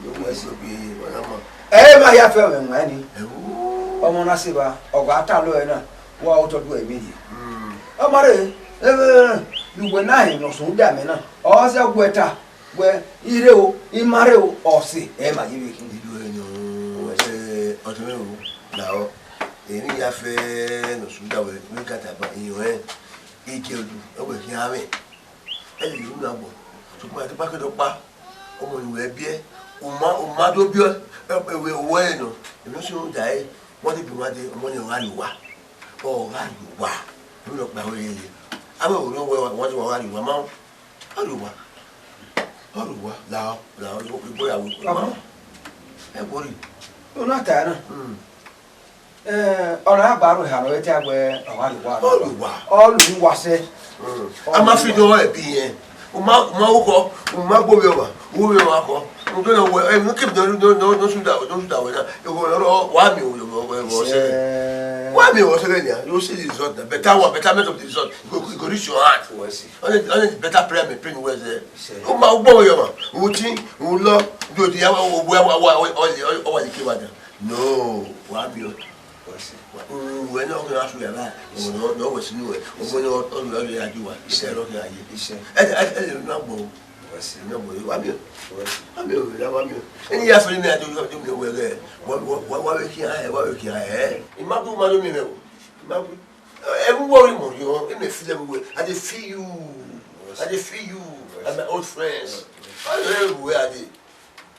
Iguẹ gu o, ọna ma. Ẹ ma ya fẹ mwẹ wan ni. Ẹ o. Ọmọ na sẹ evba, ọ gha ta lọ ẹre na, wa otọ do ẹre ye. Mm. Ọ ma rre, ẹ, ẹ, ẹ, ne uwẹ na rẹn ne ọ sunu da mẹ na. Ọ sẹ gu ẹre ta. Wẹ, I rre o, I ma rre o, ọ sẹ, ẹ ma ye vbe khin. Ido ẹnọ, ẹ, ọtẹn mwẹ o, lahọ. Emwi ya fẹ ne ọ sunu da wẹ, ne ka taba, iyẹn ọnrẹn, Igiẹdu, ọ wẹ khian mwẹ. Ẹ lele unu agbọn. Sokpan, a te kpa ke dọkpa, ọmọ ne uwẹ biẹ, u ma, u ma do biẹ, ẹ, ẹ, wẹ, wẹ nọ, emwi ne ọ sunu da ẹre, wẹ te bi wan dee, ọmọ ni ọ gha rrie owa. Ọ gha rrie owa. Emwi ne ọ kpa wẹ lele. Avbe oro wẹ, wẹ, wẹ, wẹ gha rrie owa, ma. Ọ rrie owa. Ọ rrie owa. Lahọ, lahọ, ibo ya wu. Papa. Ẹ kori. Una ta na. Mm. Eh, ọ na gba aro eha nọ, ẹ te a wẹ ọ gha rrie owa. Ọ rrie owa. Ọ rrie owa sẹ. Mm. A ma fi dọ ẹbi yẹn. U ma, u ma wọkọ, u ma gbe ovbi ọmwa, u ovbi ọmwa kọ. U do na wẹ, ẹ, no keep, no, no, no, no suda, no suda wẹ na. Ego nọ, wa miẹn ovbi ọmwa, wa miẹn ọmwa sẹ. Wa miẹn ọmwa sẹ nia. You see the result na. Better one, betterment of the result. You go, you go reach your heart. Only, only the better prayer may pray well there. Sir. U ma, u gbe ovbi ọmwa, u tin, u lọ, do the, wa, wa, wa, wa, wa, wa, wa, wa, wa, wa, wa, wa, wa, No, wa biẹ. Wẹ se. Wa, mm, wẹ ne ọ ghi gha sunu ya na, ọmọ ne ọ, ne ọ wẹ sunu wẹ, ọmọ ne ọ, ọ, ọ ya ju wa, isẹ rọ ghi gha ye. Isẹ. Ẹ, ẹ, ẹ, ẹ, ne ọ gbọ. Wẹ se. Ne ọ gbọ, wa biẹ. Wẹ se. Wa biẹ, wa biẹ. Ẹni ya fẹ ne a do, do mi wẹ gẹ. Wa, wa, wa, wa vbe khian ẹ, wa vbe khian ẹ. I ma bu ma do mi mẹ o. I ma bu. Ẹ, ẹ, wo ri mo yo, e me feel everywhere. I dey feel you. Wẹ se. I dey feel you. Wẹ se. And my old friends. Wẹ se. All everywhere I dey.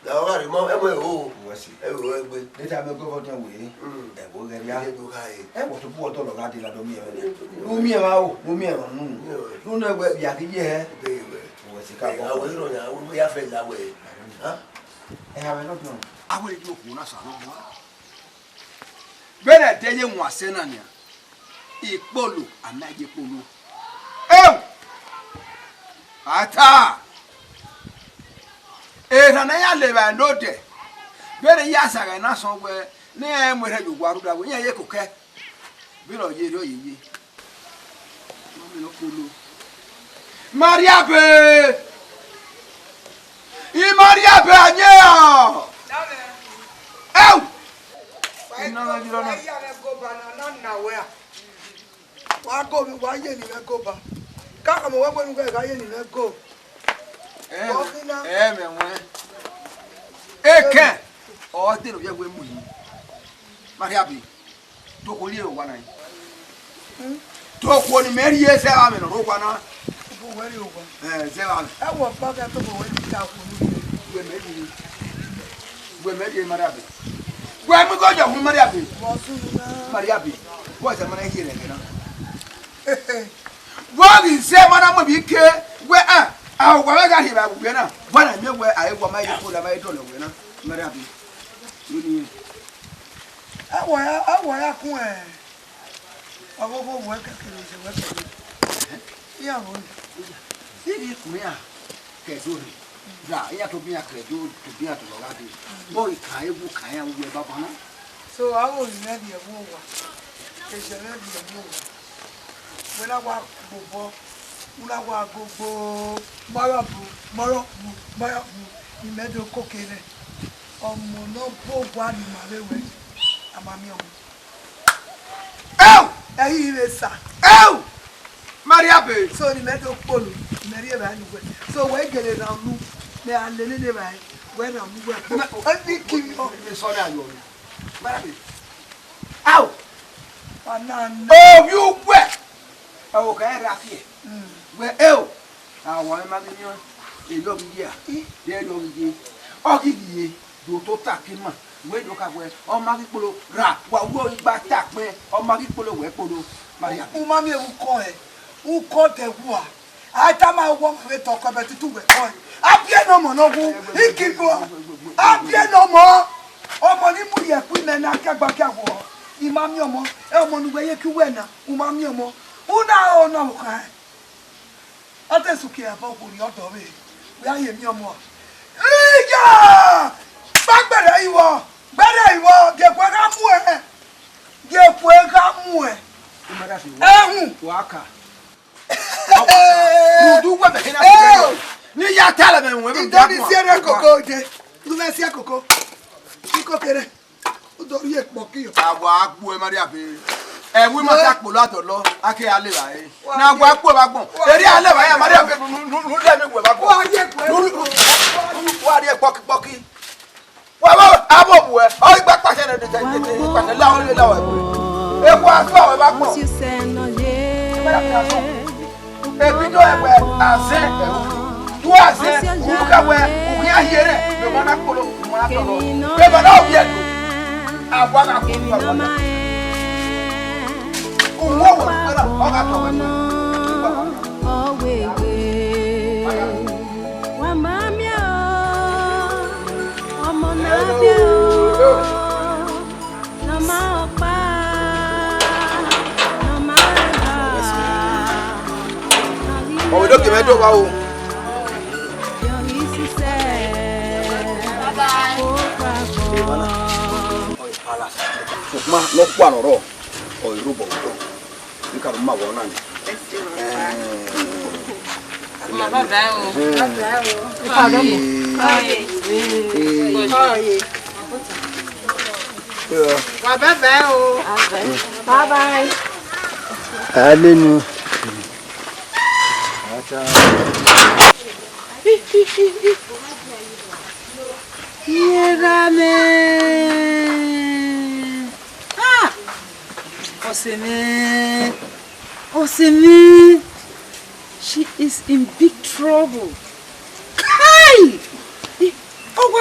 Na ọ gha rre mọ, ẹ mọ ẹvbo. Uwẹ si. Ẹvbo ẹgbe. Deta mẹ gọvọ dian wẹ. Mm. Ẹvbo ghẹ ria. Ẹvbo gha re. Ẹvbo to bu ọdọ lọ gha de la do miẹn vbe. Mm. Nu miẹn vba o, nu miẹn vba nu. Mm. Nu ne wẹ bia ki ye hẹ. Be wẹ. Uwẹ si ka bọ. Awe ro ya, awe ya fẹ la wẹ. Ha? Ẹ ha wẹ nọ dọn. Awe yo ku na sa nọ. Vbene ẹdẹ ye wọn asẹ na nian, ikpolo a ma ye ikpolo. Eo! Ata! Erhan ne a ya levba ne odẹ, vbene I ya zagha na sọn wẹ, ne iran mu erhẹn ye owa rhunmwuda wẹ, iran ye kokẹ. Vbene ọ ye erriọ ye ye. Mami ne ọ kpolo. Maria be! I Maria be a yen ọ! Ẹu! Wa I na gha yi rọ na. I ya mwẹ go ba na, na na wẹ a. Wa go mi, wa ye ni mwẹ go ba. Ka khama wẹ wẹ ne u ghẹ gha ye ni mwẹ go. Ẹ, Wa fi na. Ẹ mẹ wẹ. Ekẹn, ọ te ne ovbi ẹvbo mu yi. Maria be. Tokhuo rhie owa na. Hmm? Tokhuo ne imẹ rhie zẹ vbe amwẹ ne ọ rre owa na. Ubu wẹ rhie owa. Ẹ, zẹ vbe amwẹ. Ẹ wọ ọkpa gha tobọ wẹ rhie okhuo ne u rhie. Wẹ mẹ rhie. Wẹ mẹ rhie Maria be. Wẹ mu igho yọ hu Maria be. Vbọ sunu na. Maria be. Wẹ zẹ ma na rhie rẹ ẹghẹ na. Vbọ ghi zẹ ma na mu emwi ke wẹ a, a wa vbe gha rhie vbe awẹ na. Wa na miẹn wẹ a i wa ma ye ko la ma ye dọlọ wẹ na. Maria be. Wẹ ni. A wa ya, a wa ya kun ẹ. Ọghọghọ wẹ kẹkẹre, wẹ kẹkẹre. Iran vbo ni? Iran kun iran ke do rre. Ra, iran tobọ iran ke do, tobọ iran tobọ gha dee. Vbọ I kan, ewu kan iran vbe uwu ẹre banbanna. So, avbe orinmwi rhie ẹvbo owa, ezẹ mwẹ rhie ẹvbo owa. Wẹ na wa gbobọ, u na wa gogbo, mọrọ bu, mọrọ bu, mọrọ bu, imẹ do koko nẹ. Ọmọ ne ọ bu owa ne ima vbe wẹ, a ma miẹn ọmọ. Ẹu! Ẹ i re sa. Ẹu! Maria be. So ni mẹ do kpolo, mẹ rhie evbare ne uwẹ. So wẹ gele rhan unu, mẹ a lele ne evbare, wẹ rhan unu wẹ kpo. Mẹ, ọ ni ki mọ. Mẹ sọ ne ayọ. Maria be. Au! Wa na nẹ. Ovbi uwẹ. Ẹvbo kẹ ra fiẹ. Mm. Wẹ, eo. A wa ma ghi yan. Erriọ ghi ye a. I. Erriọ ghi ye. Ọ ghi ye. Do tota ke ima, wẹ do ka wẹ, ọ ma ghi kpolo ra, wa wu igba ta kpẹn, ọ ma ghi kpolo wẹ kpolo, Maria. U ma miẹn vbe ukọ hẹ, ukọ dẹ wua. A i tama wẹ ọmọ vbe tọ ọkọ ẹbẹ tutu wẹ kọ hẹ. A biẹ ne ọmọ ne ọ wu, I ki guọ. A biẹ ne ọmọ, ọmọ ni mu ye ẹkpo imẹ na kiagba kia wọ. I ma miẹn ọmọ, ẹ ọmọ ne uwẹ ye ke uwẹ na, u ma miẹn ọmọ. U na rẹn ọna ọvbokhan hẹ. Ọ te sẹ uki ẹbọ, wo rhie ọdọ vbe, wẹ a ye miẹn ọmọ. Iya! Gba gbẹrẹ ivọ, gbẹrẹ ivọ, gie ekhue gha mu ẹn, gie ekhue gha mu ẹn. Ẹhun. Wa ka. Udu wẹ mẹ hena. Ni ya ta lẹ mẹ wẹ mẹ. Idọni si ẹre koko de. Du mẹ si ẹre koko. Ikokere. U do rhie ekpọki yọ. A wa gbuẹ Maria be. Ẹ wi ma ta kpolo adọlọ, a ke a leva ẹre. Na wa gbuẹ vbe agbọn. Eri a leva ẹre, Maria be, nu, nu, nu, lẹ mi gbuẹ vbe agbọn. Wa ye gbuẹ. Nu, nu, nu, wa rhie kpọki kpọki. Wa vbe abo buẹ, ọ igba kpasẹ ne de, de, de, de, kpasẹ la, ọ le la wa gbuẹ. E wa gbuẹ vbe agbọn. Ebi do ẹwẹ azẹ ẹrufo. Du azẹ, uruka wẹ, u khian hiẹrẹ, mẹ ọmọ na kpolo, mẹ ọmọ na tọrọ. Mẹ ọmọ na ovbi ẹdo. A wa gha kpolo, a wa gha. Uwu ọwẹ, ọ gha tọ wẹ. Wa ma miẹn o, ọmọ na biẹ o. Ọvbedoke mwẹ do vba o. Sokpan ne ọ kua ne ọ rrọọ, ọ i rre obọ vbe otọ. Nika ma wọ na ni. Baba o. Baba o. Wa baba o. Bye bye. Alenu. Yegha mẹ. Ah! Ọse mwẹ. Ọse mwẹ. She is in big trouble. Kai! Eh, ọ wa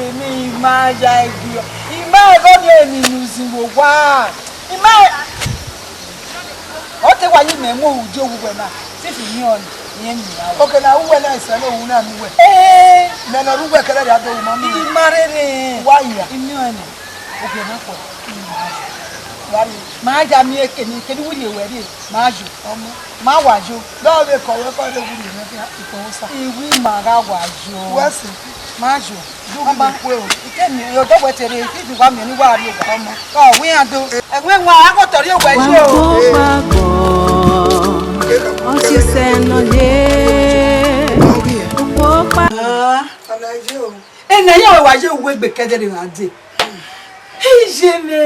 emwi, I ma ya ẹguiọ. I ma ẹghẹ ọnii emwi ne u zin vbe owa. I ma, ọ te wa ye imẹ mu ohu die owu wẹ na, fifi ni ọnii, irẹn miẹn uwẹ. Oke na uwẹ na, isẹ ne ohu na mu uwẹ. Ee, mẹ ne ọ rre uwẹ kẹrẹ ya do wu ma miẹn. I ma rherhe. Wa hia. I miẹn ọnii. Ogie na kpọ, wa rrie. Ma ya miẹn ekene, kene uwu rhie wẹ rrie, ma yo. Ọmọ. Ma wa yo. Dọ vbe kọ wẹ kọ rre uwu rhie mwẹ khian, ikpẹvbo sa. Iwu ima gha wa yo. Wẹ sẹ. Ma yo. Ọmọ. Ikemi, odọ wẹ te rre, ifi wa miẹn ne wa rrie owa. Ọmọ. Ọ wẹ iran do. Ẹwẹ wọn a gho tọ rrie owa yo. Kpokpakpo, ọsisẹ nọ ye. Kpokpa. Ah, ọna ye o. Ena iran wa ye uwu egbe kẹdẹrẹ ra dee. Iye mwẹ.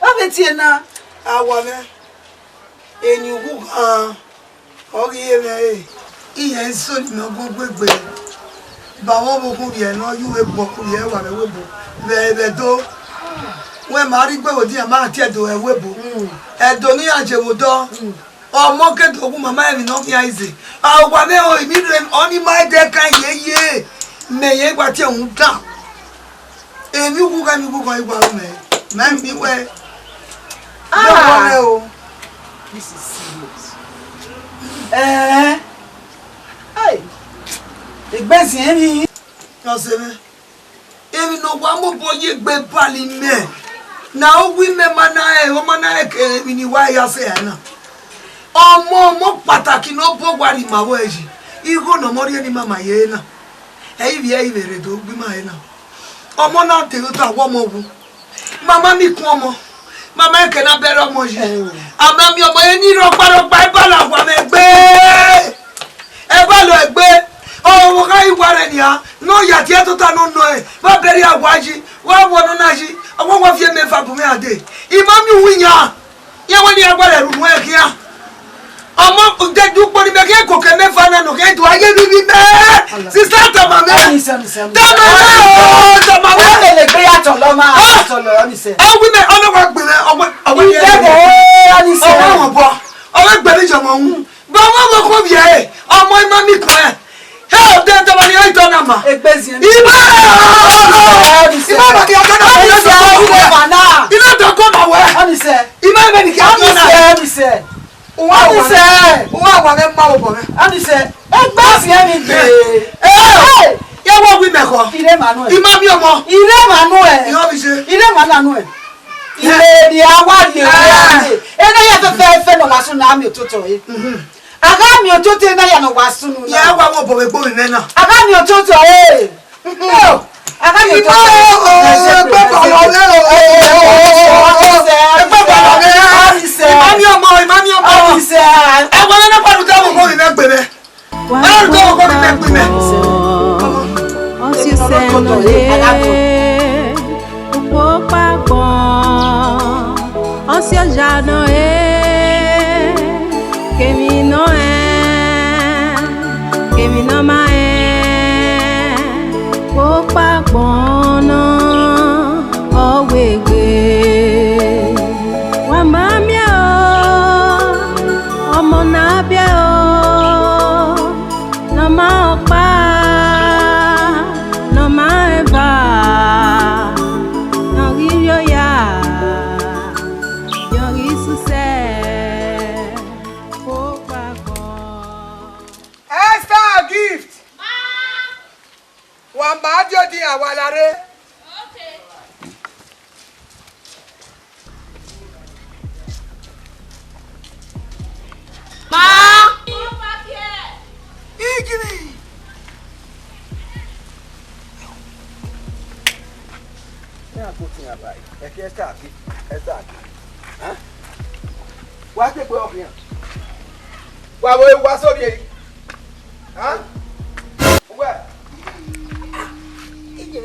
Ọ vbe tie na? Awa mwẹ, eni ughughan, ọ ghi re mwẹ re. Iran i sẹ ne imẹ gu egbe. Ba vbe ọvbokhan rhie ne ọ ye uwu egbe, ọ rhie wa vbe ẹvbo ebo. Vbe, vbe Ẹdo. Wẹ ma rhie igbe vbe odian, ma tie Ẹdo ẹvbo ebo. Ẹdo ne iran je vbe odọ. Ọmọ ke do wu mama emwi ne ọ khian ize. A wa mwẹ o, emwi rre, ọni ma ẹdẹ kan yeye. Mẹ yẹn wa tie uhunmwu dan. Emwi ughughan, emwi ughughan i wa ru mẹ. Mẹ miẹn wẹ. Ah! Mẹ wa mwẹ o. This is serious. Eh. Hey. Egbe ziẹn emwi. Ọse mwẹ. Emwi ne ọ wa mobọ ye egbe bali mẹ, ne a ru wẹ imẹ ma na rẹn, ọ ma na rẹn ke emwi ne I wa ya sẹ ẹre na. Ọmọ, ọmọ kpataki ne ọ bọ wa rhie ima vbe ẹre yi, igho ne ọmọ rhie ne ima ma ye ẹre na. Ẹ i vbiẹ, ẹ i vbe rre do gbe ima ẹre na. Ọmọ na deghẹ otọ, a wẹ ọmọ wu. Mama miẹn ikun ọmọ. Mama ẹkẹ na bẹrẹ ọmọ yi. Ẹo. A ma miẹn ọmọ, eni rọkpa rọkpa, eva la wa mwẹ egbe. Eva la egbe. Ọ, vbe ọ gha i wa rẹ nian, ne ọ ya tie tota ne ọ nọ ẹn, vbe a bẹrẹ a wa yi, wa wọ nọ na yi, ọ wa wa viọ emẹfa bu mwẹ a dee. I ma miẹn uwu iyan, iran wẹ ne iran gha ru unu ẹn khian. Ọmọ, de du ukpo ni mẹ khian koko emẹfa na nọ khian, do a ye vbe ivbi mẹ. Sista, tama mwẹ. Ọnise, ọnise, ọnise. Tama mwẹ o, tama mwẹ. Ọ lele egbe ya tọlọ ma, ah, tọlọ, ọnise. Ọ wi mẹ, ọ nọ wa gbe mwẹ, ọ wẹ, ọ wẹ. Idẹdẹ, ọnise. Ọ wẹ wọn bọ. Ọ wẹ gbe mi jọ mọ wu. Ba ọmọ ọmọ kọ viẹ ẹre, ọmọ ima miẹn ikun ẹn. He, ọ dẹ tama ni, ọ i tọ na ma. Egbe ziẹn. Ima! Ọnise. Ima ba ni ọkọ na. Ọnise, ọ wu ma na. Ima dọ ọkọ na wẹ. Ọnise. Ima mẹ ni kẹ ọkọ na. Ọnise, ọnise. Uwa wa, ọnise, uwa wa mwẹ ma obọ mwẹ. Ọnise, egbe ziẹn ni gbe. Eh, eh, ya wa wi mẹ kọ. Ire Emmanuel. Ima miẹn ọmọ. Ire Emmanuel. Iyo bi se. Ire Emmanuel. Ire ni a wa rhie, eh, ere ya fẹfẹfẹ ne ọ wa sunu, a miẹn ototọ ẹre. Mhm. A gha miẹn ototọ ẹre, ere ya ne ọ wa sunu na. Ya wa wọ obọ vbe egbe mwẹ na. A gha miẹn ototọ ẹre. A gha miẹn ototọ ẹre. Ima o, egbe bọlọ mwẹ o. Ọnise, egbe bọlọ mwẹ. Ọnise. Ima miẹn ọmọ, ima miẹn ọmọ. Ọnise. Ẹwẹ ne ọ kọlu ta vbe egbe mwẹ gbe mwẹ. Wa kpokpakpo, ọsisẹ nọ ye, kpokpakpo, ọsiọja nọ ye, kemwi nọ rẹn, kemwi ne ọ ma rẹn, kpokpakpo nọ, ọ wegbe. Wa ma miẹn o, ọmọ ne a biẹ o, Ọkpa ne ọ ma rẹn eva, ne ọ ghi rhie oya, ne ọ ghi susẹ, ọkpa agbọn. Esther Gift! Ma! Wa ma die odian, wa la rre. Okay. Ma! Igini! Iran koko iran ba ẹki Esther aki, Esther aki. Hẹn? Wa te gbe ọkhian. Wa vbe wa sọ rhie yi. Hẹn? Uwẹ. Iye.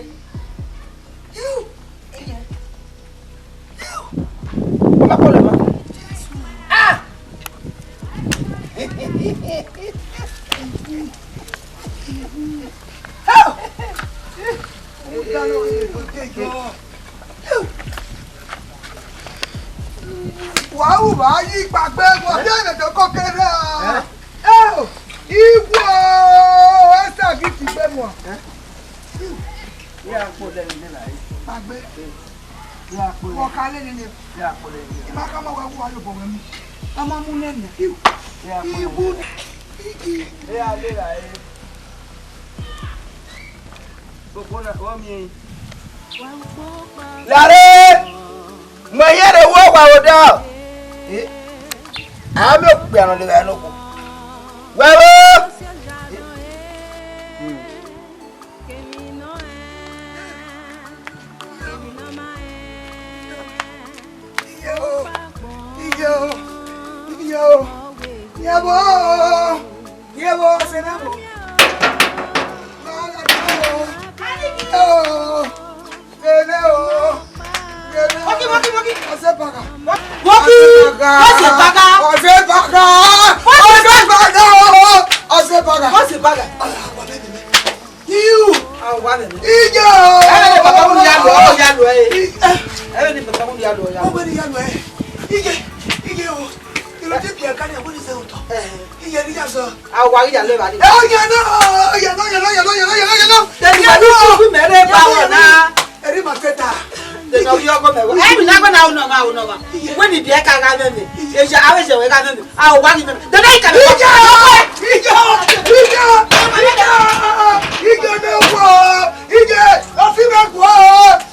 Iye. Ọ ma kọlọ ma. Ah! Wa ru vba yi kpaegbe, wa de ne do koko rre. Eh? Igwe o, Esther Gift gbe mu. Eh? Iran kpolo ẹre nena ẹre. Kpaegbe. Iran kpolo. Wa ka lele nene. Iran kpolo ẹre nena. I ma khama wẹ wu wa ye obọ mwẹ mu. A ma mu nene. Iran kpolo. Igwe. Igi. Iran lele ẹre. Gbogbo na, ọ miẹn. Lare, mu ẹyẹn rre vbe owa odọ. Eh? A miẹn okpia ne ọ lele ẹre nokhuo. Wẹ vbo? Eh? Hmm. Iye o, iye o, iye o, iye o, iye o, sẹ na bo. Iye o, sẹ na o. Monkey, monkey, monkey. Ọse paga. Monkey, ọse paga. Ọse paga. Ọse paga. Ọse paga. Ọse paga. Ọse paga. Iu. Awa nene. Iye o. Ẹvẹn ne baba mu ya lo, ọ ya lo ẹ. Ẹvẹn ne baba mu ya lo, ọ ya lo. Ọ wẹ ne ya lo ẹ. Iye, iye o. Ilo je bi ẹka ni, a wẹ ne zẹ otọ. Iye ni ya zọ. Awa ghi ya lo evba ni. Ẹ, ọ ya nọ, ọ ya nọ, ọ ya nọ, ọ ya nọ, ọ ya nọ, ọ ya nọ. Tẹni ma ni tu mẹ rre ba wẹ na. Eri ma teta. Tẹni ọ ghi ọgọ mẹ wẹ. Ẹ mi na gbẹna unọ ma, unọ ma. Wẹ ni bi ẹka gha mẹ mẹ. Eya, avbe zẹ wẹ gha mẹ mẹ. A wa ni mẹ. Dede ika mẹ. Ije! Ije! Ije! Ije! Ije ne wo! Ije! Ọsi mẹ kua!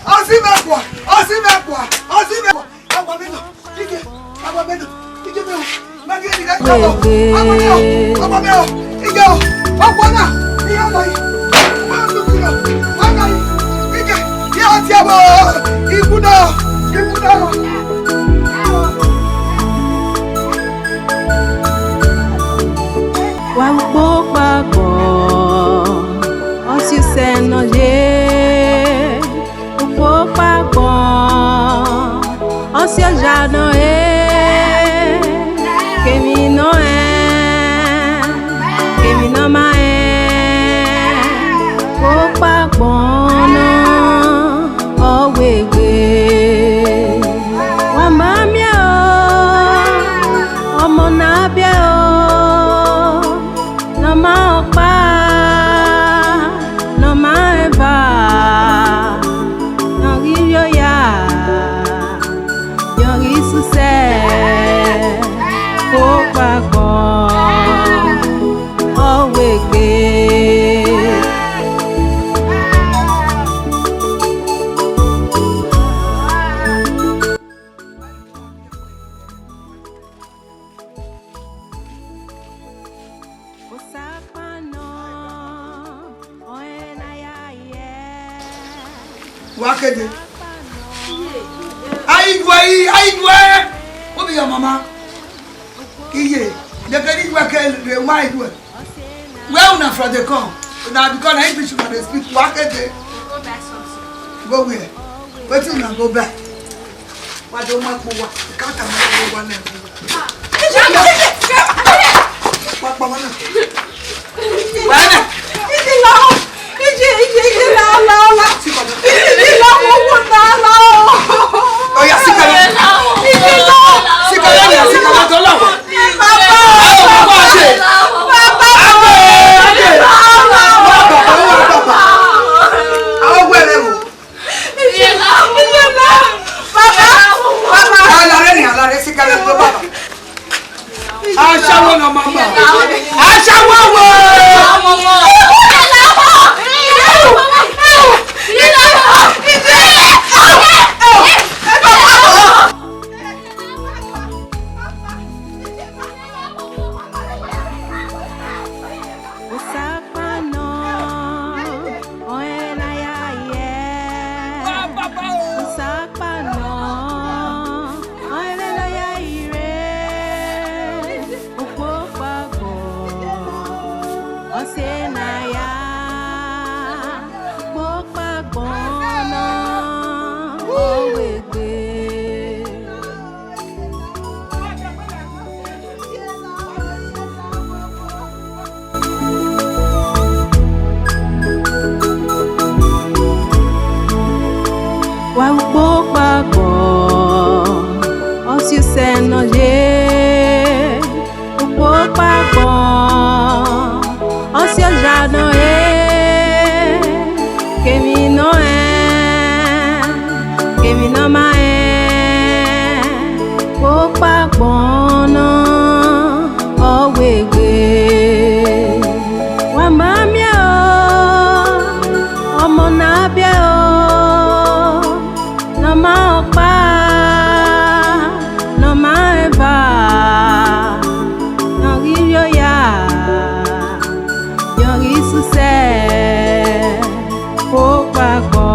Ọsi mẹ kua! Ọsi mẹ kua! Ọsi mẹ kua! Agua mẹ nọ! Ije! Agua mẹ nọ! Ije mẹ o! Mẹ ghi ni gha kọ! Agua mẹ o! Agua mẹ o! Ije o! Ọkpọ na! Iye ọmọ yi! Wa tu kilo! Wa ka yi! Ije! Iye ọtí ẹbọ! Ikú náà! Ikú náà! Wa ukpo kpakpọ, ọsiusẹ nọ ye, ukpo kpakpọ, ọsiọja nọ ye, kevbe nọ rẹn, kevbe nọ ma rẹn, ukpo kpakpọ nọ. Ọ wegbe, wa ma miẹn o, ọmọ ne a biẹ o, ne ọ ma ọkpa, ne ọ ma eva, ne ọ ghi rhie oya, ne ọ ghi susẹ, ukpo kpakpọ, ọ wegbe. Wa kede. How you doing? How you doing? Who be your mama? Iye, they can eat work, they might do it. Where una from dey come? Una because na English una dey speak. Wa kede. Go buy something. Go where? Wetin una go buy? Wa do ma po wa. Ka ta ma po wa na. Pa, pa, wa na. Wa na. Ije la, ije, ije, ije la, la, la. Ije la, wo, wo, la, la. Oya, sit down. Ije la. Sit down, sit down, sit down. Baba. Baba. Baba. Baba. Sẹ ne a ya kpokpagbọn nọ, ọ wegbe. Wa ukpokpagbọn, ọ si sẹ ne ọ ye. Ukpokpagbọn, ọ si oya ne ọ re, kevbe ne ọ rẹn, kevbe ne ọ ma rẹn, ukpokpagbọn nọ, ọ wegbe. Wa ma miẹn o, ọmọ ne a biẹ o, ne ọ ma ọkpa, ne ọ ma eva, ne ọ ghi rhie oya, ne ọ ghi susẹ, ukpokpagbọn,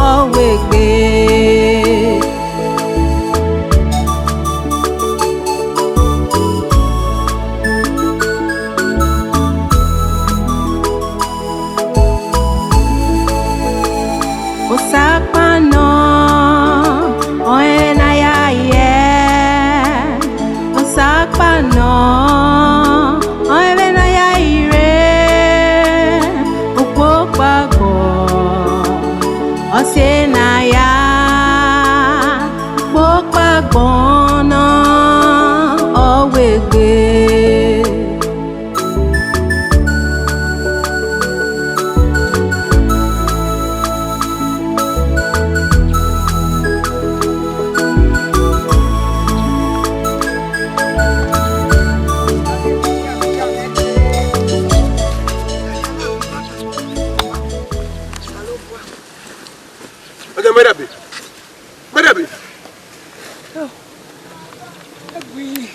ọ wegbe. Osa ọkpa nọ, ọnrẹn ne a ya ye. Osa ọkpa nọ, ọnrẹn vbene a ya re, ukpokpagbọn, ọ si sẹ ne a ya kpokpagbọn nọ, ọ wegbe. Ọjọ mẹrẹ be, mẹrẹ be. Egui.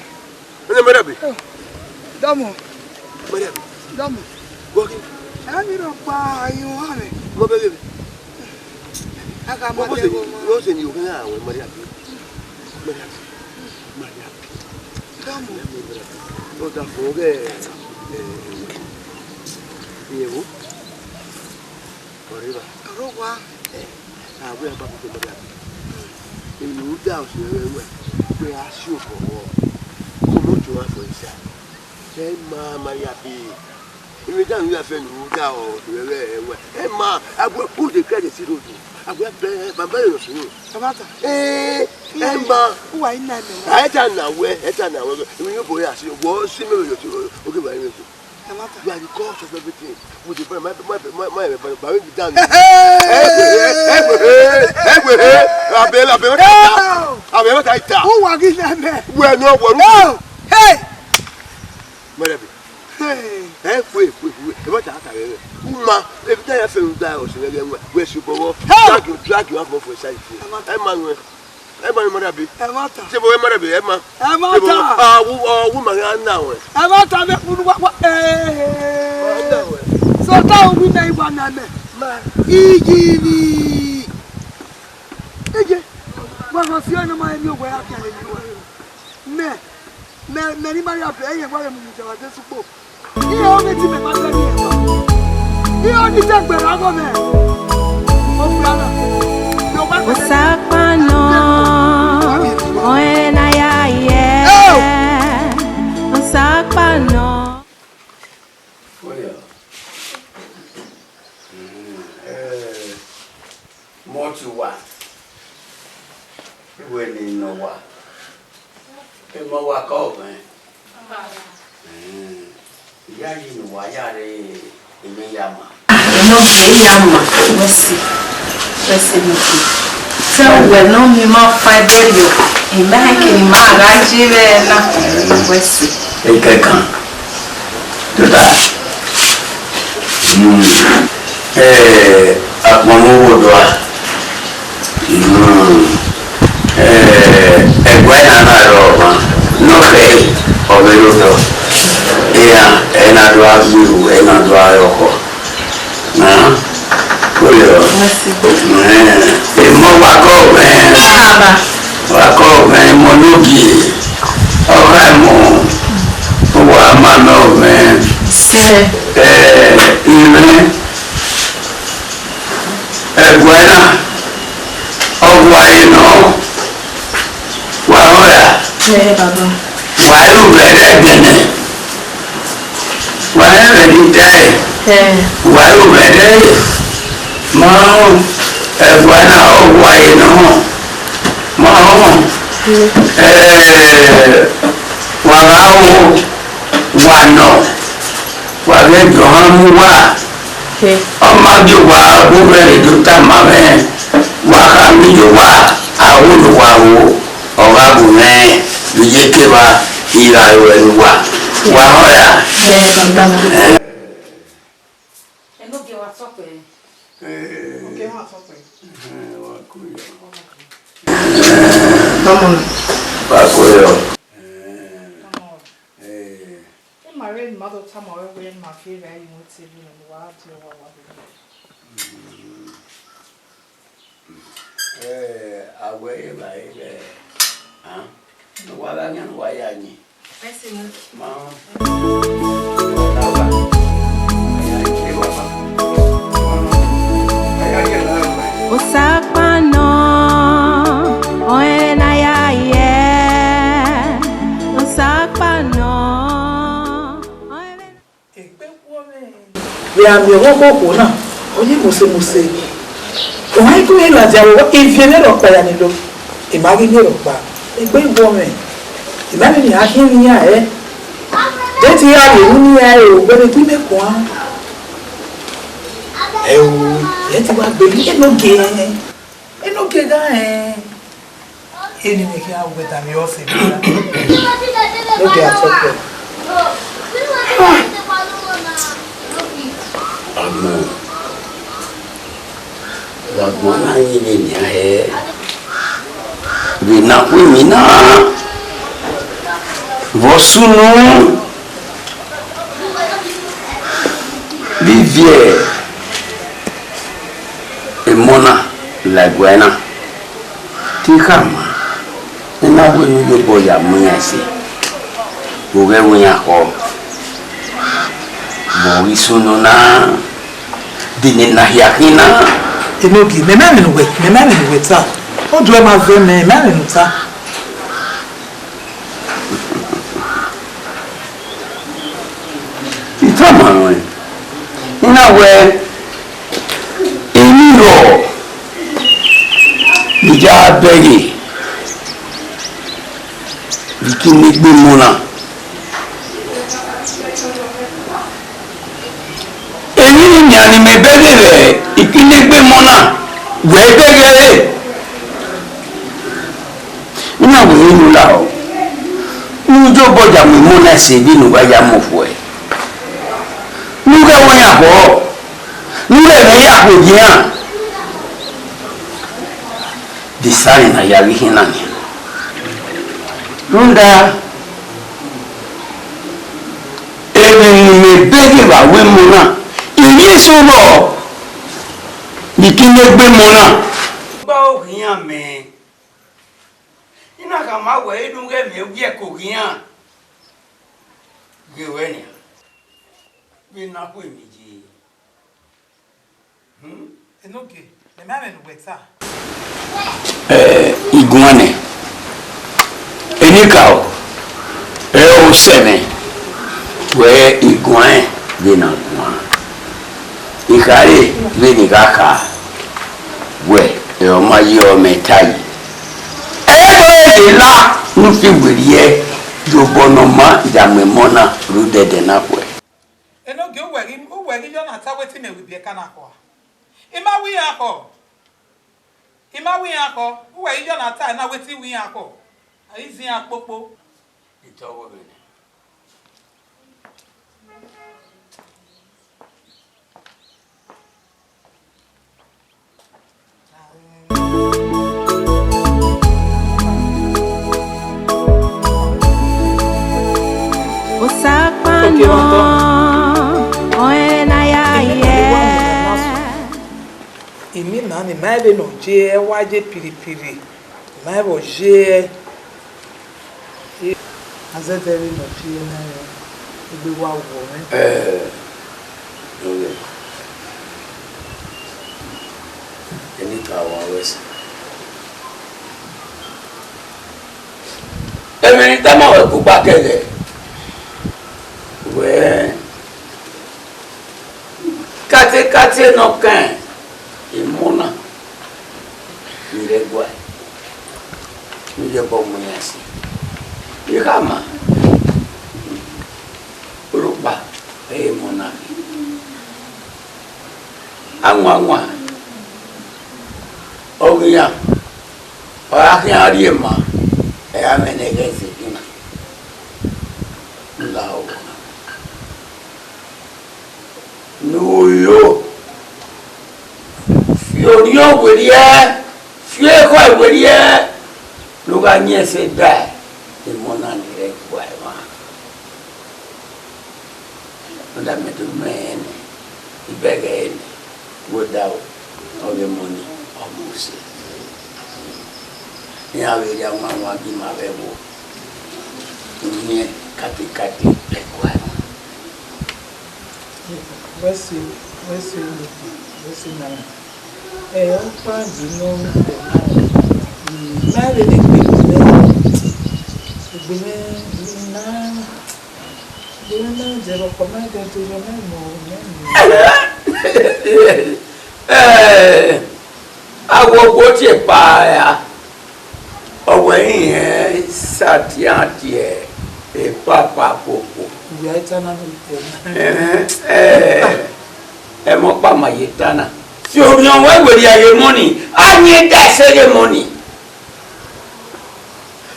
Onye mẹrẹ be? Dọmọ. Mẹrẹ be? Dọmọ. Wọ ghe? Ẹ mi rọ gba ayọn ha mẹ. Mo bẹ ghe be? A ka ma Mo de se, mo ma. Mo se ni o kẹ na wẹ mẹrẹ be. Mẹrẹ be. Mẹrẹ be. Dọmọ. Ọ da fo ghe. Iye wo? Ọrịba. Ọrọwa. Eh, a wẹ a ba koko mẹrẹ be. Emwi ne u da ọse rẹ wẹ, wẹ a si obọ vbọ. Kọmọ otu ọmwa fọ isa. Ẹ ma, mẹrẹ be. Emwi da ne u ya fẹ ne u da ọse rẹ wẹ. Ẹ ma, a wẹ put the credit si road. A wẹ bẹ, baba rẹ nọ sunu. Baba ta. Eh, ẹ ma. Uwa i na mẹ. A ta na wẹ, ẹ ta na wẹ. Emwi ne obọ ya si, wọ si mẹ vbe yọ ti, oke ba yọ ti. You are the cause of everything. With the brother, my, my, my, my, my, my, my, down. Hey! Egbe he, egbe he, egbe he. Abe, abe, abe, abe, abe, abe. Who wa gi na me? We no, we no. Hey! Mẹrẹ be. Hey! Eh, we, we, we. Ebe ta ta we. Uma, ebe ta ya fe u da o se we we. We si bobo. Hey! Drag you, drag you out of society. Ẹ ma nu. Ẹ ma ni mother be. Ẹ ma ta. Ṣé mo wẹ́ mother be? Ẹ ma. Ẹ ma ta. Ṣé mo, ah, wo, ah, wo ma ya na wẹ. Ẹ ma ta, mẹ kunu wa, wa, eh. Wa na wẹ. So ta o wi mẹ iwa na mẹ. Ma. Iji ni. Eje. Wa ma si ọnọ ma emi owe ya kẹ emi wa. Mẹ, mẹ, mẹ ni Maria be, ẹ yẹ wa mu mu jẹ wa de sukpo. Iye ọnii te imẹ ma dẹ ne irẹn ma. Iye ọnii te ẹgbẹe ra ghọ mwẹ. Okpia na. Osa ọkpa nọ, ọnrẹn ne a ya ye. Osa ọkpa nọ. Oya. Mm, eh, mọ ti wa. Iwe ni nọ wa. Emọ wa kọ mwẹ. Ẹn, I ya yi ne uwa ya rre emwi ya ma. Emọ gbe ya ma, wẹ si, wẹ si mẹ ke. Te uwẹ nọ miẹn ima fa ẹdẹ yo, ima ke ni ma gha je vbe na, wẹ si. Ekẹkan, tota. Mm. Eh, akpọnmwẹ owa odua. Mm. Eh, ẹguae na na rrọọ ọmwa, ne ọ khẹre, ọ vbe rre odọ. Iran, ẹ na do gha gbe ru, ẹ na do gha re ọkhọ. Na, oyọ. Eh, emọ wa kọ mwẹ. Wa kọ mwẹ, emọ ne ogie. Ọ kha emọ. Uwa ma nọ mwẹ. Ẹ, ẹ, irẹn, ẹguae na, ọ wa re nọ, wa rẹn ra? Ẹ, baba. Wa ru vbe ẹdẹ ẹgbẹnẹ, wa rẹn vbe ne I tae, ẹ, wa ru vbe ẹdẹ ẹre, ma rẹn, ẹguae na, ọ wa re nọ, ma rẹn, ẹ, wa gha ru, wa nọ. Wa ghẹ jọ ohan mu uwa. Ọ ma gie uwa, ọ bu mwẹ re do tama mwẹ. Wa khama iye uwa, aro ne uwa ro, ọ gha gu mwẹ vbe iye kevba, I gha ru ẹre ne uwa. Wa họn ra? Ẹ, baba. Ẹ. Enogie wa tọ kpẹẹ. Ẹ. Ogie wa tọ kpẹẹ. Ẹ, wa ko yọ. Wa ko yọ. Ẹ. Ẹ. Ima rre ne ima do tama ruẹ wẹẹ ne ima fi evbare ye uhunmwu te vbene wa die ọwawa vbe. Ẹ, a wẹ evbare vbe, a, ne uwa gha khian ne uwa ya yin. Ẹse mwẹ. Ma, Osakpa nọ, ọnrẹn ne a ya yẹ. Osakpa nọ, ọnrẹn. Vbe a miẹn ọghọghọ okhuo na, ọ ye mose mose. Ọmwa i gu mwẹ ladian vbe ivie ne rhọkpa ya ni lo, I ma ghi miẹn rhọkpa. Egbe I wọọ mwẹ, I ma vbe ne iran khian ne iran rẹ. De te iran rhie unu ne iran rẹ, ugbẹn ne gu imẹ guan. Ẹo, ẹ te wa gbe mi, enogie, enogie gha rẹn. Eni mwẹ khian wẹ da vbe ọse vbe ra. No be at all. Agbọn, agbọn na yin vbe nian hẹ. Vbe na khu emwi na, vbe ọ sunu, vbe iviẹ emọ na la ẹguae na. Te I khama, ne I na wẹ ne u ye obọ ya mu iran ẹse, vbe oghẹ wẹ iran khọ, vbe ọ ghi sunu na, de ne na hia khin na. Enogie, mẹ ma rẹn ne uwẹ, mẹ ma rẹn ne uwẹ ta. Oduẹ ma vẹ mẹ, mẹ ma rẹn ne u ta. I tama ruẹn, I na wẹ, emwi rọ ne I ya bẹghe vbe ikinnegbe emọ na. Emwi ni nian ne imẹ bẹghe vbe ikinnegbe emọ na, wẹ bẹghe ẹre. Iran wẹ inu la ọ, ne u ye obọ ya mu emọ na ẹse vbene u gha ya mu okhuẹ, ne u ghẹ wẹ iran khọ, ne u ghẹ mwẹ ya khuo gie iran. De sare ne a ya ghi khin na nian? Rhunmwuda, emwi ne imẹ bẹghe vbe aro emọ na, I rhie eso vbọ vbe ikinnegbe emọ na. Gba oghian mẹ, I na khama wẹ, enu ghẹ miẹn wiẹ ke oghian, ghe ruẹ nian, vbe na khu emwi ye. Hmm? Enogie, mẹ ma mwẹ ne uwẹ ta. Ẹ, I guan nẹ, enikaro, ẹ, ọ sẹ mwẹ, wẹ I guan ẹn vbene a guan. I khare vbene I gha kha, wẹ, ẹ, ọ ma ye ọmẹ ta yi. Ẹ, ọ re la ne u fi werriẹ ye obọ ne ọ ma ya mu emọ na rre odẹdẹ na khuẹ. Enogie, uwẹ ghi, uwẹ ghi yọ na ta wetin mẹ ru ibiẹka na khọ a? I ma wẹ iran khọ. I ma wẹ iran khọ. Uwẹ ghi yọ na ta na wetin wẹ iran khọ. A i zẹ iran kpokpo. Itọ wo vbe nẹ. Osakpa nọ, ọnrẹn ne a ya yẹ. Emwi na ne ima vbe nọ je, ẹ wa je piripiri, ima vbe ọ je. Azẹdẹ vbe nọ je na rẹ. Egbe wa wọ mwẹ. Eh, okay. Eni ka wa wẹ sẹ. Emwi ne I tama ruẹ kugba kẹghẹ, wẹ, katekate ne ọ kan emọ na, ne I rre ẹguae, ne I ye obọ mu iran ẹse. I khama, rhọkpa, emọ na ghi. Awanwan, ọ ghi iran, ọ ra khian rhie ma, ẹ ra mwẹ ne ẹghẹ zẹdẹ na. Lahọ. Ne u yo, fi orhiọn werriẹ, fi ekhọe werriẹ, ne u gha yin ẹse da emọ na ni rre ẹguae mwa. Rhunmwuda mẹ do mẹ rẹn nẹ, I bẹghe ẹre nẹ, wẹ odaro, ọ ghe emọ ni, ọ mu use. Iran vbe rhie awanwan gie ima vbe ẹvbo, u miẹn katekate ẹguae mwa. Wẹ si, wẹ si, wẹ si nana. Ẹ, ọkpa je nọ, ẹ, ma vbe de gbe egbe mwẹ, egbe mwẹ, egbe mwẹ na, egbe mwẹ na, zẹ vbe ọkpa ma de do yọ mwẹ mọ, mwẹ mọ. Ẹ, a wo wo tie kpa ra. Ọ wẹ irẹn sa tian tie epapa koko. Uwẹ a i ta na vbe otọ na. Ẹhẹn, ẹ, ẹmwẹ ọkpa ma ye ta na. Fi orhiọn wẹ werriẹ ghe emọ ni, a yin da ẹse ghe emọ ni.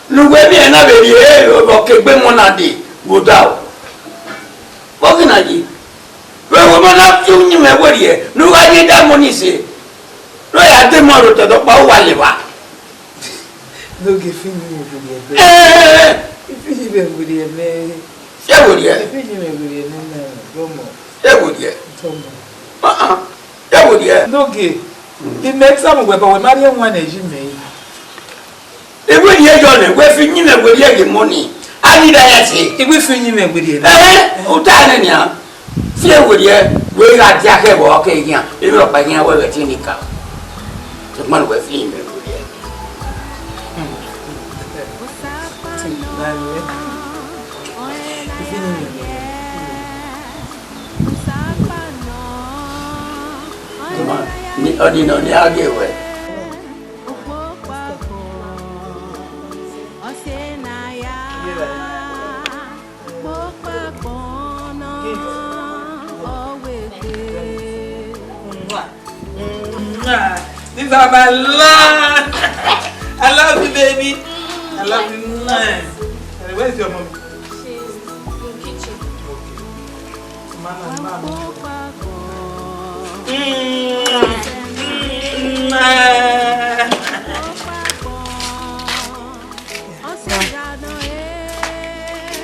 Ne uwẹ miẹn na vbe rhie vbe ọ ke egbe emọ na dee vbe odaro. Vbọghe na yi, vbe ẹvbo ma na fi uyinmwẹ werriẹ, ne u gha yin da emọ ni se, ne ọ ya da emọ rre otọ, ọkpa uwa levba. Nogie, fi uyinmwẹ werriẹ ẹmwẹ. Ẹẹn. Fi uyinmwẹ werriẹ ẹmwẹ. Fi werriẹ. Fi uyinmwẹ werriẹ ẹmwẹ, ọmọ. Fi werriẹ. Ọmọ. Ah, ah. Fi werriẹ. Nogie, mm, imẹ tama uwẹ, but wẹ ma rhie ẹwaẹn ne ẹ yi mẹ. Iwinna yọ nẹ, wẹ fi uyinmwẹ werriẹ ghe emọ ni, a ghi da ya ẹse. I wẹ fi uyinmwẹ werriẹ. Ẹhẹn, u ta nẹ nian. Fi werriẹ, wẹ gha dia khẹ vbe ọ ke khian, emwi ọkpa khian wẹ vbe ẹtin ni ka. Sokpan wẹ fi uyinmwẹ werriẹ. Tuma, ni, ọni nọ ne a ghe wẹ. Okpokpo agbọn, ọse na ya, okpokpo agbọn na, ọ wegbe. Mwah. Mwah. This is my love. I love you, baby. I love you. Mwah. Where's your mommy? She's in kitchen.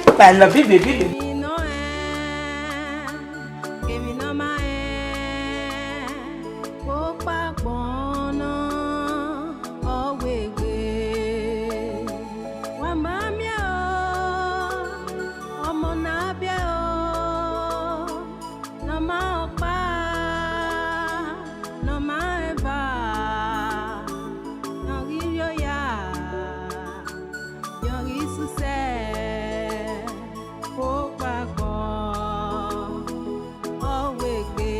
Okay. I love you, baby. Okpokpo agbọn na, ọ wegbe. Wa ma miẹn o, ọmọ na biẹ o, ne ọ ma ọkpa, ne ọ ma eva, ne ọ ghi rhie oya, ne ọ ghi sẹ usẹ, okpokpo agbọn, ọ wegbe.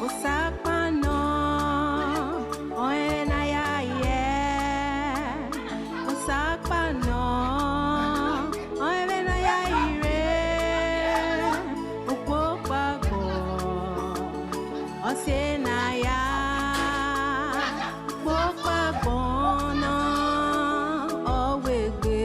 Osakpa nọ, ọnrẹn ne a ya ye. Osakpa nọ, ọnrẹn vbene a ya ye rre. Okpokpo agbọn, ọse na ya. Okpokpo agbọn na, ọ wegbe.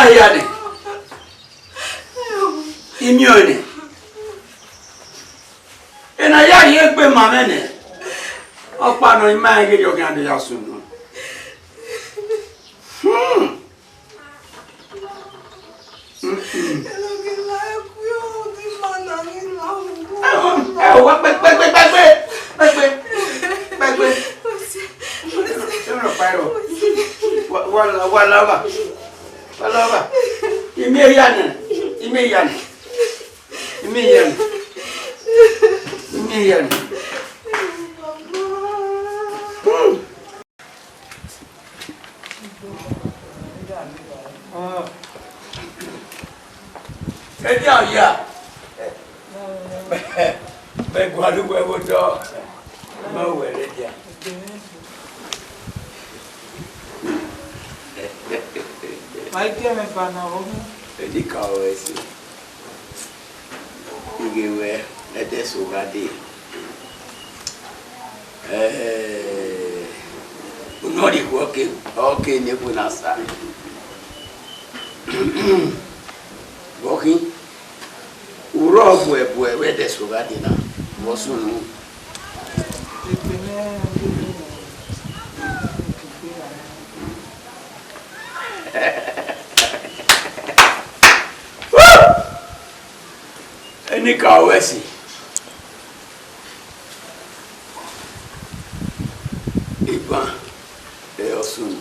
Ya nẹ, I miẹn ọẹn nẹ. Ena ya rhie egbe ma mwẹ nẹ. Ọkpa nọ I ma rẹn ghe ọ khian do ya sunu. Hmm. Mm-mm. Ẹ o, ẹ o, wa kpẹkpẹkpẹkpẹ, kpẹkpẹ, kpẹkpẹ. Ẹ o, pa ẹrọ. Wa, wa la, wa la ọba. Wa la ọba. Imi eya nẹ, imi eya nẹ, imi eya nẹ, imi eya nẹ. Hmm. Ẹdẹ ọya, mẹ gualọ uwẹ vbe odọ, mẹ wẹ rre dia. Wa i gie mwẹ ba na vbe ohu. Eni ka ruẹ ẹse. Ighe wẹ, ẹdẹ eso gha dee. Eh, unu ọ rhie ikhuo ọke, ọke ne ikhuo na sa. Vbe ọ khin, u rrọọ buẹbuẹ vbe ẹdẹ eso gha dee na, vbe ọ sunu? Eni ka ruẹ ẹse. Iban, ẹ ọ sunu.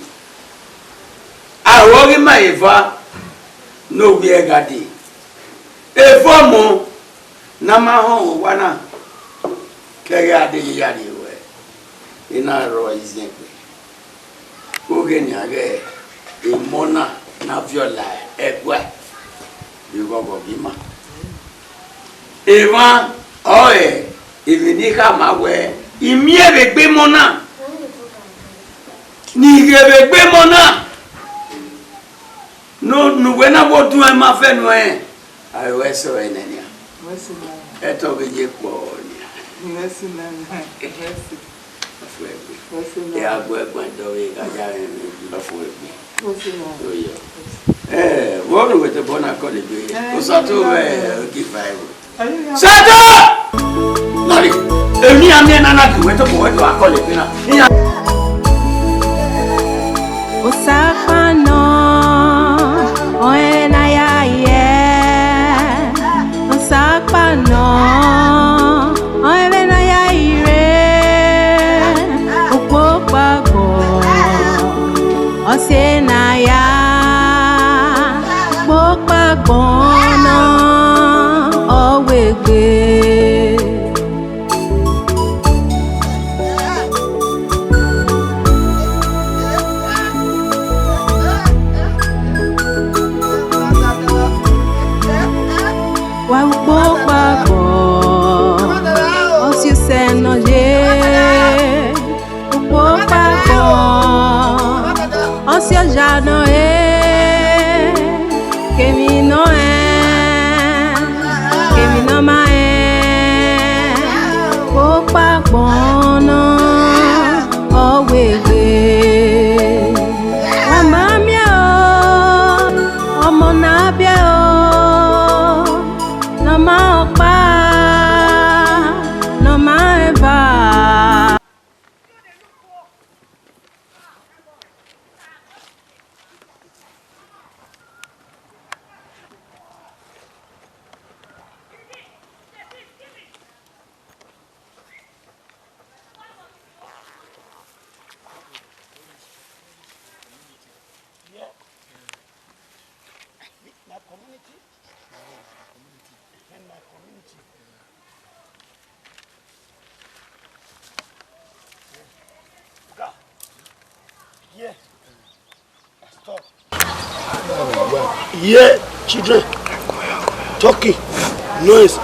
Aro ghi ma eva ne ovbi ẹre gha dee. Eva ọmọ ne a ma họn owa na, ke ẹghẹ a deghẹ ya rrie ruẹ, I na rrọọ izẹn gbe. Oghe nian ghẹ emọ na na viọ la ẹguae vbe ghọghọ vbe ima. Emwa ọrọre emwi ne I khama wẹẹ, I miẹn vbe egbe emọ na, ne I ghe vbe egbe emọ na, ne uwẹ na vbe odun ẹn ma fẹ nuẹn, a ru ẹse ọre nẹ nian. Ẹtọ vbe ye kpọ nian. Ọfuẹgbe. Ẹ gha gu ẹguẹn dọvbe gha ya rẹn emwi. Ọfuẹgbe. Oyọ. Ẹ, vbọ ne uwẹ tobọ na kọlegbe? Osato vbe ogiva ẹvbo. Satan! Nari, emwi a miẹn na na gie uwẹ tobọ wẹ do a kọlegbe na. Iran. Osakpa nọ, ọẹn na ya yẹ. Osakpa nọ, ọẹn vbe na ya ire. Okpokpo agbọn, ọ sẹ na ya. Okpokpo agbọn nọ, ọ wegbe. Wa ukpokpo agbọn, ọ si osẹ nọ ye. Ukpokpo agbọn, ọ si oya nọ ye. Kevbe nọ rẹn, kevbe nọ ma rẹn, ukpokpo agbọn nọ, ọ wegbe. Wa ma miẹn o, ọmọ ne a biẹ o, ne ọ ma ọkpa, ne ọ ma eva. Yeah. My community. And my community. Oga. Yeah. Stop. Hear children talking, noise,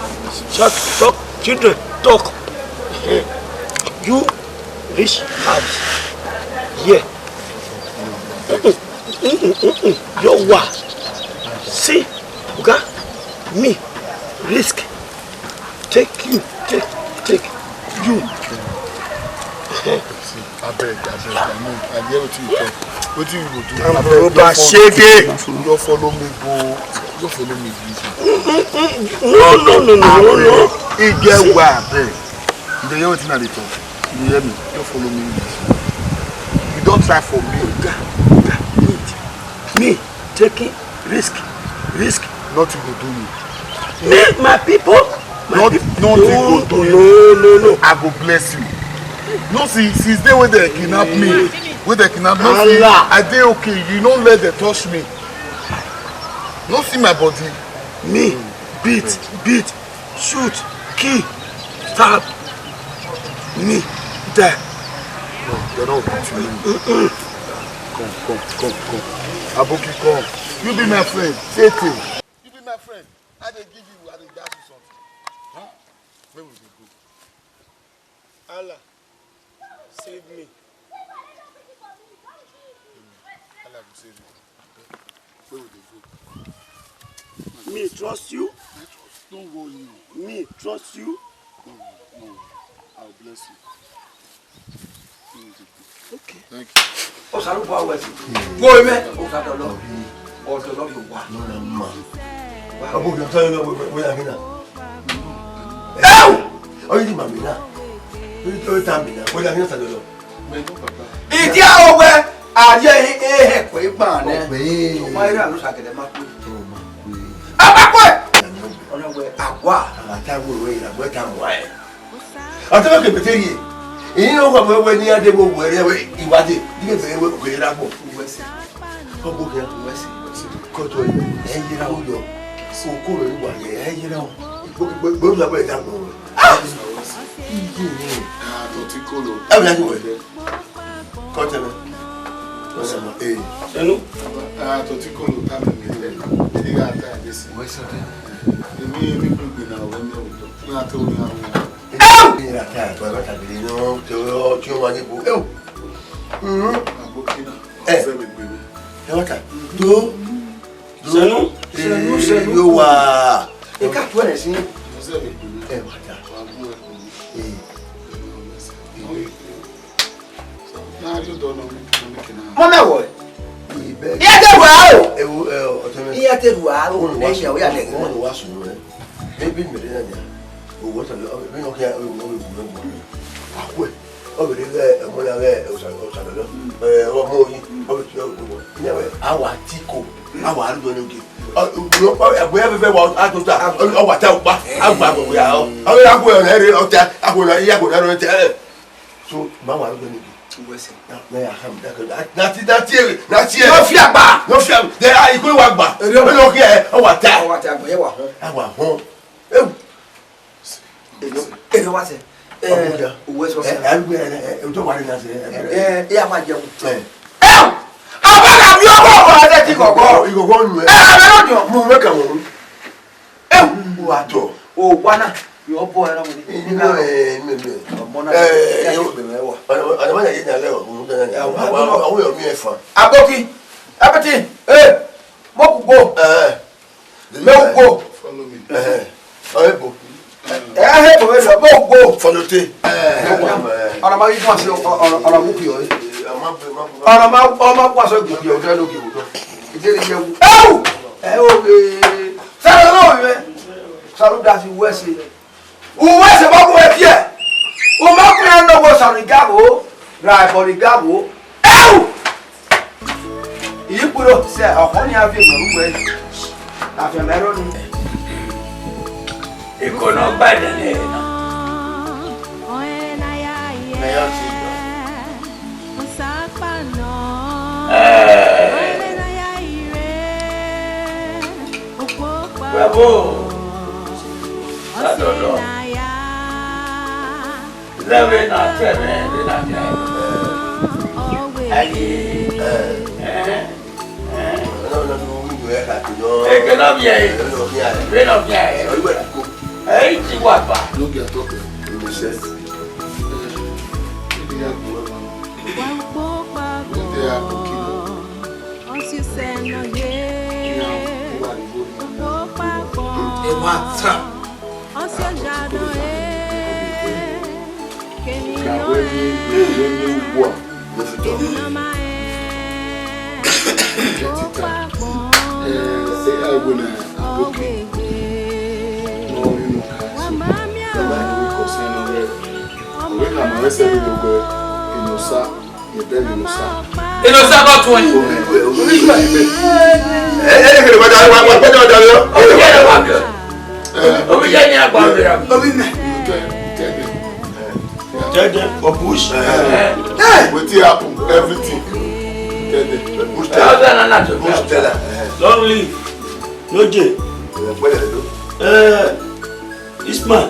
shout, talk, children talk. You reach house. Yeah. Your wa. See, oga, me, risk. Take you, take, take you. Abeg, abeg, I know, I hear wetin you talk. Wetin you go do? Abeg, just follow, shege. Just follow me go. Just follow me go. No, no, no, no, no, no. He get where I beg. You dey hear wetin I dey talk? You dey hear me? Just follow me go. You don try for me. Oga, oga, me, me taking risk, risk. Nothing go do you. Me, my people, my people. Nothing go do you. No, no, no. I go bless you. No see, since day wey dem kidnap me, wey dem kidnap me, no see, I dey okay. You no let dem touch me. No see my body. Me, beat, beat, shoot, kill, stab. Me, die. No, dem no beat you. Come, come, come, come. Aboki, come. You be my friend. Tete. You be my friend. I dey give you, I dey dash you something. Huh? Where we dey go? Allah, save me. Allah go save you. Where we dey go? Me trust you. I trust. Don't worry you. Me trust you. No, no, I'll bless you. Okay. Thank you. Osaruba wẹ si. Wo mẹ, Osadọlọ. Ọdọlọ yo wa. No, no, ma. Ọbọ kìí tọ́ yín lọ wẹ, wẹ, wẹ, yàgì náà. Ẹ́wù! Ọyẹ́ ti mà mí náà. Ọyẹ́ ti mà mí náà. Wẹ, yàgì náà Osadọlọ. Ìdí àwọn wẹ, àyè ẹ ẹ kò í gbà nẹ. Ọ̀pẹ. Ọmọ ayé rà ló ṣàgẹ̀dẹ̀ máa kú. Ọ ma kú. Ọ ma kú ẹ. Ọ̀nà wẹ, àwa. Àwa táwọn ìwé ìlàgbọ́ ta mọ̀ ẹ́. Ọtẹmẹ kẹmẹ te rhie. Èyí ni wọn wẹ wẹ ní adé wo wẹ rẹ wẹ ìwádìí. Dígẹ bẹrẹ wẹ òkè rẹ dàgbọ. Ọgbọ kẹ. Kọtọ ẹ yẹra o yọ. Oko rẹ wà yẹ ẹ yẹra o. Gbogbo gbogbo gbogbo ẹ dàgbọ. Iye ni. Àtọ̀ tí kò lò. Ẹ wẹ yàtọ̀ wẹ. Kọtẹmẹ. Ọsẹ ma ee. Ẹnu. Àtọ̀ tí kò lò tá mi mi tẹ. Ẹni ká tá ẹ dé sí. Wọ́n sọ tẹ. Èmi èmi gbogbo náà wọ́n mẹ́wòó tó. Ní àtọ̀ ní àwọn. Ẹ wá ta. Tó. Sẹnu, sẹnu, sẹnu. Yóò wá. Ẹ ká tó ẹ̀ sí. Ẹ wá ta. Ee. Mọ mẹ wọ. Iye te ru aro. Ewu, ẹ, ọtẹmẹ. Iye te ru aro. Ẹ ṣe àwọn yàtọ̀. Wọn wá sùn rẹ. Ebi mẹrẹ náà ni. Owó tẹlẹ, ọ, bí wọn kí ẹ, owó mi bù mí bù mí. Àkú ẹ. Ọ bẹrẹ ẹ, ẹ, ọmọ ya ẹ, ọsà, ọsà lọlọ. Ẹ, ọmọ yìí, ọ bẹ tí ọ gbogbo. Ní ẹ, àwa tí kò, àwa arúgbó ní oge. Ọ, ọ, ọ, ẹgbẹ́ yẹn fẹ́ fẹ́ wà á tó ta, ọ, ọ wà tá ò pa, á gbà gbogbo yà ọ. Ọ yà kó ẹ ọ̀nà ẹ̀rẹ́ ọ̀tá, á kó ọ̀nà ẹ̀yà kó ọ̀nà ẹ̀rẹ́ tẹ ẹ. So, màá wà arúgbó ní oge. Wẹsẹ. Na, na, ya, ha, na, na, na ti, na ti, na ti, ẹ. N'ọ fi agba. N'ọ fi agba. Ẹ, a, ikú wa gba. Ẹ, ọ, ọ, ọ, ọ, ọ, wa ta. Ọ wa ta, agbọn yẹn wa họn. A wa họn. Ewu. Èrè wá sẹ. Ẹ, ọkùnrin ya. Owó ẹsọ sẹ. Ẹ, ẹ, ẹ, ẹ, ọjọ́ wa ni na sẹ. Ẹ, ẹ, ẹ, a máa jẹun. Ẹ. Ẹ, a bá ka bí ọkọ ọkọ ẹ ti kọ̀kọ́. Ìkọ̀kọ́ nù ẹ. Ẹ, ẹ, ẹ, ẹ, ẹ, mo mẹ́ka wọn. Ẹ, wà á tọ̀. O wa na, yọ bọ ẹ na mo ni. Inú ẹ, inú ẹ. Ọmọ náà. Ẹ, ẹ, ẹ, ẹ, wà. Ọ̀nà, ọ̀nà, ọ̀nà, yẹn ní alẹ́ wà, òun dáná ni. Ẹ, àwọn, àwọn, àwọn èèyàn mi ẹ̀ fà. Aboki, Abiti, ẹ, mo kù gbó. Ẹ. Mẹ ugbo. Follow me. Ẹhẹn. Ọ ebo. Ẹ he bo vbe lọ, mẹ ugbo. Follow te. Ẹ. Ọna ma ghi guan sẹ, ọna, ọna mu kio. Ọna ma, ọna ma guan sẹ gbe kio, ọdẹ no gbe wudọ. Ide ni ye wu. Ẹu! Ẹ o ghe. Sẹ lọ vbe. Sẹ lọ da fi wẹ se. Uwẹ sẹ vbe gu ẹre tie, u ma kue iran ne ọ wẹ Osa ne I gavbo, ra ẹbọ ne I gavbo. Ẹu! I kpuro sẹ ọkhọ ni a viọ emọ ru wẹ, afianma ẹrọ nii. Iko ne ọ gba ẹdẹ nẹ na. Mẹ ya si gba. Ẹẹ. Bravo. Adọdọ. Zẹvbe na tẹ mwẹ, vbe na tẹ. Aye. Ẹhẹn. Ẹhẹn. Eke na viẹ ẹre. Vbe na viẹ ẹre. Ẹ i ti wa ba. Emwa ta. Ka wẹ ne, wẹ ne uwa, wẹ fi tọ. Get it time. Eh, say I go na aboki. No, you know, guys. Baba, you will concern over. We can, we say we go, you know, sir. You tell you, sir. You know, sir, not one. Obi, obi, obi, obi. Eh, eh, eh, what, what, what, what, what, what? Obi, yeah, what? Eh, Obi, yeah, yeah, what? Obi, man. You tell, you tell them. Tell them for bush. Eh. Wetin happen? Everything. Tell them. Bush tell. Bush tell. Long live. No J. Eh, this man,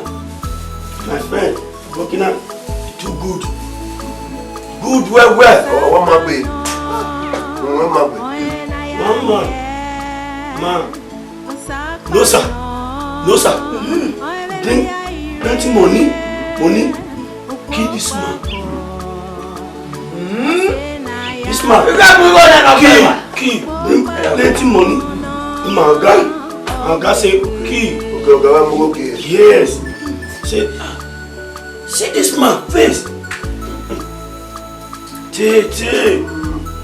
my friend, Burkina, too good. Good well, well. Ọmọ ma gbe. Ọmọ ma gbe. One man. Man. No, sir. No, sir. Bring plenty money. Money. Kill this man. This man. Kill, kill. Bring plenty money. My guy. My guy say, kill. Okay, okay, I'm okay. Yes. Say, ah, see this man face. Tete,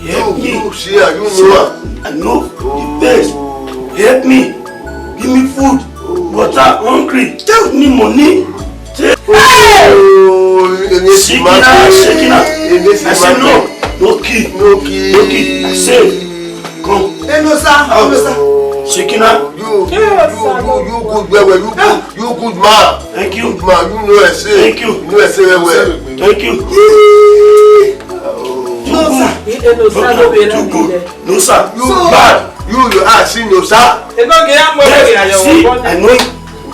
help me. You, you see her, you know her. I know the best. Help me. Give me food, water, hungry. Tell me money. Tete. Oh, Shekina, Shekina. I say no. No kill. No kill. No kill. I say, come. Enosa, Enosa. Shekina. You, you, you, you good, well, well, you good, you good man. Thank you. Good man, you know I say. Thank you. You know I say well, well. Thank you. Too good. Too good. No, sir. You bad. You, you are see no, sir. Yes, see, I know him.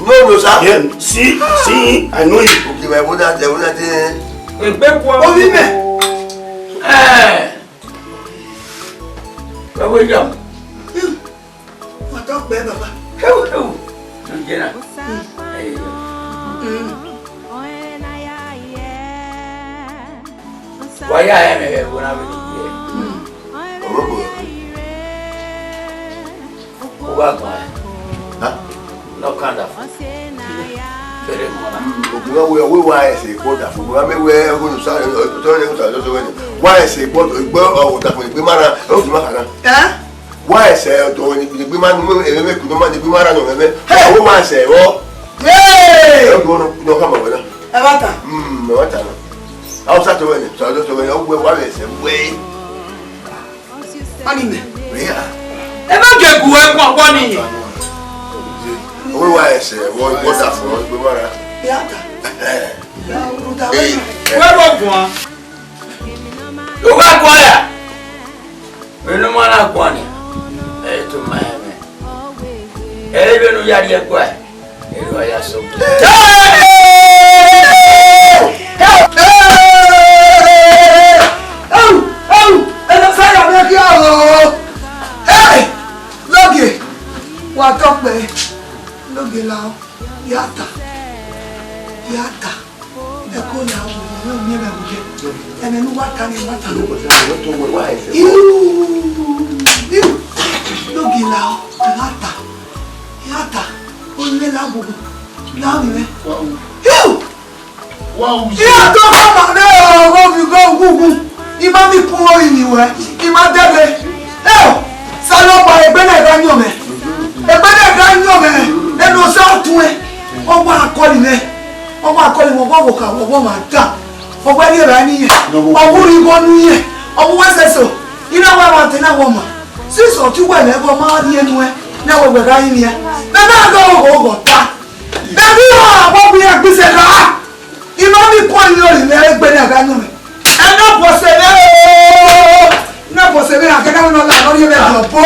No, no, sir. Yeah, see, see, I know him. Okay, my brother, my brother, eh. Egbe ku. Obi mẹ. Eh. Baba, you. Wọ́n tọ́ pẹ́, baba. Ewu, ewu. Ló jẹ́ náà. Ẹ yẹ yọ. Wa ya ẹ mẹ vbe ẹvbo na vbe ne I ye. Ọmọ bọ. Uwa gbọn ẹ. Ha? Nọ kanda fo. Fere mọ na. Ogun wa wẹ, wẹ wa ẹse kpọ da fo. Wa mẹ wẹ ẹgho nu sa, ọtọ rẹ nu sa, ọtọ rẹ nu. Wa ẹse kpọ, gbe ọghuta fo, gbe ma na, ẹ o ti ma kha na. Eh? Wa ẹse ọdọ wẹ ni gbe ma nu, ẹmwẹ vbe kunu ma ni gbe ma ra nọ ẹmwẹ. Hey! Wa ẹse vbọ. Hey! Ẹ o dọnọ, nọ kha ma wẹ na. Ẹ bata. Mm, ẹ bata na. Hausa tọ wẹ ni, sa ọdọ tọ wẹ ni, ọ wẹ wa ẹse wẹ. Mami mẹ. Ẹ má jẹ gu ẹ kpọkpọ nìyẹn. Owó wa ẹsẹ, wọ́n gbọ́dọ̀ fún wọn gbé mọ́ra. Ìyá ta. Wẹ́rọ gùn án. Ló bá kọ́ ẹ̀. Inú mọ́ náà kọ́ ni. Ẹ tó máa ẹ̀ mẹ́. Ẹ lè bẹ̀rù yàrá ẹ̀ kọ́ ẹ̀. Èrò ọ̀yà sọ. Lóge, wà tọpẹ, lóge la ọ, yàtà, yàtà, ẹ kó la ọ, ẹ miẹn mẹ wò jẹ, ẹnẹ nu wà ta ni wà ta ni. Iu, iu, lóge la ọ, yàtà, yàtà, ó lé la gbogbo, la ọ ni mẹ. Iu. Iran to khama ne ọghe ovbi ughu ughu, I ma miẹn ikun ori ni ruẹ, I ma dẹghe. Eo, Osanobua, egbe na gha yọn mwẹ, egbe na gha yọn mwẹ, ene Osa tuẹn, ọ wa kọlọ mwẹ, ọ wa kọlọ mwẹ, ọ wa vbe okha, ọ wa ma da, ọ wa rhie evbare ne irẹn, ọ wa urhi igho ne irẹn, ọ wa uwu ẹsẹse, I na wa vbe te na wọ ma, since ọtẹn uwẹ mwẹ ẹghẹ ọ ma rhie nuẹn, ne wẹ wẹ gha rinmwian, mẹ na gha oghọ oghọ ta, mẹ ghi ra vbe ọ gbe iran gbẹsẹ gha. I ma miẹn ikun ori ni ruẹ, egbe na gha yọn mwẹ. Ẹ na bọ sẹ vbe o. Na bọ sẹ vbe, a kẹ na wẹ ne ọ la ne ọ rhie mwẹ ne ọbo.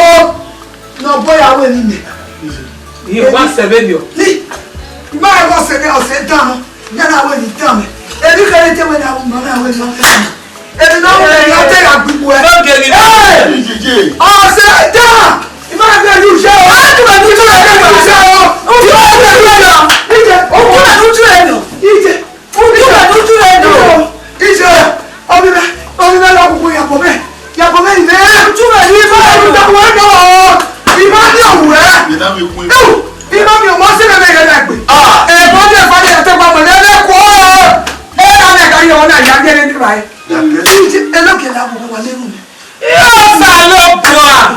Ne ọbo ya wẹ ne imẹ. Iye wa sẹ vbe niọ. Ni, I ma gha sẹ vbe, ọ sẹ dan. Ya na wẹ ne dan mwẹ. Emwi kherhe te wẹ na wu ma na wẹ ne ọ dan mwẹ. Emwi ne ọ wẹ ne ọ te gha gbe ikun ẹ. Lóge ni. Hey! Ọ sẹ dan. I ma gha gbe yu ye o. A tu ma ni tu ye o. U tu ma ni tu ye o. Ije. U tu ma ni tu ye o. Ije. U tu ma ni tu ye o. Ije. Omi mẹ, omi mẹ, ya koko ya kome. Ya kome ine. U tu ma ni tu ye o. U ta wẹ nọ. I ma ni owu ẹ. Ina mi kun. Ewu. I ma miẹn ọmọ si mẹ mẹ yẹ na gbe. Ah. Ẹ bọ ni ẹ fa ni ẹ tẹ gba mọ ni ẹ bẹ kọ. Ẹ na mẹ ka yọ na ya gẹrẹ ni ba ẹ. Ije, ẹ lọ kẹ na gbogbo wa lẹrun mẹ. Iye Osanobua,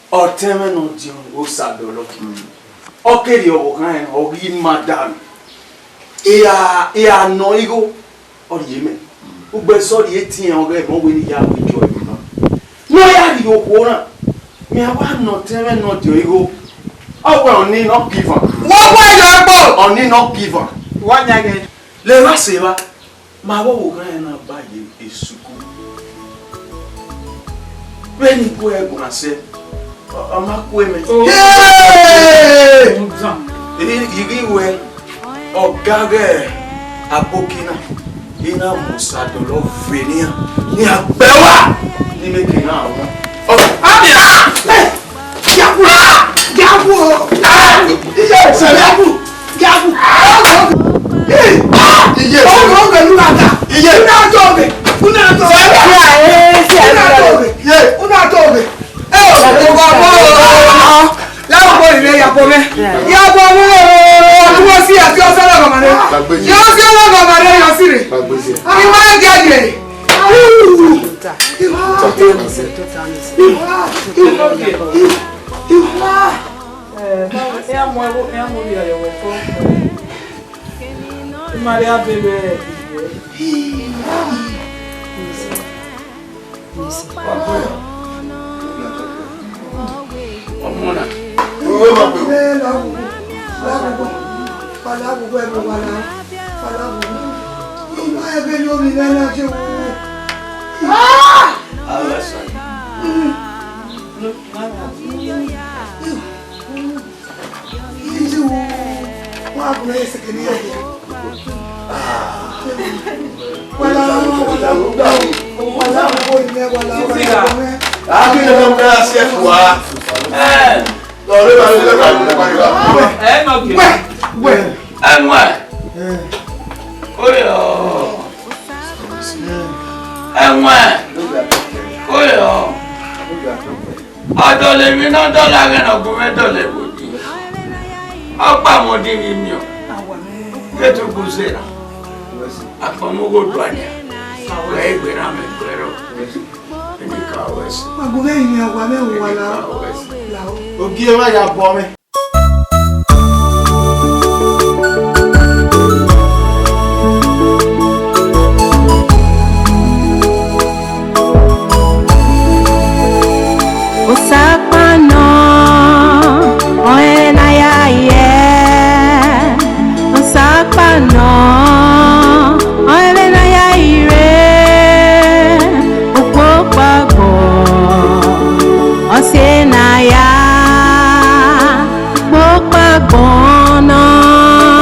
Ọtẹn mwẹ ne ọ diọn Osadọlọ, ọ kere ọvbokhan rẹn, ọ ghi ma da mẹ. Iran, iran nọ igho, ọ rhie mẹ. Ugbẹn sọrri, etiẹn ọghe mẹ, ọ wẹ ne I ya ru ijọ ẹre na. Ne ọ ya rhie okhuo na, mẹ a wa nọ ọtẹn mwẹ ne ọ diọn igho. Ọ wẹ ọni ne ọ give am. Wẹ wẹ yọ ẹkpo. Ọni ne ọ give am. Wa yan ghe. Levba sẹ evba, ma vbe ọvbokhan rẹn na ba ye esuku. Vbene I gu ẹre guan sẹ, ọ, ọ ma kue mẹ. Oh. Hey! I ghi wẹ, ọga ghe aboki na, I na mu Osadọlọ vbe nian, ne iran gbe ẹe ua, ne I miẹn ke na wan. Ọ, Amina! Hey! Diabu! Diabu! Ah! Iye! Diabu! Diabu! Iye! Ọmọ ọmọ ẹnu na da! Iye! Una tọ mẹ! Una tọ mẹ! Una tọ mẹ! Iye! Una tọ mẹ! Ẹ o, ọmọ ọmọ! Láwọn ọmọ ìlẹ̀ yàgbọ́ mẹ́. Yàgbọ́ mẹ́ o! Ọdún wọn sí àti ọsẹ lọ́gọ̀ màdé. Yọ sí ọlọ́gọ̀ màdé yọ sí rè. Ìwà ẹ̀jẹ̀ ẹ̀jẹ̀. Ọmọ na. Ẹwẹn. Oyọ. Ẹwẹn. Oyọ. Ọdọ lẹ emwi ne ọ dọlọ aghẹ ne ọ gu mwẹ dọlọ ẹvbo yi. Ọkpa mwẹ odin vbe imiọn. Ghe te u gu zẹ ra. Akpọnmwẹ ugho dua nian. Wẹ egbe na mẹ gbe ẹrọ. Eni Agbọn mwẹ yin awa mwẹ wa la. Ogie wa ya bọ mwẹ.